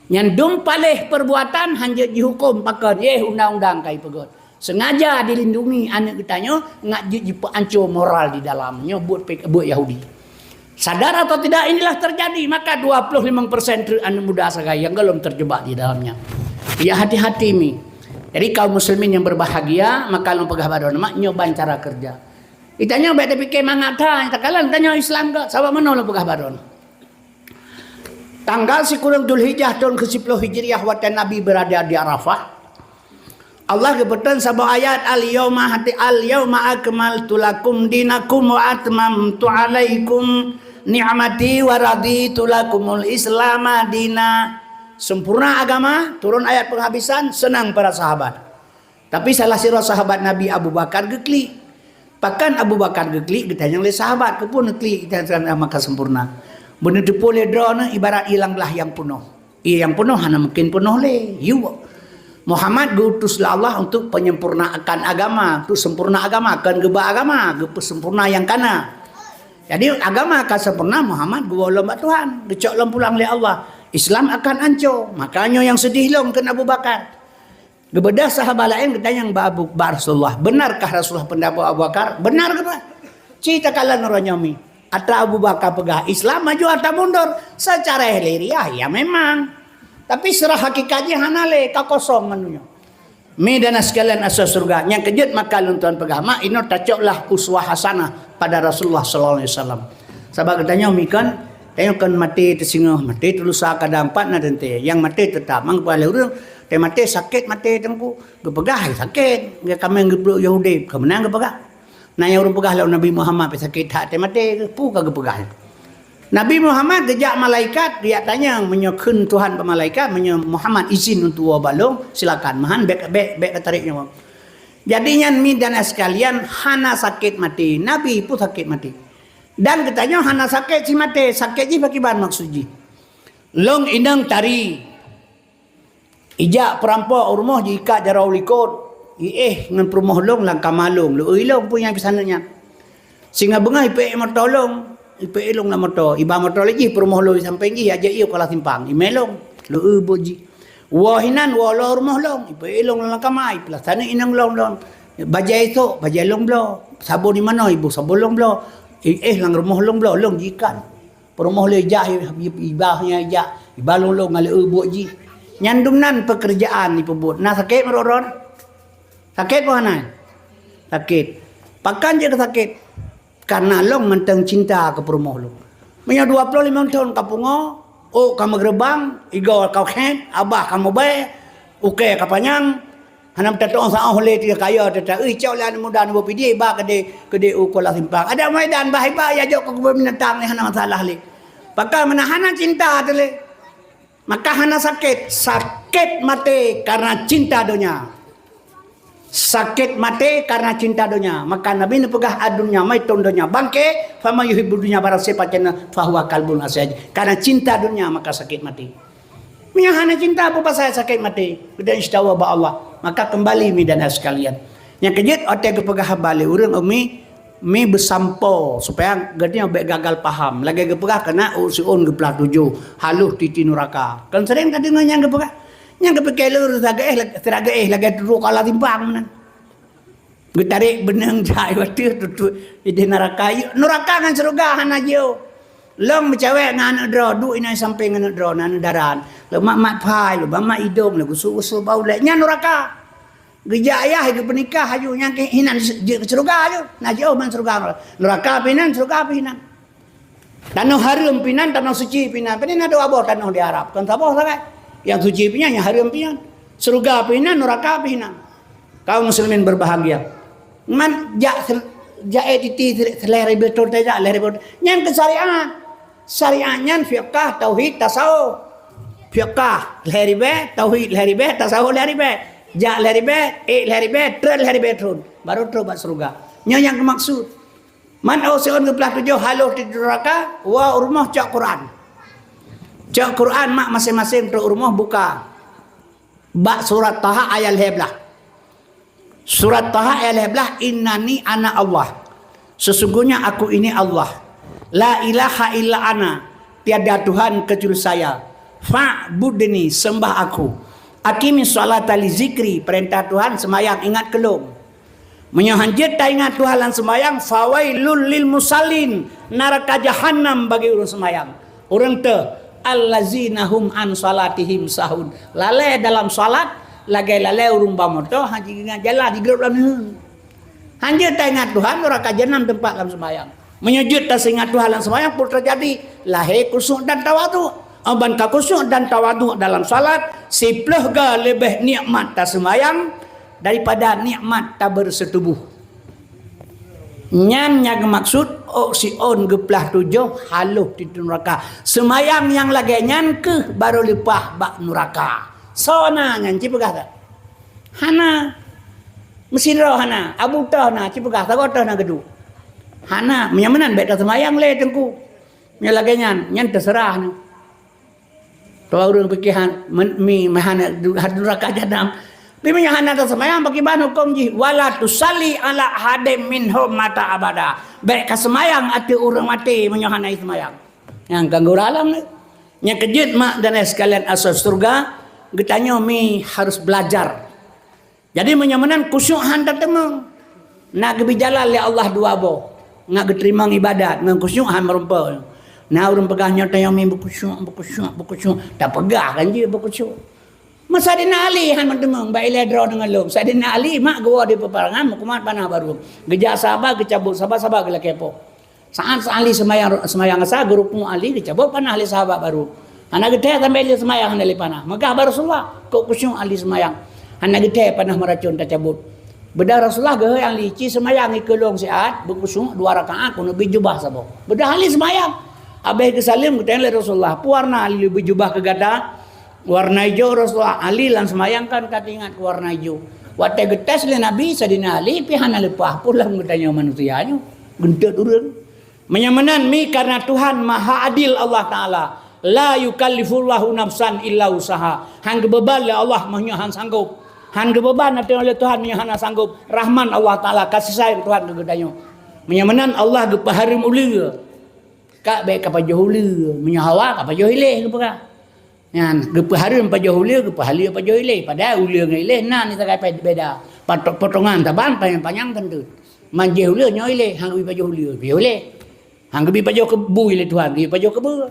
Nyan dum paléh perbuatan hanjeuet jihuköm pakon, yeh undang-undang ka ipeugöt. Sengaja dilindungi aneuk geutanyoe ngat jeuet jipeuanco moral di dalam. Nyoe buet pe-, buet Yahudi. Sadar atau tidak, inilah terjadi. Maka dua puluh lima persen treuk aneuk muda sagai nyang golom terjebak di dalamnya. Ya, hati-hati mi. Jadi kaum muslimin yang berbahagia, maka lôn peugah bak droeneuh, mak, nyoe ban cara kerja. Geutanyoe bèk tapike mangat that, takalon tanyoe Islam göt, sabab meunoe lôn peugah bak droeneuh. Tanggal sikureueng Dzulhijjah thon keu siploh Hijriah watèe Nabi beurada di Arafah, Allah geupeutrön saboh ayat, "Al-yauma hati, al-yauma akmaltu lakum dinakum wa atmamtu alaikum ni'mati wa raditu lakumul Islama dina." Sempurna agama, turun ayat penghabisan, seunang para sahabat. Tapi salah sidroe sahabat Nabi Abu Bakar geuklik. Pakon Abu Bakar geuklik, geutanyong lé sahabat, "Keupeue neuklik geutanyoe maka sempurna?" Beuneuteupeu lé droeneuh ibarat ié lam glah nyang peunoh. Ié nyang peunoh hana mungken peunoh lé. Yue. Muhammad geuutus lé Allah untuk penyempurnaan agama, untuk sempurna agama, kon geuba agama, geupeusempurna nyang kana. Jadi agama ka sempurna, Muhammad geuwoe lom bak Tuhan, geucok lom pulang lé Allah. Islam akan anco, maka nyoe nyang seudeh lom kheun Abu Bakar. Geubeudôh sahabat laén geutanyong bak Abu, bak Rasulullah, "Benarkah Rasulullah pendapat Abu Bakar?" "Benar," geukheun. Ci takalon uroe nyoe mi. Ata Abu Bakar peugah Islam maju, ata mundur. Secara lahiriah, ya memang. Tapi secara hakikat jih hana lé, ka kosong ngon donya. Mi dan sekalian asai syeuruga, nyang keujeuet maka lôn tuan peugah, mak inoe tacoklah uswah hasanah pada Rasulullah sallallahu alaihi wasallam. Sabab geutanyoe mi kon, tanyoe kon maté teusingoh, maté teulusa kadang pat na teuntée. Nyang maté teutap, mang peue lé ureueng, teumaté sakét maté teungku. Geupeugah sakét, geukaméng geupluek Yahudi, keumeunang geupeugah. Na nyang ureueng peugah lom Nabi Muhammad pih sakét that teumaté, peue ka geupeugah. Nabi Muhammad geujak malaikat, geujak tanyong, meunyoe kheun Tuhan bak malaikat, meunyoe Muhammad izin untuk woe bak lôn, silakan. Meuhan bék, bék, bék ka tarék nyoe. Jadi nyan mi dan sekalian hana sakét maté. Nabi pun sakét maté. Dan geutanyoe hana sakét si maté, sakét jih pakriban maksud jih. Lôn inong tari. Ijak peurampok u rumoh jiikat jaroe u likot, iéh ngon peurumoh lôn lam kama lôn, leueu lôn peue nyang peusaneut nyan. Singoh beungoh ipeuék moto lôn, ipeuék lôn lam moto, iba moto lé jih peurumoh lôn di sampéng jih, ijak ié u Kuala Simpang, imé lôn, leueu buet jih. Woe hinan woe lom u rumoh lôn, ipeuék lôn lam kama, ipeusaneut inong lôn lôn. Bajée isôk, bajée lôn bloe, sabon di manoe iboh sabon lôn bloe, iéh lam rumoh lôn bloe, lôn jiikat. Peurumoh lé ijak, i-, i-, iba nyan ijak, iba lôn-lôn ngon leueu buet jih. Nyan dum nan peukeurjaan ipeubuet. Na sakét meurot-rot? Sakét peu hana? Sakét. Pakon jeuet keu sakét? Kareuna lôn mantong cinta keu peurumoh lôn. Meunyoe dua ploh limong thon ka pungo, ôk ka meugeureubang, igoe ka khét, abah ka mubée, ukée ka panyang, hana meutatu'oh saôh lé teuka kaya teuta, "Ui, cok lé aneuk muda neuboh pidie, ba keudeh, keudeh u Kuala Simpang. Adak Medan bah iba, ya jok keu keubon binatang ni hana masalah lé." Pakon meunan hana cinta teuh lé. Maka hana sakét, sakét maté karena cinta donya. Sakét maté karena cinta donya. Maka Nabi neupeugah, "Ad-dunya maitun, donya bangké, faman yuhibbud dunya, barang siapa cinta, fahuwa kalbun aswad." Karena cinta donya maka sakét maté. Meunyoe hana cinta, peue pasai sakét maté? Geutanyoe istawa bak Allah. Maka kembali mi dan sekalian. Nyang keujeuet watée geupeugah haba lé ureuëng umi, mi beusampoe supaya geutanyoe bék gagal paham. Lagée geupeugah keunan u siôn geuplah tujoh, haloh titi nuraka. Kan sering tadeungoe nyang geupeugah. Nyang geupike lé ureuëng sira gaéh, sira gaéh lagée tutoe kala simpang meunan. Geutarek beuneueng jai watée tutoe ideh nuraka. Nuraka ngon syeuruga hana jioh. Lôn meucawék ngon aneuëk droe, duek inan sampéng aneuëk droe, na aneuëk dara. Lôn mat-mat phai, lôn mat-mat idong, lôn gusok-gusok bak ulée. Nyan nuraka. Geujak yah geupeunikah aju nyang keu hinan jeuet keu syeuruga aju. Na jiôh ban syeuruga. Nuraka pih nan, syeuruga pih nan. Tanoh hareuem pih nan, tanoh suci pih nan. Pih nan dua boh tanoh di Arab. Kon saboh sagai. Nyang suci pih nan, nyang hareuem pih nan. Syeuruga pih nan, nuraka pih nan. Kaum muslimin berbahagia. Man jak sel-, jak eh titi sel-, seuleh ribée thon tajak leh ribée thon. Nyan keu syariat. Syariat nyan fiqah, tauhid, tasawuf. Fiqah lhèe ribèe, tauhid lhèe ribèe, tasawuf lhèe ribèe. Jak lhèe ribèe, ék lhèe ribèe, treuk lhèe ribèe thon. Baru trok bak syeuruga. Nyoe nyang geumaksud. Man ôh siôn geuplah tujoh haloh di nuraka, woe u rumoh cok Quran. Cok Quran mak maséng-maséng trok u rumoh buka. Bak surat Taha ayat lhèe blaih. Surat Taha ayat lhèe blaih, "Innani ana Allah." Sesungguhnya aku ini Allah. La ilaha illa ana, tiada Tuhan kecuali saya. Fa'budni, sembah aku. Aqimis sholata li zikri, perintah Tuhan sembahyang ingat keu lôn. Meunyoe hanjeuet taingat Tuhan lam sembahyang, fawailul lil musallin, neraka jahanam bagi ureuëng sembahyang. Ureuëng teuh, allazina hum an salatihim sahun. Lalè dalam salat, lagèe lalè ureuëng ba moto, hana ingat jalan, jigrôp lam neue. Hanjeuet taingat Tuhan, nuraka jahanam teumpat lam seumayang. Meunyoe jeuet tasingat Tuhan lam seumayang, peue teujadi? Lahé khusyuk dan tawadhu. Ban ka khusyuk dan tawadhu dalam salat, siplôh ga leubeh nikmat taseumayang daripada nikmat tabeureuseutubôh. Nyan nyang geumaksud ôk siôn geuplah tujoh haloh di nuraka. Seumayang nyang lagèe nyan kheueh barô leupah bak nuraka. Soe na nyan, ci peugah that? Hana. Meusidroe hana. Abu toh na, ci peugah, sagoe toh na geuduek. Hana. Meunyoe meunan bèk taseumayang lé Teungku. Meunyoe lagèe nyan, nyan teuseurah na. Toh ureuëng piké han, men-, mi, meuhana du-, hat nuraka jahanam. Tapi meunyoe hana taseumayang, pakriban hukôm jih, "Wala tusalli ala ahadin minhum mata abada." Bèk kaseumayang ateueh ureuëng maté meunyoe hana jiseumayang. Nyang ka geureulang ni. Nyang keujeuet mak dan ayah sekalian asoe syeuruga, geutanyoe mi harus belajar. Jadi meunyoe meunan khusyuk han tateumeung. Na geubri jalan lé Allah dua boh. Ngat geuteurimong ibadat ngon khusyuk han meurumpok. Na ureuëng peugah nyoe tanyoe mi beukhusyuk, beukhusyuk, beukhusyuk. Tapeugah kan jih beukhusyuk. Masa Saidina Ali han meuteumeung bak ilèe droe deungon lôn. Saidina Ali mak geuwoe di peuperangan meukumat panah barô. Geujak sahabat geucabot, sahabat-sahabat geulakèe poh. Saat Ali seumayang, seumayang asa, geurukuk Ali geucabot panah lé sahabat barô. Hana geuthèe sampoe lé seumayang hana lé panah. Meugah bak Rasulullah, kok khusyuk Ali seumayang. Hana geuthèe panah meuracôn tacabot. Beudôh Rasulullah geuhôi Ali, "Ci seumayang ikeue lôn siat, beukhusyuk dua rakaat, keuneuk bi jubah saboh." Beudôh Ali seumayang. Abéh geusaleuem geutanyong lé Rasulullah, "Peue warna Ali bi jubah keu gata?" "Warna ijo, Rasulullah." Ali lam seumayang kan ka teuingat keu warna ijo. Watèe geutés lé Nabi, Saidina Ali pih hana leupah, peue lom geutanyoe manusia nyoe. Geunteut ureuëng. Meunyoe meunan mi karena Tuhan maha adil Allah Taala. La yukallifullahu nafsan illa usaha. Han geubeuban lé Allah meunyoe han sanggôp. Han geubeuban ateueh lé Tuhan meunyoe hana sanggôp. Rahman Allah Taala, kasih sayang Tuhan keu geutanyoe. Meunyoe meunan Allah geupeuhareuem uleue. Ka bèk ka pajoh uleue. Meunyoe hawa ka pajoh iléh geupeugah. Nyan, geupeuhareuem pajoh uleue, geupeuhaleue pajoh iléh. Padahai uleue ngon iléh na niteukai beda. Pato-, potongan saban panyang-panyang teuntu. Man jih uleue nyoe iléh, han geubi pajoh uleue, pajoh iléh. Han geubi pajoh keu bui lé Tuhan, geubi pajoh keu beue.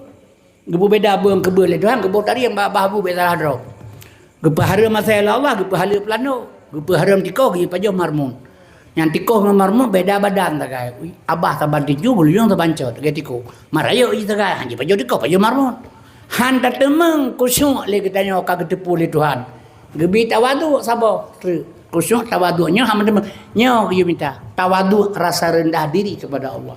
Geupeubeda beue keu beue lé Tuhan, geuboh tarieng bak babah bu bèk salah droe. Geupeuhareuem asèe lé Allah, geupeuhaleue peulandô. Geupeuhareuem tikoh, geubi pajoh marmut. Nyang tikoh ngon marmut beda badan sagai. Abah saban tiju, beulujông saban cot, lagèe tikoh. Marayeuk jih sagai, han jipajoh tikoh, pajoh marmut. Han tateumeung khusyuk lé geutanyoe ka geuteupeue lé Tuhan. Geubi tawaduk saboh treuk. Khusyuk tawaduk nyoe hana teumeung. Nyoe geuyue mita. Tawaduk rasa rendah diri kepada Allah.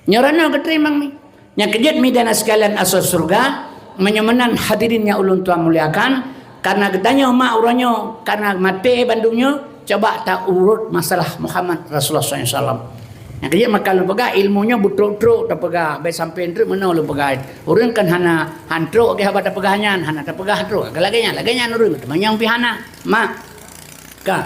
Nyoe ranoe geuteurimong mi. Nyang keujeuet mi dan sekalian asoe syeuruga, Meunyoe meunan hadirin nyang ulôn tuan muliakan, karena geutanyoe mak uroe nyoe, karena maté bandum nyoe, coba ta urot masalah Muhammad Rasulullah sallallahu alaihi wasallam. Nyang keujeuet maka lôn peugah ilmu nyoe beutrok-trok tapeugah, bèk sampai treuk meunoe lôn peugah. Ureueng kan hana han trok geuh haba tapeugah nyan, hana tapeugah trok. Lagèe nyan, lagèe nyan ureueng, teuma nyang pih hana. Mak, ka.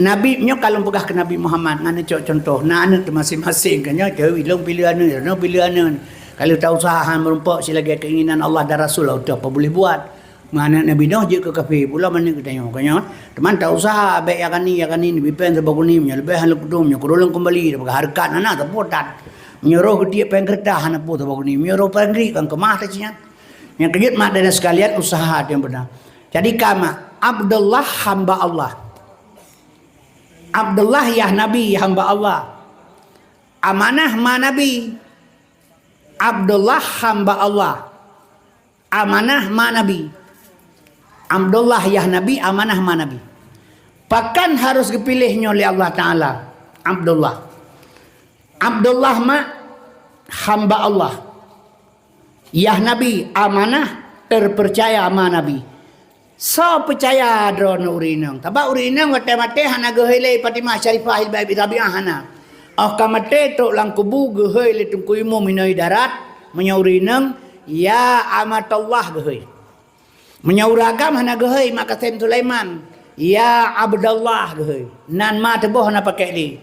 Nabi nyoe ka lôn peugah keu Nabi Muhammad, ngon neucok cuntoh. Na aneuk teuh maséng-maséng, ka nyoe jeuet ilôn piléh aneuk, nyoe piléh aneuk. Ka lheueh ta useuha han meurumpok silagèe keinginan Allah dan Rasul, teuh apa boleh buat. Meuaneuk Nabi Nuh jeuet keu kafé, pulo meuaneuk geutanyoe, ka nyoe. Teuma ta useuha bèk yakani, yakani, neubi pèng saboh guni, meunyoe leubeh han lôn peudong, meunyoe keudroe lôn keumbali, tapeugah hareukat hana, teupeue that. Meunyoe roh geutiek pèng keureutah, hana peue saboh guni, meunyoe roh pèng riek, kan keumah teuh nyan. Nyang keujeuet mak dan sekalian, useuha teuh nyang beuna. Jadi ka mak, Abdullah hamba Allah. Abdullah yah Nabi, hamba Allah. Amanah ma Nabi. Abdullah hamba Allah. Amanah ma Nabi. Abdullah yah Nabi, amanah ma Nabi. Pakon harôh geupiléh nyoe lé Allah Taala? Abdullah. Abdullah mak, hamba Allah. Yah Nabi, amanah, terpercaya ma Nabi. Soe peucaya droeneuh ureueng inong? Sabab ureueng inong watèe maté hana geuhôi lé Fatimah Syarifah Hilbah binti Rabi'ah, hana. Óh ka maté trok lam kubu geuhôi lé Teungku Imum inoe darat, meunyoe ureueng inong, ya Amatallah geuhôi. Meunyoe ureueng agam hana geuhôi Mak Kasem Sulaiman, ya Abdallah geuhôi. Nan ma teuboh hana pakèk lé.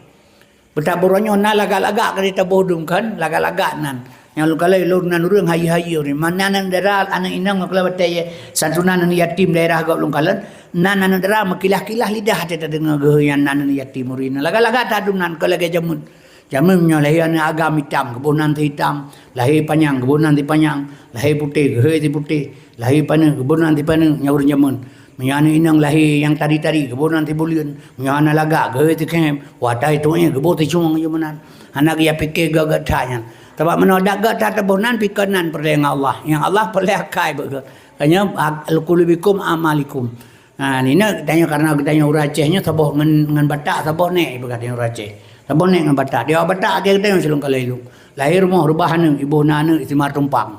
Beutabôh uroe nyoe na lagak-lagak ka jitaboh dum kan, lagak-lagak nan. Nyang lôn kalon lôn nan ureueng hayeue-hayeue ureueng. Meunan aneuk dara, aneuk inong ngon keulawatée santunan aneuk yatim daerah gob lôn kalon. Nan aneuk dara meukilah-kilah lidah até tadeungoe geuh nyan nan aneuk yatim ureueng. Lagak-lagak that dum nan kon lagée jameun. Jameun nyoe lahé aneuk agam itam, geuboh nan si itam, lahé panyang, geuboh nan si panyang, lahé putéh, geuhôi si putéh. Lahé paneuk, geuboh nan si paneuk, nyan ureueng jameun. Meunyoe aneuk inong lahé nyang tari-tari, geuboh nan si buleuen. Meunyoe hana lagak, geuhôi si khém. Watée tueng, geuboh si cueng, nyoe meunan. Hana geuyapike gét-gét that nyan. Sabab meunoe dak gét that teuboh nan, pike nan peureulée ngon Allah. Nyang Allah peureulée akai bak gét. Ka nyoe, ak-, qulubikum a'malikum. Ha, nyoe geutanyoe, karena geutanyoe ureueng Aceh nyoe saboh ngon, ngon Batak, saboh nék ipeugah tanyoe ureueng Aceh. Saboh nék ngon Batak. Di awak Batak akhé geutanyoe silong kalon ilong. Lahé rumoh reubah aneuk, iboh nan aneuk si mar tumpang.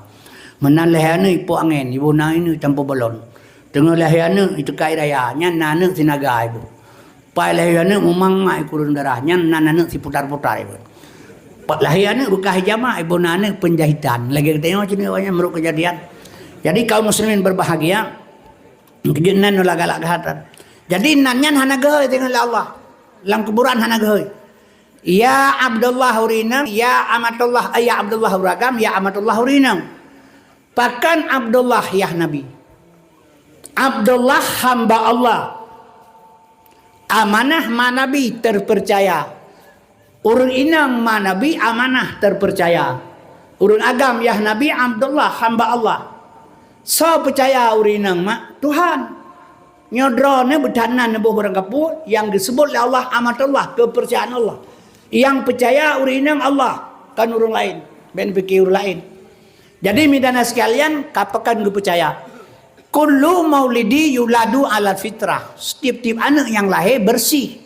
Meunan lahé aneuk ipok angén, iboh nan aneuk campur balon. Teungoh lahé aneuk iteukai raya, nyan nan aneuk si naga iboh. Pai lahé aneuk mumang mak ikureueng darah, nyan nan aneuk si putar-putar iboh. Pat lahé aneuk beukah hijama, iboh nan aneuk penjahitan. Lagée geutanyoe cit awaknyan meurok keujadian. Jadi kaum muslimin berbahagia, keujeuet nan lagak-lagak that. Jadi nan nyan hana geuhôi teungoh lé Allah. Lam kuburan hana geuhôi. Ya Abdullah ureueng inong, ya Amatullah, ya Abdullah ureueng agam, ya Amatullah ureueng inong. Pakon Abdullah yah Nabi? Abdullah hamba Allah. Amanah ma Nabi terpercaya. Ureueng inong ma Nabi amanah terpercaya. Ureueng agam yah Nabi Abdullah hamba Allah. Soe peucaya ureueng inong mak? Tuhan. Nyoe droeneuh beutanyoe neuboh barang kapeue nyang geuseubut lé Allah Amatullah, keupeurcayaan Allah. Nyang peucaya ureueng inong Allah, kon ureueng laén, bèk neupike ureueng laén. Jadi, midan sekalian, ka pakon geupeucaya. Kullu maulidi yuladu ala fitrah. Setiap-tiap aneuk nyang lahé beureuséh.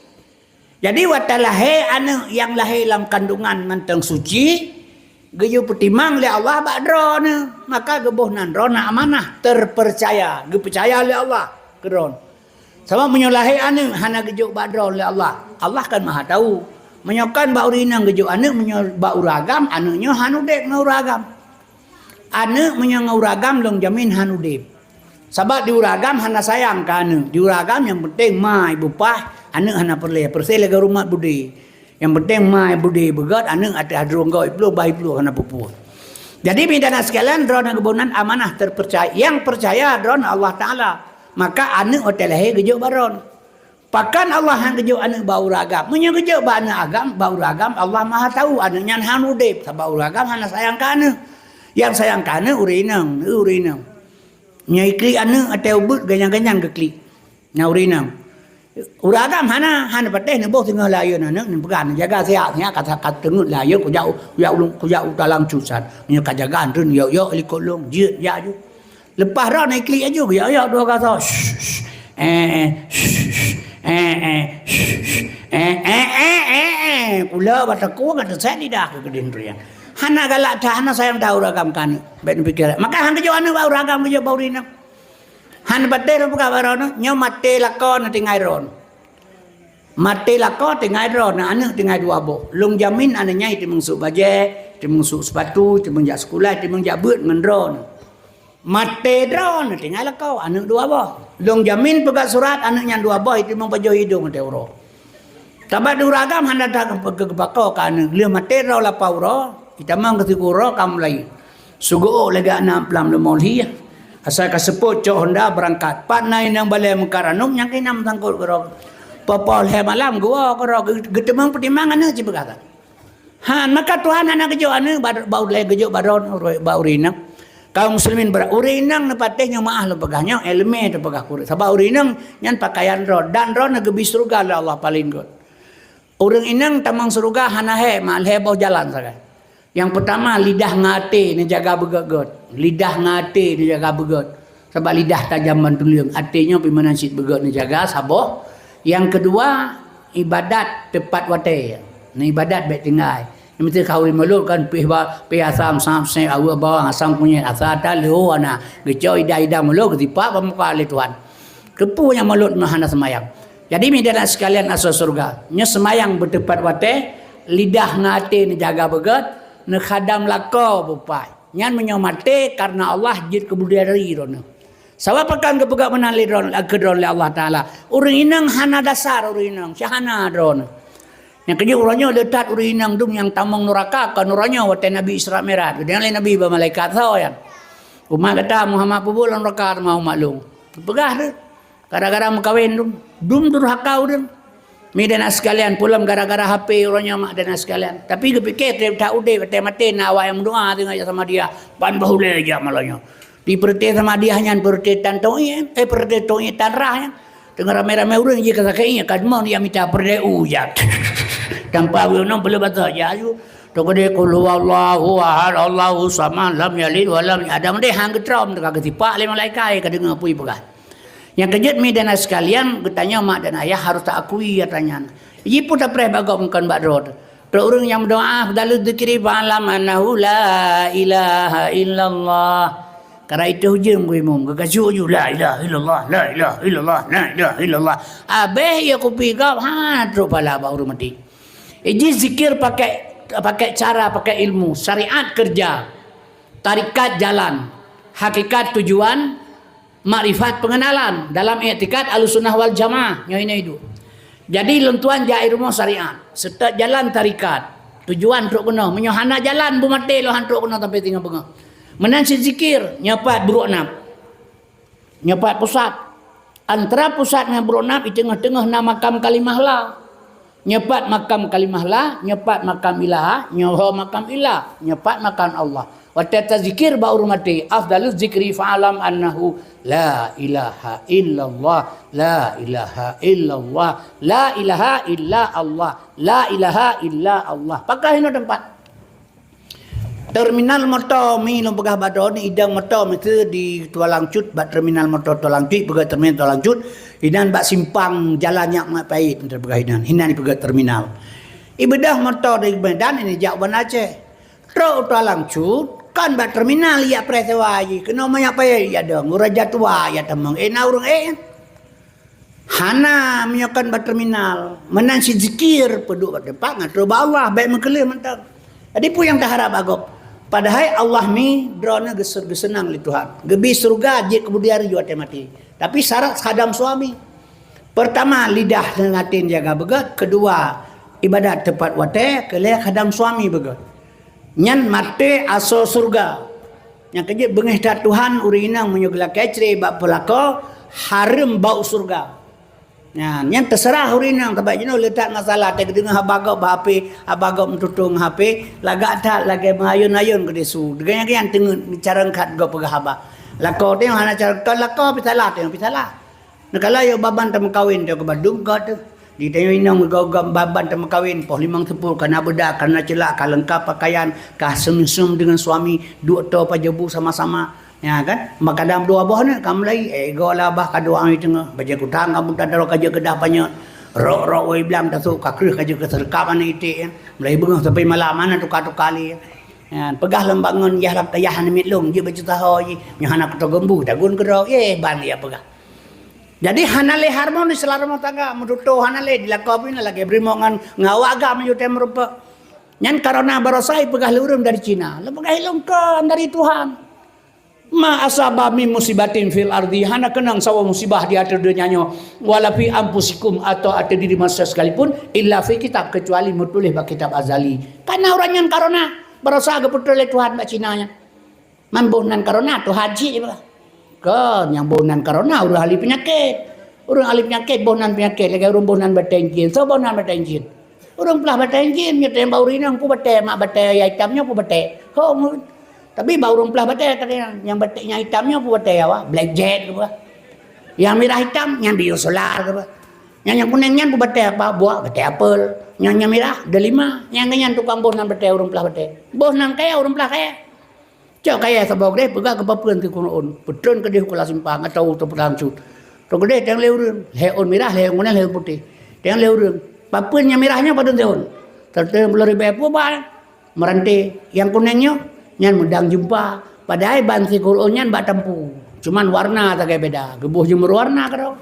Jadi, watée lahé aneuk nyang lahé lam kandungan mantong suci, geuyue peutimang lé Allah bak droeneuh, maka geuboh nan droeneuh amanah, terpercaya, geupeucaya lé Allah keu droeneuh. Sabab meunyoe lahé aneuk hana geujok bak droeneuh lé Allah, Allah kan Maha Tahu. Meunyoe kan bak ureueng inong geujok aneuk, meunyoe bak ureueng agam, aneuk nyoe hana udeb ngon ureueng agam. Aneuk meunyoe ngon ureueng agam lôn jamin hana udeb. Sabab di ureueng agam hana sayang keu aneuk. Di ureueng agam nyang penting ma ibu paih, aneuk hana peureulée. Peureulée lagée rumat budé. Nyang penting ma budé beugét, aneuk ateueh droe gob ipluh bah ipluh hana peue-peue. Jadi, midan sekalian, droeneuh geuboh nan amanah terpercaya. Nyang peucaya droeneuh Allah Taala. Maka aneuk watée lahé geujok bak droeneuh. Pakon Allah han geujok aneuk bak ureueng agam? Meunyoe geujok bak aneuk agam, bak ureueng agam, Allah Maha Tahu aneuk nyan hana udeb, sabab ureueng agam hana sayang keu aneuk. Nyang sayang keu aneuk ureueng inong, ureueng inong. Nyoe iklik aneuk ateueh ubeut ganyang-ganyang geuklik. Nyan ureueng inong. Ureueng agam hana, hana patéh neuboh singoh layeuen aneuk, neupeugah neujaga siat-siat, ka, ka teungeut layeuen, kujak u, kujak u, kujak u talang cusan. Meunyoe ka jaga, anteun yok-yok likot lôn, jeuet jak ju. Leupah droeneuh iklik aju, geuyok-yok dua gasoe. Shh, shh. Eh, eh, shh, shh. Eh, eh, shh, shh. Eh, eh, eh, eh, eh. Pula bak takue ngon teuset lidah keu keudeh nurian. Hana galak that, hana sayang that ureueng agam keu aneuk. Bèk neupike. Maka han geujok aneuk bak ureueng agam, geujok bak ureueng inong. Han patéh lôn peugah bak droeneuh, nyoe maté lakoe neutinggai droeneuh. Maté lakoe tinggai droeneuh, aneuk tinggai dua boh. Lôn jamin aneuk nyan jiteumeung sôk bajèe, jiteumeung sôk seupatu, jiteumeung jak seukulah, jiteumeung jak beuet ngon droeneuh. Maté droeneuh tinggai lakoe, aneuk dua boh. Lôn jamin peugah surat aneuk nyan dua boh jiteumeung pajoh idong watèe uroe. Sabab di ureueng agam hana that geupakoe keu aneuk. Lheueh maté droe lapan uroe, jitamong keu sikureueng uroe ka mulai. Sugeuôk lagèe aneuk lam leumô lhi. Asai ka seupôt cok honda beurangkat. Pat na inong balèe meukat ranub nyang keunan meusangkot keudroe. Poh-poh lhèe malam geuwoe keudroe, geu-, geuteumeung peutimang aneuk cit peugah that. Han, maka Tuhan hana geujok aneuk bak, bak ulèe, geujok bak droeneuh, bak ureueng inong. Kaum muslimin beurat, ureueng inong neupatéh nyoe meu'ah lôn peugah nyoe, ileumèe teupeugah keu ureueng. Sabab ureueng inong nyan pakaian droe, dan droeneuh geubi syeuruga lé Allah paleng göt. Ureueng inong tamong syeuruga hana hèk, mak lhèe boh jalan sagai. Nyang peutama, lidah ngon até neujaga beugöt-göt. Lidah ngon até neujaga beugöt. Sabab lidah tajam ban tuleueng, até nyoe pih meunan cit beugöt neujaga saboh. Nyang keudua, ibadat teupat watèe. Neuibadat bèk tinggai. Nyang meusti khauri mulod kan pih ba, pih asam, sam, sép, aweuk, bawang, asam kunyit, asai ata, leuho hana. Geucok idah-idah mulod geusipak bak muka lé Tuhan. Keupeue nyang mulod nyoe hana seumayang? Jadi, meunyoe na sekalian asoe syeuruga, nyoe seumayang beuteupat watèe, lidah ngon até neujaga beugöt, neukhadam lakoe beupai. Nyan meunyoe maté kareuna Allah jeuet keu bidadari droeneuh. Sabab pakon geupeugah meunan lé droe, keu droe lé Allah Taala? Ureueng inong hana dasar, ureueng inong, si hana droeneuh. Nyang keujeuet uroe nyoe le that ureueng inong dum nyang tamong nuraka, kon uroe nyoe watèe Nabi Isra Mi'raj. Geudeungoe lé Nabi bak malaikat, "Soe nyan? Umat gata Muhammad peubuet lam nuraka teuma umat lôn." Peugah tu. Gara-gara meukawen dum, dum durhaka ureueng. Mi dan sekalian, peue lom gara-gara H P uroe nyoe mak dan sekalian. Tapi geupike trép that udép, watèe maté na awak nyang meudoa teungoh jak sama dia. Ban bahulèe jak malam nyoe. Di peureuté sama dia nyan peureuté tan to'i, eh, peureuté to'i tan rah nyan. Teungoh ramé-ramé ureueng jih ka sakét, ka deungoe dia mita peureuté u jak. Tanpa awak nyoe belum baca jak aju. Teukeudi qul huwallahu ahad, Allahu samad, lam yalid wa lam yulad. Deh han geutrom teuka geusipak lé malaikat ka deungoe peue peugah. Nyang keujeuet mi dan sekalian, geutanyoe mak dan ayah harôh taakui ata nyan. Jipeue tapreh bak gob kon bak droe. Trok ureueng nyang meudoa, "Afdalu dzikri fa'lam annahu la ilaha illallah." Kara itu hujeung geuimum, geukajok ju, "La ilaha illallah, la ilaha illallah, la ilaha illallah." Abéh ia kupi gob, ha, trok pala bak ureueng maté. Iji zikir pakai, pakai cara, pakai ilmu, syariat kerja. Tarekat jalan, hakikat tujuan, makrifat pengenalan dalam iktikad Ahlussunnah wal Jamaah nyoe ini itu. Jadi lôn tuan jak rumoh syariat, seutôt jalan tarekat, tujuan trok keunoe. Meunyoe hana jalan, beumaté lôn han trok keunoe sampai singoh beungoh. Meunan cit zikir, nyoe pat brôk nam. Nyoe pat pusat. Antara pusat ngon brôk nam, di teungoh-teungoh na makam kalimah la. Nyoe pat makam kalimah la, nyoe pat makam ilaha, nyoe ho makam ilah, nyoe pat makam Allah. Watèe tazikir bak ureueng maté, afdalu zikri fa'lam annahu la ilaha illallah, la ilaha illallah, la ilaha illa Allah, la ilaha illa Allah. Pakon hinoe teumpat. Terminal moto mi lôn peugah bak droeneuh, idong moto meusti di Tualang Cut, bak terminal moto Tualang Cut, peugah terminal Tualang Cut, inan bak simpang jalan nyak mat pait, peugah inan, inan peugah terminal. Ibeudôh moto dari Medan ini jak Banda Aceh. Trok u Tualang Cut, kon bak terminal yak preh sewa jih, keunoe manyak pait yak dong, ureueng jatua yak tamong, eh na ureueng eh. Hana meunyoe kon bak terminal, meunan cit zikir, peuduek bak teumpat ngon troh bak Allah, bèk meukeuleuh mantong. Jadi peue nyang taharab bak gob? Padahai Allah mi droeneuh geuseu-, geuseunang lé Tuhan. Geubi syeuruga jeuet keu bidadari watèe maté. Tapi syarat khadam suami. Pertama, lidah ngon até jaga beugöt. Kedua, ibadat teupat watèe. Keulhèe khadam suami beugöt. Nyan maté asoe syeuruga. Nyang keujeuet beungéh that Tuhan ureueng inong meunyoe geulakèe cre bak peulako, hareuem bau syeuruga. Nyan, nyan teuseurah ureueng inong, sabab jinoe le that masalah, teudeungoe haba gob bak H P, haba gob meututong H P, lagak that lagèe meuayôn-ayôn keudéh su. Deungon nyan teungeut carông that gob peugah haba. Lakoe teuh hana carông, kon lakoe pih salah, teuh pih salah. Neukalon yoh baban tameukawen teuh keu bandum gob teuh. Di tanyoe inong gob-gob baban tameukawen, poh limong seupôt, ka na beudak, ka na ceulak, ka leungkap pakaian, ka seum-seum deungon suami, duek toe pajoh bu sama-sama. Ya kan? Makadam dua boh ni, ka mulai, eh, gob lah bah ka dua hari teungoh, bajèe kutang ka buta daroe ka jeuet keudah panyöt, rok-rok wai blang tasôk, ka kreueh ka jeuet keu seureukap aneuk iték, ya. Mulai beungoh sampai malam, hana tuka-tuka lé, ya. Nyan, peugah lom bangon yah lam kayah aneuk miet lôn, jeuet bacut saho jih. Nyoe hana kuteugumbu, tagun keudroe, eh, ban ya peugah. Jadi hana lé harmonis lam rumoh tangga, meututoe hana lé, dilakoe pih na lagée beurimong ngon, ngon awak agam yue tem rupa. Nyan karena barosa ipeugah lé ureuëng dari Cina. Lôn peugah lôn kon dari Tuhan. Ma asaba min musibatin fil ardi, hana keunong saboh musibah di ateueh donya nyoe, wala fi anfusikum, atau ateueh diri manusia sekalipun, illa fi kitab, kecuali meutuléh bak kitab azali. Karena ureuëng nyan karena barosa geupeutreun lé Tuhan bak Cina nyan. Man boh nan karena Tuhan cit bah. Kon nyang boh nan karena ureuëng ahli peunyakét. Ureuëng ahli peunyakét boh nan peunyakét lagée ureuëng boh nan batée jin. Soe boh nan batée jin? Ureuëng plah batée jin nyoe teuh bak ureuëng inong peue batée, mak batée ya itam nyoe peue batée. Ho ngon. Tapi bak ureuëng plah batée tadi nyang batée nyang itam nyoe peue batée ya wah, black jet ke bah. Nyang mirah itam nyan biosolar ke bah. Nyang nyang kuneng nyan peue batée apa? Buah batée apel. Nyang nyang mirah delima. Nyang nyan tukang boh nan batée ureuëng plah batée. Boh nan kaya ureuëng plah kaya. Cok kayée saboh keudeh peugah keu papeuen keu keunoe ôn, peutreun keudeh u Kuala Simpang atawa u Teupeu Dalam Cut. Trok keudeh teueng lé ureuëng, lhée ôn mirah, lhée ôn kuneng, lhée ôn putéh. Teueng lé ureuëng, papeuen nyang mirah nyoe padub teuôn? Teuteun ploh ribée peue ba, meuranté. Nyang kuneng nyoe, nyan meudang jumpa. Padahai ban sikeuroe ôn nyan bak tampu. Cuman warna sagai beda, geuboh jeuem warna keudroe.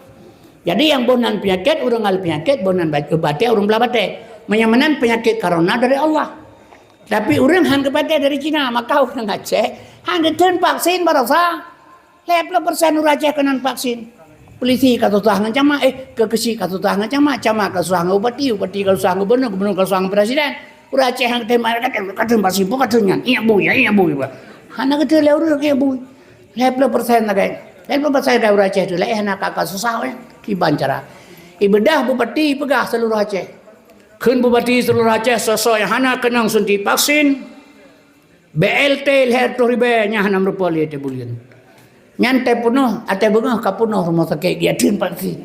Jadi nyang boh nan peunyakét ureuëng ahli peunyakét, boh nan bat-, batée ureuëng plah batée. Meunyoe meunan peunyakét karena dari Allah. Tapi ureuëng han geupatéh dari Cina, maka ureuëng Aceh han geutheun vaksin barosa. Lhée ploh persen ureuëng Aceh keunan vaksin. Polisi ka susah ngon camat, eh, keukeusik ka susah ngon camat, camat ka susah ngon bupati, bupati ka susah ngon gubernur, gubernur ka susah ngon presiden. Ureuëng Aceh han geutheun, ka theun vaksin, peue ka theun nyan? Iek bui, ya, iek bui bah. Hana geutheun lé ureuëng iek bui. Lhée ploh persen lagée. Lhée ploh persen dari ureuëng Aceh tu laén hana ka, ka susah weh. Kiban cara. Ibeudah bupati peugah seluruh Aceh. Kheun bupati seluruh Aceh soe-soe nyang hana keunong suntik vaksin, B L T lhée reutôh ribée nyan hana meurupa lé teuh buleuen. Nyan teuh peunoh, até beungoh ka peunoh rumoh sakét geujak theun vaksin.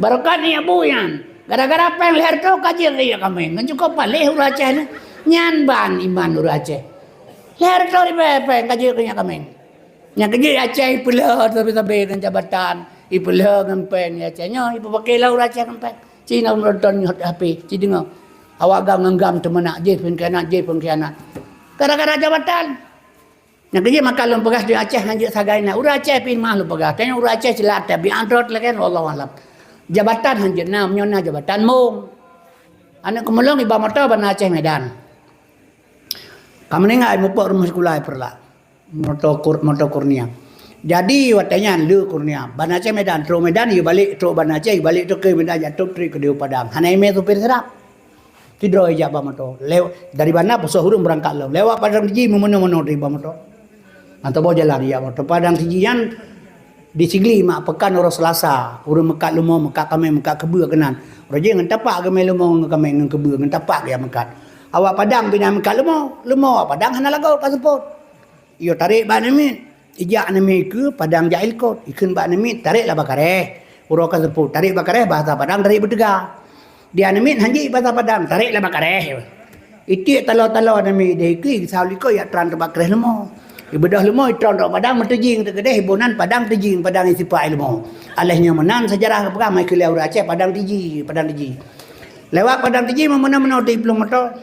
Barokah nyan bui nyan. Gara-gara péng lhée reutôh ka jeuet keu nyak kaméng. Ngon cukôp paléh ureuëng Aceh nyoe. Nyan ban iman ureuëng Aceh. Lhée reutôh ribée péng ka jeuet keu nyak kaméng. Nyang keujeuet Aceh ipeuleueh sabe-sabe ngon jabatan, ipeuleueh ngon péng di Aceh nyoe, ipeupaké lom ureuëng Aceh ngon péng. Ci na meunonton nyoe H P, ci deungoe. Awak gam ngon gam teumeunak, jih peungkhianat, jih peungkhianat. Gara-gara jabatan. Nyang keujeuet maka lôn peugah di Aceh han jeuet sagai na. Ureuëng Aceh pih mah lôn peugah. Tanyoe ureuëng Aceh silat tabi antrot lagée wallahu alam. Jabatan han jeuet na, meunyoe na jabatan mong. Aneuk keumulong iba moto bak na Aceh Medan. Ka meuninggai mupok rumoh sikula i Peureulak. Moto Kur-, moto Kurnia. Jadi watée nyan le Kurnia. Banda Aceh Medan, trok Medan, yue balek, trok Banda Aceh, yue balek trok keu Medan, jak trok trip keudeh u Padang. Hana imé supir sirab. Sidroe jak bak moto. Lew-, dari Banda peusôh ureuëng beurangkat lom. Lewat Padang Tiji meumeunoe-meunoe trip bak moto. Mantong boh jalan jak moto. Padang Tiji nyan di Sigli mak peukan uroe Selasa. Ureuëng meukat leumo, meukat kaméng, meukat keubeue keunan. Roh jih ngon tapak geumé leumo ngon kaméng ngon keubeue ngon tapak geujak meukat. Awak Padang pih na meukat leumo. Leumo awak Padang hana lagot ka seupôt. Iyo tarek bak aneuk miet. Ijak aneuk miet keu Padang jak ilkot. Ikheun bak aneuk miet, tarek lah bak karéh. Uroe ka seupôt, tarek bak karéh, bahasa Padang tarek beuteuga. Di aneuk miet han jeuet bahasa Padang, tarek lah bak karéh. Itiek taloe-taloe aneuk miet ideh ikeu, isau likot yak tran teubak karéh leumo. Ibeudôh leumo, itron rot Padang, meuteujing teukeudeh, iboh nan Padang teujing, Padang isipak ileumo. Aléh nyoe meunan seujarah geupeugah, mai keu lé ureuëng Aceh, Padang Tiji, Padang Tiji. Lewat Padang Tiji, meunyoe-meunyoe di plueng moto,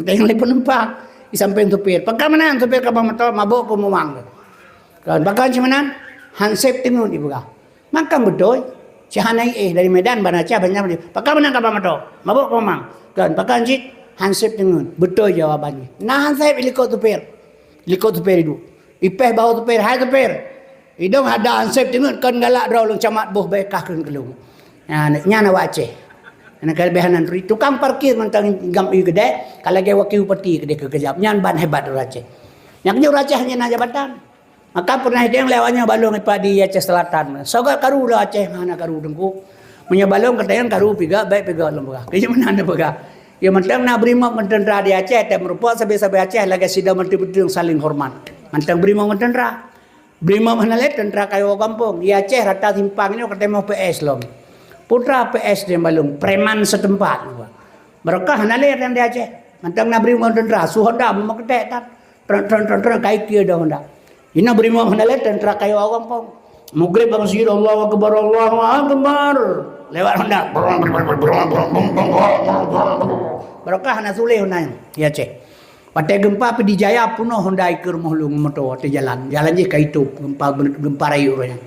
teueng lé peunumpang. Di sampéng supir. Pakon meunan supir kapal moto mabök peumumang. Kan, pakon cit meunan? Han sép teungeut ipeugah. Makam beutôi. Cit hana éh dari Medan, Banda Aceh, banyak dia. Pakon meunan kapal moto? Mabök peumumang. Kan, pakon cit? Han sép teungeut. Beutôi jawaban jih. Na han sép ilikot supir. Likot supir iduek. Ipéh bahu supir, "Hai supir. Idong hada han sép teungeut kon galak droe lôn camat boh bèe kah kheun keu lôn." Nah, nyan awak Aceh. Nah, keulebihan nan turi tukang parkir mantong gam ié geude, ka lagèe wakil bupati keudeh keu keujab. Nyan ban hebat ureueng Aceh. Nyang keujeuet ureueng Aceh hana na jabatan. Maka pernah idong lewat nyoe balong ipat di Aceh Selatan. Soe gèt karu lôn Aceh hana karu teungku. Meunyoe balong keuteungan karu piga, bèk piga lôn peugah. Keu meunan lôn peugah. Ya mantong na brimob ngon teuntra di Aceh, teumeureumpok sabe-sabe Aceh lagèe sidroe mantong saling hormat. Mantong brimob ngon teuntra. Brimob hana lé teuntra kayô gampông. Di Aceh rata simpang nyoe ka teumoh P S lom. Putra P S di balong, preman setempat. Barokah hana lé di Aceh. Mantong na brimob teuntra, su Honda meuketek tan. Tron, tron, tron, tron, kai keu dong Honda. Inoe brimob hana lé teuntra kayô gampông. Mugrib bak meuseujid, Allahu Akbar, Allahu Akbar. Lewat Honda. Barokah hana su lé Honda nyan di Aceh. Watèe geumpa Pidie Jaya peunoh Honda ikeue rumoh lôn ngon moto watèe jalan. Jalan jih ka itôp, geumpa, geumpa rayeuk uroe nyan.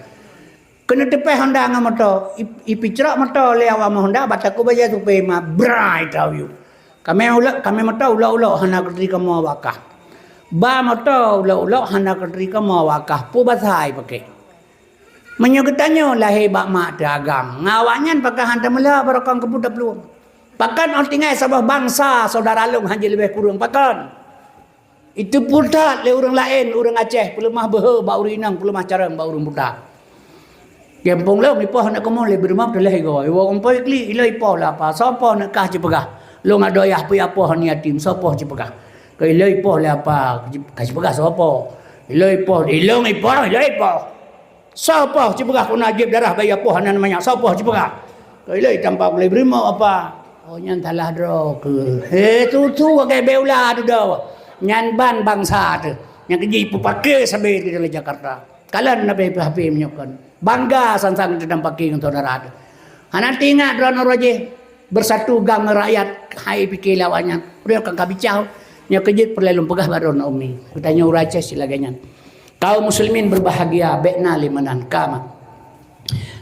Keuneuk teupèh Honda ngon moto, i-, ipincrok moto lé awak Honda, bak takue bajèe supé ma, brai tayue. Kamè ulok, kamè moto ulok-ulok hana keuturi kamoe awak kah. Ba moto ulok-ulok hana keuturi kamoe awak kah, peue basa ipakè. Meunyoe geutanyoe lahé bak mak teuh agam, ngon awaknyan pakon han tameulhö barokon keupeue taplueng. Pakon 'oh tinggai saboh bansa syedara lôn han jeuet leubeh kureueng, pakon? Itu peutat lé ureueng laén, ureueng Aceh, peuleumah beuhe bak ureueng inong, peuleumah carông bak ureueng buta. Gampông lôn ipoh aneuk kamoe lé beurimong teulah igoe. Iwoe umpoi klik, ilôn ipoh lé apa? Soe poh neuk kah cipeugah? Lôn adoe yah pih apoh aneuk yatim, soe poh cipeugah? Keu ilôn ipoh lé apa? Kah cipeugah soe poh? Ilôn ipoh, ilôn ipoh, ilôn ipoh. Soe poh cipeugah keu na jieb darah bayi apoh aneuk manyak? Soe poh cipeugah? Keu ilôn itampa ulèe beurimong apa? Oh, nyan salah droe keuh. He, tutu wagai beu la dudoe. Nyan ban bansa teuh. Nyang keujih ipeupaké sabe di dalam Jakarta. Kalon nabe P H P meunyoe kon. Bangga sang-sang teuh dan paké ngon syedara teuh. Hana teuingat droeneuh roh jih beusatu GAM ngon rakyat, hai pike lé awaknyan. Ureueng kan ka bicah. Nyoe keujeuet peureulèe lôn peugah bak droeneuh umi. Geutanyoe ureueng Aceh cit lagèe nyan. Kaum muslimin berbahagia, bèk na lé meunan ka mak.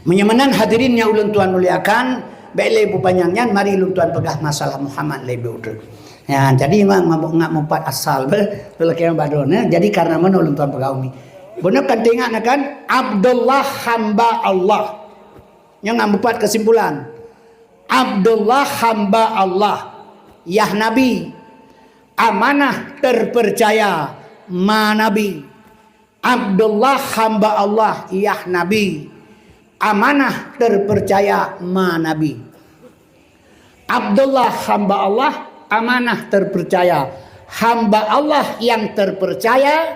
Meunyoe meunan hadirin nyang ulôn tuan muliakan, bèk lé beupanyang nyan, mari lôn tuan peugah masalah Muhammad lé beu treuk. Ya, jadi memang mabuk ngat mupat asal be, lelaki yang badon, ya. Jadi karena mana ulôn tuan peugah umi. Beuna kan teuingat na kan, Abdullah hamba Allah. Nyoe ngat mupat kesimpulan. Abdullah hamba Allah, yah Nabi, amanah terpercaya ma Nabi. Abdullah hamba Allah, yah Nabi, amanah terpercaya ma Nabi. Abdullah hamba Allah, amanah terpercaya. Hamba Allah yang terpercaya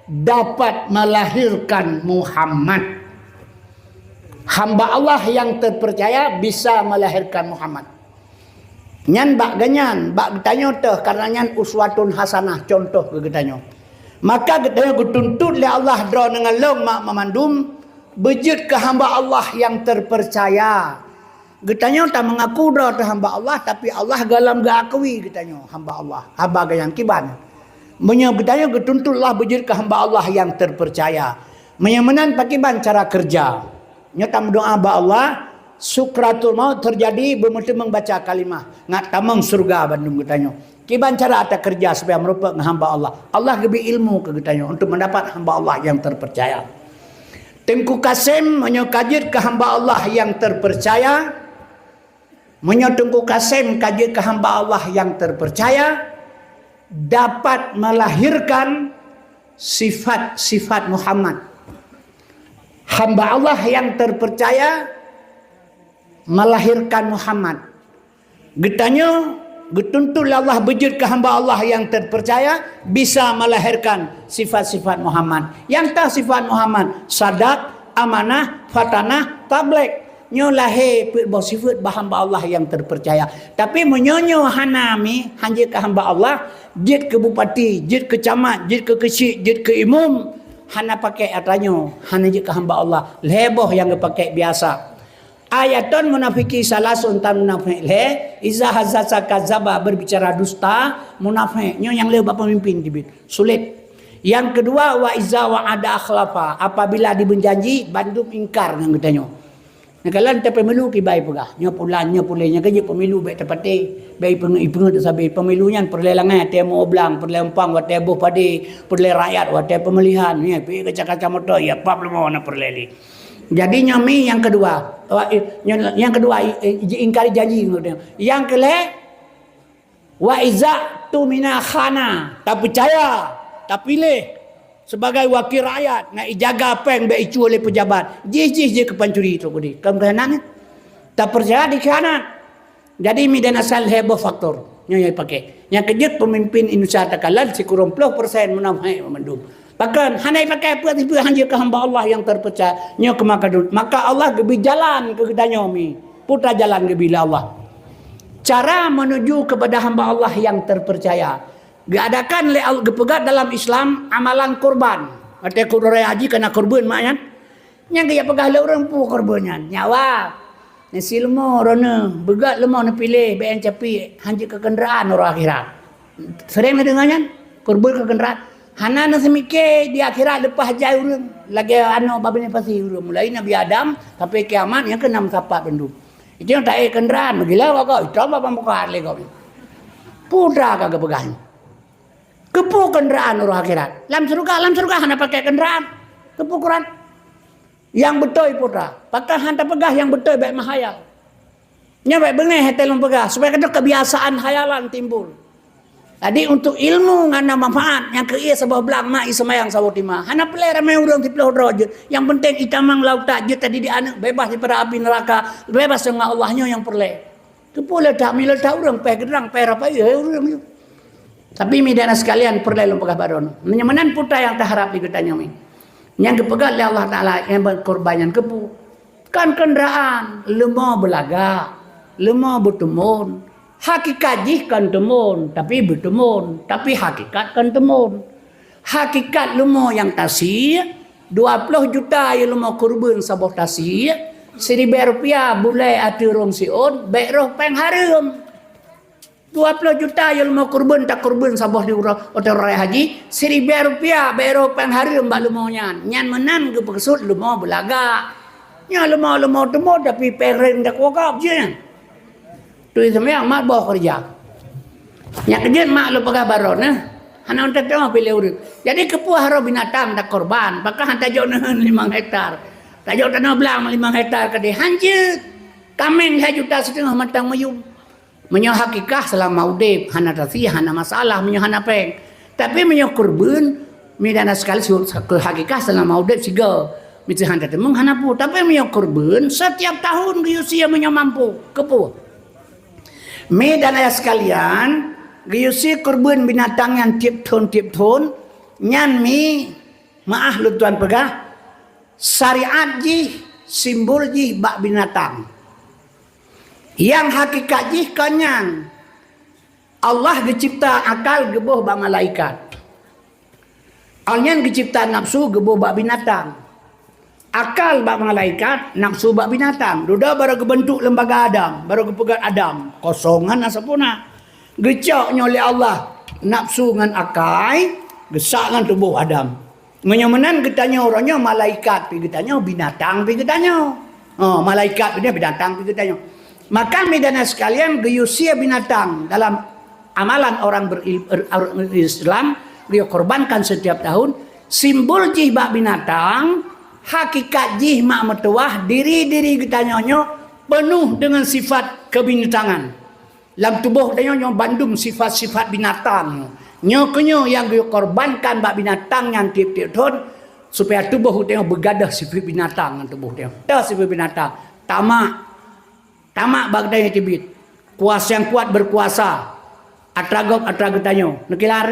dapat melahirkan Muhammad. Hamba Allah yang terpercaya bisa melahirkan Muhammad. Nyan bak geuhnyan, bak geutanyoe teuh, karena nyan uswatun hasanah, contoh keu geutanyoe. Maka geutanyoe geutuntut lé Allah droeneuh ngon lôn mak mamandum beujeuet keu hamba Allah nyang teupercaya. Geutanyoe tameungaku droe teuh hamba Allah, tapi Allah gohlom geuakui geutanyoe hamba Allah. Haba geuhnyan kiban. Meunyoe geutanyoe geutuntut Allah beujeuet keu hamba Allah nyang teupercaya. Meunyoe meunan pakiban cara keureuja? Nyoe tameudoa bak Allah, sukratul maut teujadi, beumeuteumeung baca kalimah, ngat tamong syeuruga bandum geutanyoe. Kiban cara takeureuja supaya meurumpok ngon hamba Allah? Allah geubri ilmu keu geutanyoe untuk mendapat hamba Allah nyang teupercaya. Teungku Kasem, meunyoe ka jeuet keu hamba Allah nyang teupercaya, meunyoe Teungku Kasem ka jeuet keu hamba Allah nyang teupercaya, dapat melahirkan sifat-sifat Muhammad. Hamba Allah nyang teupercaya melahirkan Muhammad. Geutanyoe geutuntut lé Allah beujeuet keu hamba Allah nyang teupercaya bisa melahirkan sifat-sifat Muhammad. Nyang teuh sifat Muhammad, sadak, amanah, fatanah, tabligh. Nyoe lahé peuet boh sifeuet bak hamba Allah nyang teupercaya. Tapi meunyoe nyoe hana mi, han jeuet keu hamba Allah, jeuet keu bupati, jeuet keu camat, jeuet keu keuchik, jeuet keu imum, hana pakék atra nyoe, hana jeuet keu hamba Allah. Lhée boh nyang geupakék biasa. Ayatun munafiki salasun, tan munafék lhée, iza haddasa kadzaba, berbicara dusta, munafék. Nyoe nyang lhée bak pemimpin teubiet. Sulet. Nyang keudua, wa iza wa'ada akhlafa, apabila dibeujanji, bandum ingkar ngon geutanyoe. Nyang kalon teuh pemilu kiban peugah, nyoe pulan, nyoe pulan, nyang keujeuet pemilu bék teupatéh, bék ipeungeut, ipeungeut sabe. Pemilu nyan peureulée langai, tée meu blang, peureulée umpang watée boh padé, peureulée rakyat watée peumulihan, nyan pih kaca-kaca moto, ya pap leumo na peureulée lé. Jadi nyoe mi nyang keudua, wa-, i-, nyoe, nyang keudua, i-, i-, jiingkari janji ngon geutanyoe. Nyang keulhée, wa iza tumina khana, tapeucaya, tapiléh sebagai wakil rakyat, na ijaga péng bék icu lé peujabat, jih-jih jih keu pancuri trok udeh. Kan keuhianat nyan? Tapeucaya dikhianat. Jadi mi dan asal lhée boh faktor nyoe nyang ipakék. Nyang keujeuet pemimpin Indonesia takalon sikureueng ploh persen munafék mandum. Pakon hana ipakék peue-peue, han jeuet keu hamba Allah nyang teupercaya, nyoe keumakadut. Maka Allah geubri jalan keu geutanyoe mi. Peue jalan geubri lé Allah? Cara menuju kepada hamba Allah nyang teupercaya. Geuadakan lé Allah, geupeugah dalam Islam amalan kurban. Watée kurban haji kana kurban mak nyan. Nyang geujak peugah lé ureuëng peue kurban nyan? Nyawa. Nasi leumo droeneuh, beugöt leumo neupiléh, bék nyang capi, han jeuet keu keundaraan uroe akhirat. Sering na deungoe nyan, kurban keu keundraan. Hana na seumike di akhirat leupah jai ureuëng lagée anoe babini pasi ureuëng. Mulai Nabi Adam sampai kiamat nyang keunam sapat bandum. Itu nyang taék keundraan, meugila wagoe, itu babah muka lé gob. Putra ka geupeugah nyoe. Keupeue keundraan uroe akhirat? Lam syeuruga, lam syeuruga hana pakai keundraan. Keupeue Quran? Yang beutôi putra. Pakon hana peugah yang beutôi baik mahayal. Nyoe baik beungéh hate lôn peugah, supaya kata kebiasaan hayalan timbul. Jadi untuk ilmu ngon na manfaat nyang keu ie saboh blang mak i seumayang saboh tima. Hana peulai ramai ureuëng siploh droe jeuet. Yang penting itamang lauta jeuet tadi di aneuk bebas daripada api neraka, bebas dengan Allah nyoe yang peulai. Keupeue le tak mila tak ureuëng peh geudrang peh rapai ureuëng. Tapi mi dan sekalian peulai lôn peugah baron. Meunyoe meunan putra yang taharap di geutanyoe mi. Nyang geupeugah lé Allah Taala yang berkorban nyan keupeue? Kan keundraan, leumo beulagak, leumo beuteumon. Hakikat jih kan teumon, tapi beuteumon, tapi hakikat kan teumon. Hakikat leumo nyang tasie, dua ploh juta yue leumo kurban saboh tasie, siribée rupiah bulée ateueh rhueng siôn, bék roh péng hareuem. Dua ploh juta yue leumo kurban takurban saboh di uroe oto raya haji, siribée rupiah bék roh péng hareuem bak leumo nyan. Nyan meunan geupeukeusut leumo beulagak. Nyan leumo-leumo teumon tapi péng rheng takuogob jih nyan. Tui seumayang mak boh keureuja. Nyang keujeuet mak lôn peugah baroe nyoe, hana teuteumé piléh ureuëng. Jadi keupeue harôh binatang takorban, pakon hana tajok neuheun limong hektar. Tajok tanoh blang limong hektar keudeh hanjeuet. Kaméng lhée juta siteungoh mantong meuyum. Meunyoe hakikah seulama udeb hana tasi hana masalah meunyoe hana péng. Tapi meunyoe kurban, mi dan sekali keu hakikah seulama udeb sigoe. Miseue hana teumeung hana peue. Tapi meunyoe kurban, setiap tahun geuyue sie meunyoe mampu. Keupeue? Mi dan ayah sekalian, geuyue sie kurban binatang nyan tieb thon-tieb thon, nyan mi, meuáh lôn tuan peugah, syariat jih, simbol jih bak binatang. Nyang hakikat jih kon nyan, Allah geucipta akal geuboh bak malaikat. Awak nyan geucipta nafsu geuboh bak binatang. Akal bak malaikat, nafsu bak binatang. Dudoe barô geubeuntuk lembaga Adam, barô geupeugét Adam. Kosong hana sempurna. Geucok nyoe lé Allah, nafsu ngon akai, geusak ngon tuboh Adam. Meunyoe meunan geutanyoe uroe nyoe malaikat pi geutanyoe, binatang pi geutanyoe. Oh, malaikat pi binatang pi geutanyoe. Maka mi dan ayah sekalian, geuyue sie binatang dalam amalan orang beril-, er-, er-, Islam, geuyue korbankan setiap tahun, simbol jih bak binatang, hakikat jih mak meutuwah diri-diri geutanyoe nyoe peunoh deungon sifat keubineutangan. Lam tuboh tanyoe nyoe bandum sifat-sifat binatang. Nyoe keunyoe nyang geuyue korbankan bak binatang nyan tieb-tieb thon, supaya tuboh tanyoe beugadôh sifat binatang ngon tuboh tanyoe. Toh sifat binatang, tamak. Tamak bak geutanyoe teubiet. Kuasa nyang kuat beukuasa. Atra gob atra geutanyoe. Neukilar.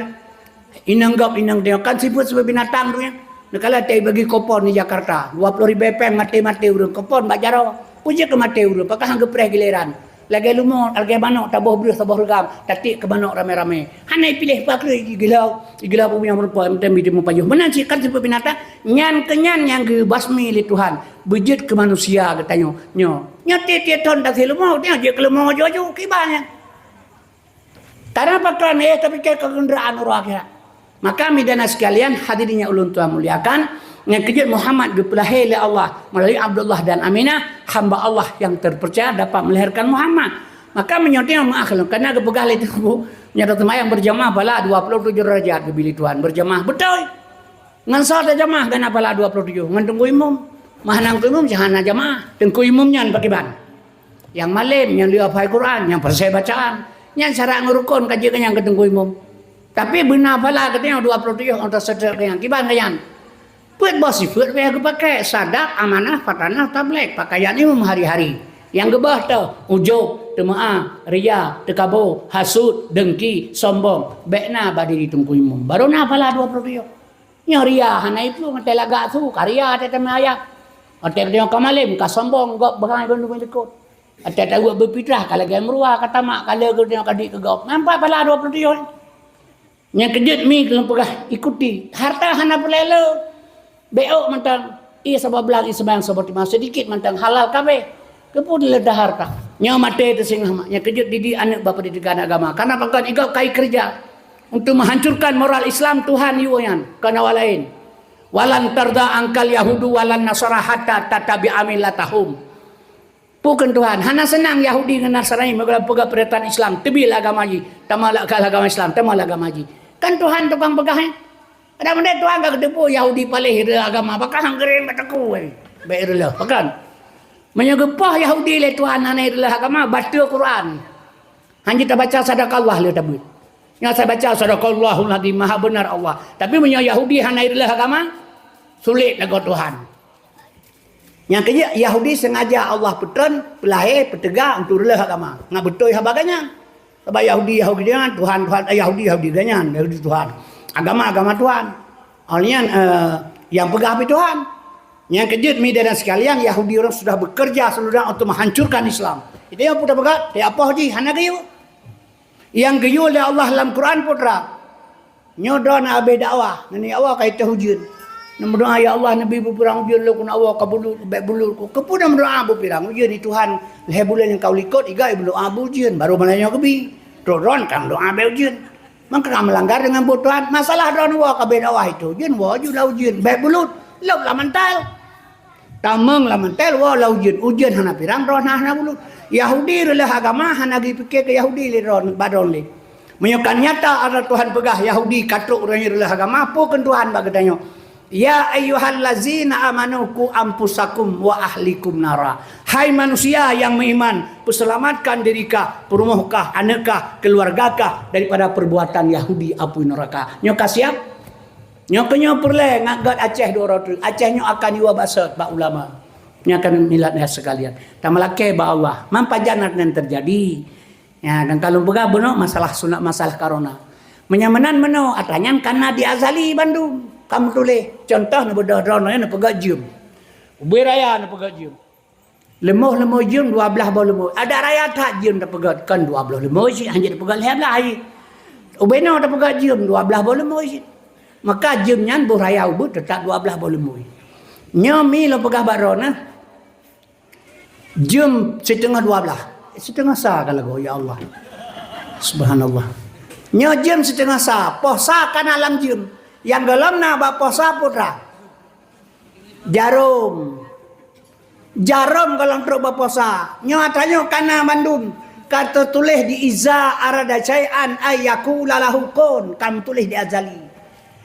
Inong gob inong tanyoe. Kan sifat-sifat binatang tu nyan. Neukalon teuh bagi kupon di Jakarta. Dua ploh ribèe péng maté-maté ureuëng. Kupon bak jaroe. Peue jeuet keu maté ureuëng. Pakon han geupreh gileran. Lagèe leumo, lagèe manok taboh breuh saboh reugam. Tatiek keu manok ramé-ramé. Hana ipiléh pakri igilau. Igilau peue nyang meurumpok. Meuteumé di mupajoh. Meunan cit kan sifat binatang. Nyan keu nyan nyang geubasmi lé Tuhan. Beujeuet keu manusia geutanyoe. Nyoe. Nyoe tiep-tiep thon tasie leumo, nyoe jeuet keu leumo aju-aju, kiban nyan. Karena pakon, eh, tapike keu keundraan uroe akhirat. Maka mi dan ayah sekalian, hadirin yang ulôn tuan muliakan, nyang keujeuet Muhammad geupeulahé lé Allah melalui Abdullah dan Aminah, hamba Allah yang terpercaya dapat melahirkan Muhammad. Maka meunyoe teuh meuakhlak, karena geupeugah lé Teungku, meunyoe taseumayang berjamaah pala dua puluh tujuh derajat geubri lé Tuhan, berjamaah beutôi. Ngon soe tajamaah gana pala dua puluh tujuh? Ngon teungku imum. Meuhana teungku imum, hana jamaah. Teungku imum nyan pakriban? Nyang malém, nyang lheueh hafai Quran, nyang peureusé bacaan. Nyan syarat ngon rukon ka jeuet keu nyan keu teungku imum. Tapi beuna pala geutanyoe dua puluh tujuh, oh, taseutôt keu nyan. Kiban keu nyan? Peuet boh sifeuet payah geupaké, sadak, amanah, fatanah, tablék, pakaian imum hari-hari. Nyang geubah toh, ujub, teumeu'ah, ria, teukabo, hasut, dengki, sombong. Bék na bak diri teungku imum. Barô na pala dua puluh tujuh. Nyoe ria hana ipeue, watèe lagak su, ka ria watèe tameuayah. Watèe geutanyoe ka malém, ka sombong, gob bangai bandum likot. Watèe tawök beupitrah, ka lagèe meuruwa, ka tamak, ka le geutanyoe ka diet keu gob. Nampak pala dua puluh tujuh. Nyang keujeuet mi lôn peugah, ikuti. Harta hana peureulèe le. Bék ôk mantong. Ie saboh blang, ie seumayang saboh teuma, seudikit mantong halal kabéh. Keupeue dileudah harta? Nyoe maté teusingoh mak. Nyang keujeuet didik aneuk bak peundidikan agama. Karena pakon igob kai keureuja. Untuk menghancurkan moral Islam, Tuhan yue nyan, kon awak laén. "Walan tarda angkal yahudu walan nasara hatta tattabi'a millatahum." Peue kheun Tuhan, hana seunang Yahudi ngon Nasrani meugah peugah peurintah Islam, teubiet agama jih, tamah lam agama Islam, tamah lam agama jih. Kan Tuhan tukang peugah, eh? Kadang mandum Tuhan ka geuteupeue Yahudi paléh reuloh agama, pakon han geuréng bak teungku, eh? Bèk reuloh, pakon? Meunyoe geupoh Yahudi lé Tuhan hana reuloh agama, bateue Quran. Hanjeuet tabaca sadaqallah lé tabeuet. Nyoe saya baca sadaqallahul azim, maha benar Allah. Tapi meunyoe Yahudi hana reuloh agama, sulet lagoe Tuhan. Nyang keujeuet, Yahudi sengaja Allah peutreun, peulahé, peuteuga untuk reuloh agama. Ngat beutôi haba geuh nyan. Sabab Yahudi, Yahudi geuh nyan Tuhan, Tuhan, eh, Yahudi, Yahudi geuh nyan, Yahudi Tuhan. Agama, agama Tuhan. Awak nyan, eh, nyang peugah pih Tuhan. Nyang keujeuet, mi dan sekalian, Yahudi orang sudah bekerja seluruh untuk menghancurkan Islam. Itu nyang peugah, ya apa jih, hana geuyue. Nyang geuyue lé Allah lam Quran peue treuk. Nyoe droeneuh abéh dakwah, ngon Allah ka iteuh ujeuen. Neumeudoa, "Ya Allah, neubi beupirang ujeuen lôn keu Allah, ka bulut, bèk bulut." Keupeue neumeudoa beupirang ujeuen di Tuhan, lhèe buleuen nyang ka likot, iga meudoa beu ujeuen, barô malam nyoe geubi. Droe-droe ka meudoa bèk ujeuen. Maka ka meulanggar deungon buet Tuhan. Masalah droeneuh woe ka abéh dakwah iteuh ujeuen, woe ju lam ujeuen, bèk bulut, lôb lam mantel. Tamong lam mantel, woe lam ujeuen, ujeuen hana pirang, droeneuh hana bulut. Yahudi reuloh agama hana geupike keu Yahudi lé droe, bak droeneuh lé. Meunyoe ka nyata ata Tuhan peugah Yahudi ka trok ureueng nyang reuloh agama, peue kheun Tuhan bak geutanyoe? "Ya ayyuhallazina amanu qu anfusakum wa ahlikum nara." Hai manusia nyang meuiman, peuseulamatkan diri kah, peurumoh kah, aneuk kah, keuluwarga kah daripada perbuatan Yahudi apui neuraka. Nyoe ka siap? Nyoe keuh nyoe peureulèe ngat göt Aceh dua droe treuk. Aceh nyoe akan yue baset bak ulama. Nyoe akan milad nyan sekalian. Tameulakèe bak Allah. Man pajan nyan teujadi. Ya, dan ka lôn peugah bunoe masalah sunat, masalah corona. Meunyoe meunan meunoe, atra nyan ka na di azali bandum. Ka meutuléh. Contoh neubeudôh droeneuh neupeugöt jeuem. Ubé raya neupeugöt jeuem. Leumoh-leumoh jeuem dua blaih boh leumoh. Adak raya that jeuem tapeugöt, kon dua blaih leumoh cit, hanjeuet tapeugöt lhèe blaih. Ubé noe tapeugöt jeuem dua blaih boh leumoh cit. Maka jeuem nyan boh raya ubeut teutap dua blaih boh leumoh. Nyoe mi lôn peugah bak droeneuh, jeuem siteungoh dua blaih. Siteungoh sa ka lagoe, ya Allah. Subhanallah. Nyoe jeuem siteungoh sa, poh sa ka na lam jeuem. Nyang gohlom na bak poh sa peue treuk? Jarom. Jarom gohlom trok bak poh sa. Nyoe atra nyoe ka na bandum. Ka teutuléh di iza arada syai'an ay yaqula lahu kun. Ka meutuléh di azali.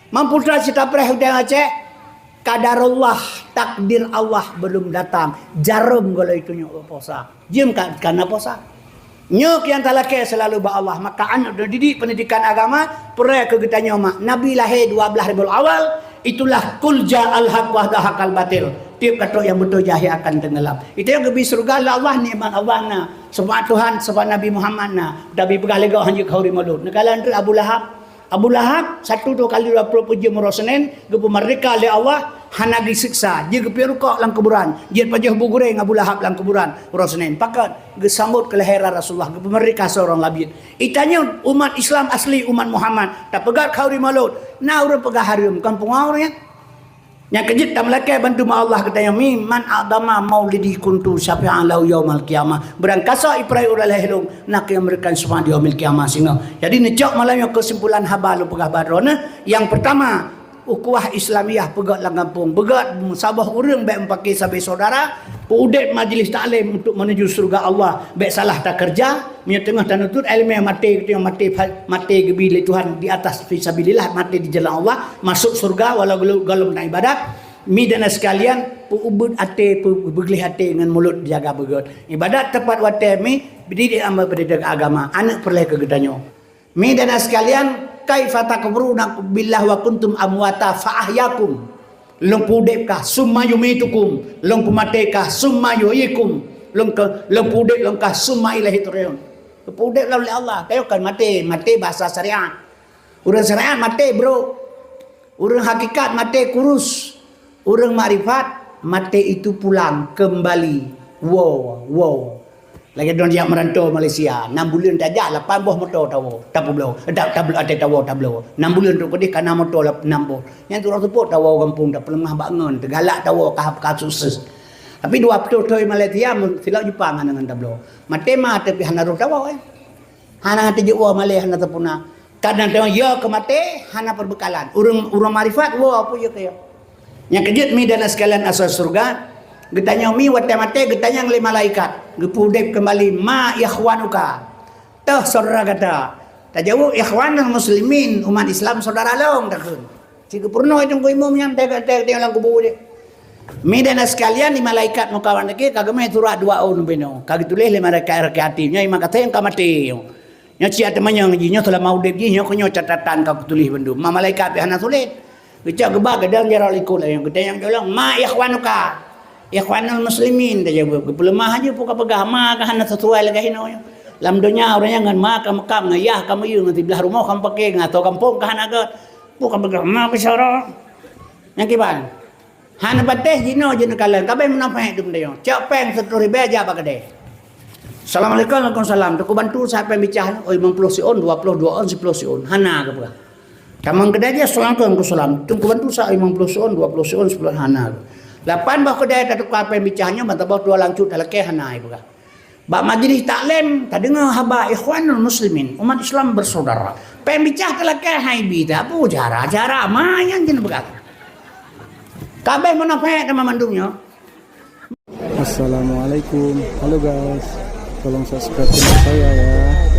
Man peue treuk cit tapreh udeb Aceh? Qadarullah, takdir Allah belum datang. Jarom gohlom itunyok bak poh sa. Jeuem ka, ka na poh sa. Nyoe nyang talakèe seulalu bak Allah. Maka aneuk didik pendidikan agama, peuraya keu geutanyoe mak. Nabi lahé dua blaih Rabiul Awal, itulah qul ja'al haq wa zahaqal batil. Tiep ka trok nyang beutôi jahé akan teunggeulam. Itu nyang geubi syeuruga lé Allah, nikmat Allah na. Seufaat Tuhan, seufaat Nabi Muhammad na. Tapi peugah lé gob hanjeuet khauri maulud. Neukalon treuk Abu Lahab. Abu Lahab, satu dua kali dua puluh peuet jeuem uroe Senin, geupeumerdeka lé Allah, hana geuseksa. Jeuet geupiep rukok lam kuburan. Jeuet pajoh bu gureng Abu Lahab lam kuburan uroe Senin. Pakon? Geusambot keulahiran Rasulullah, geupeumerdeka sidroe labiet. Itanyoe umat Islam asli, umat Muhammad, tapeugöt khauri maulud. Na ureueng peugah hareuem, kon pungo ureueng nyan. Nyang keujeuet tameulakèe bantu bak Allah geutanyoe, mi man a'dama maulidi kuntu syafi'an lahu yaumal qiyamah. Barang kasoe ipeuraya ureueng lahé lôn, na keu nyang meureukan syafaat di yaumil qiyamah singoh. Jadi neucok malam nyoe keusimpulan haba lôn peugah bak droeneuh. Nyang peurtama, ukhuwah Islamiyah peugöt lam gampông, beugöt saboh ureueng bèk meupaké sabe syedara, peuudeb majlis taklim untuk menuju syeuruga Allah, bèk salah takeureuja. Meunyoe teungoh tanuntut ileumèe maté, geutanyoe maté, maté geubi lé Tuhan di atas fisabilillah, maté di jalan Allah, masuk syeuruga walau gelo-, gohlom na ibadat. Mi dan sekalian, peuubeuet até, peu-, peugleh até ngon mulod jaga beugöt. Ibadat teupat watèe mi, didik amal pendidikan agama, aneuk peureulèe keu geutanyoe. Mi dan sekalian, kaifa takfuruna billah wa kuntum amwata fa ahyakum. Lôn peuudeb kah, summa yumitukum. Lôn peumaté kah, summa yuhyikum. Lôn ke, lôn peuudeb lôn kah, summa ilaihi turja'un. Peuudeb lom lé Allah. Tanyoe kon maté, maté bahasa syariat. Ureueng syariat maté brôk. Ureueng hakikat maté kurus. Ureueng makrifat maté itu pulang, kembali. Woe, woe. Lagèe droeneuh jak meurantô Malaysia, nam buleuen tajak lapan boh moto tawoe, tapeubloe, ta-, tabloe, ateueh tawoe tabloe. Nam buleuen trok keudéh ka na moto lap-, nam boh. Nyan tu ureueng seupôt tawoe gampông, tapeuleumah bak ngon, teugalak tawoe ka, ka sukses. Tapi dua ploh thôn Malaysia, silop Jepang hana ngon tabloe. Maté ma tapi hana roh tawoe, eh. Hana teujeuet woe malèe, hana teupuna. Kadang teuh yo keu maté hana peubeukalan. Ureuëng, ureuëng makrifat wo peue yo keu yo. Nyang keujeuet mi dan sekalian asai syeuruga, geutanyoe mi watée maté geutanyong lé malaikat, geupeu udeb keumbali, "Ma ikhwanuka?" Toh syedara gata? Tajaweueb, "Ikhwanul muslimin, umat Islam syedara lôn," takheun. Cit geupeurunoe teungku imum nyan, teuka teuka lam kubu jih. Mi dan sekalian, di malaikat muka wan lagi ka geumé surat dua ôn binoe. Ka geutuléh lé malaikat Raqiib, nyoe Imam Kasim ka maté. Nyoe siat teumanyong jih, nyoe seulama udeb jih, nyoe keu nyoe catatan ka kutuléh bandum. Ma malaikat pih hana sulet. Geucok geuba geudong jaroe likot ayong, geutanyong tolong, "Ma ikhwanuka?" "Ikhwanul muslimin," tajaweueb. Geupeuleumah aja peue ka peugah, "Ma ka hana sesuai lagée inoe." Lam donya ureuëng nyan ngon ma ka meukam, ngon yah ka meuyue, ngon siblah rumoh ka meupaké, ngon asoe gampông ka hana gét. Peue ka peugah, "Ma bicara." Nyang kiban. Hana patéh jinoe jeuet neukalon, ka abéh munafék dum dayong. Cok péng siplôh ribée jak bak keudè. "Assalamualaikum." "Waalaikumsalam." "Teungku bantu sa péng bicah nyoe?" "Oh, limong ploh siôn, dua ploh dua ôn, siploh siôn." Hana geupeugah. Tamong keudè jih, "Assalamualaikum." "Waalaikumsalam." "Teungku bantu sa limong ploh siôn, dua ploh siôn, siploh." Hana geupeugah. Lapan boh keudè tatuka péng bicah nyoe, ban saboh dua lam cut talakée hana geupeugah. Bak majlis taklim, tadeungoe haba ikhwanul muslimin, umat Islam bersaudara. Péng bicah talakée hai bi ta, peue cara-cara ma nyang jeuet neupeugah. Ka abéh munafék teuma mandum nyoe. Assalamualaikum. Halo guys. Tolong subscribe channel saya ya.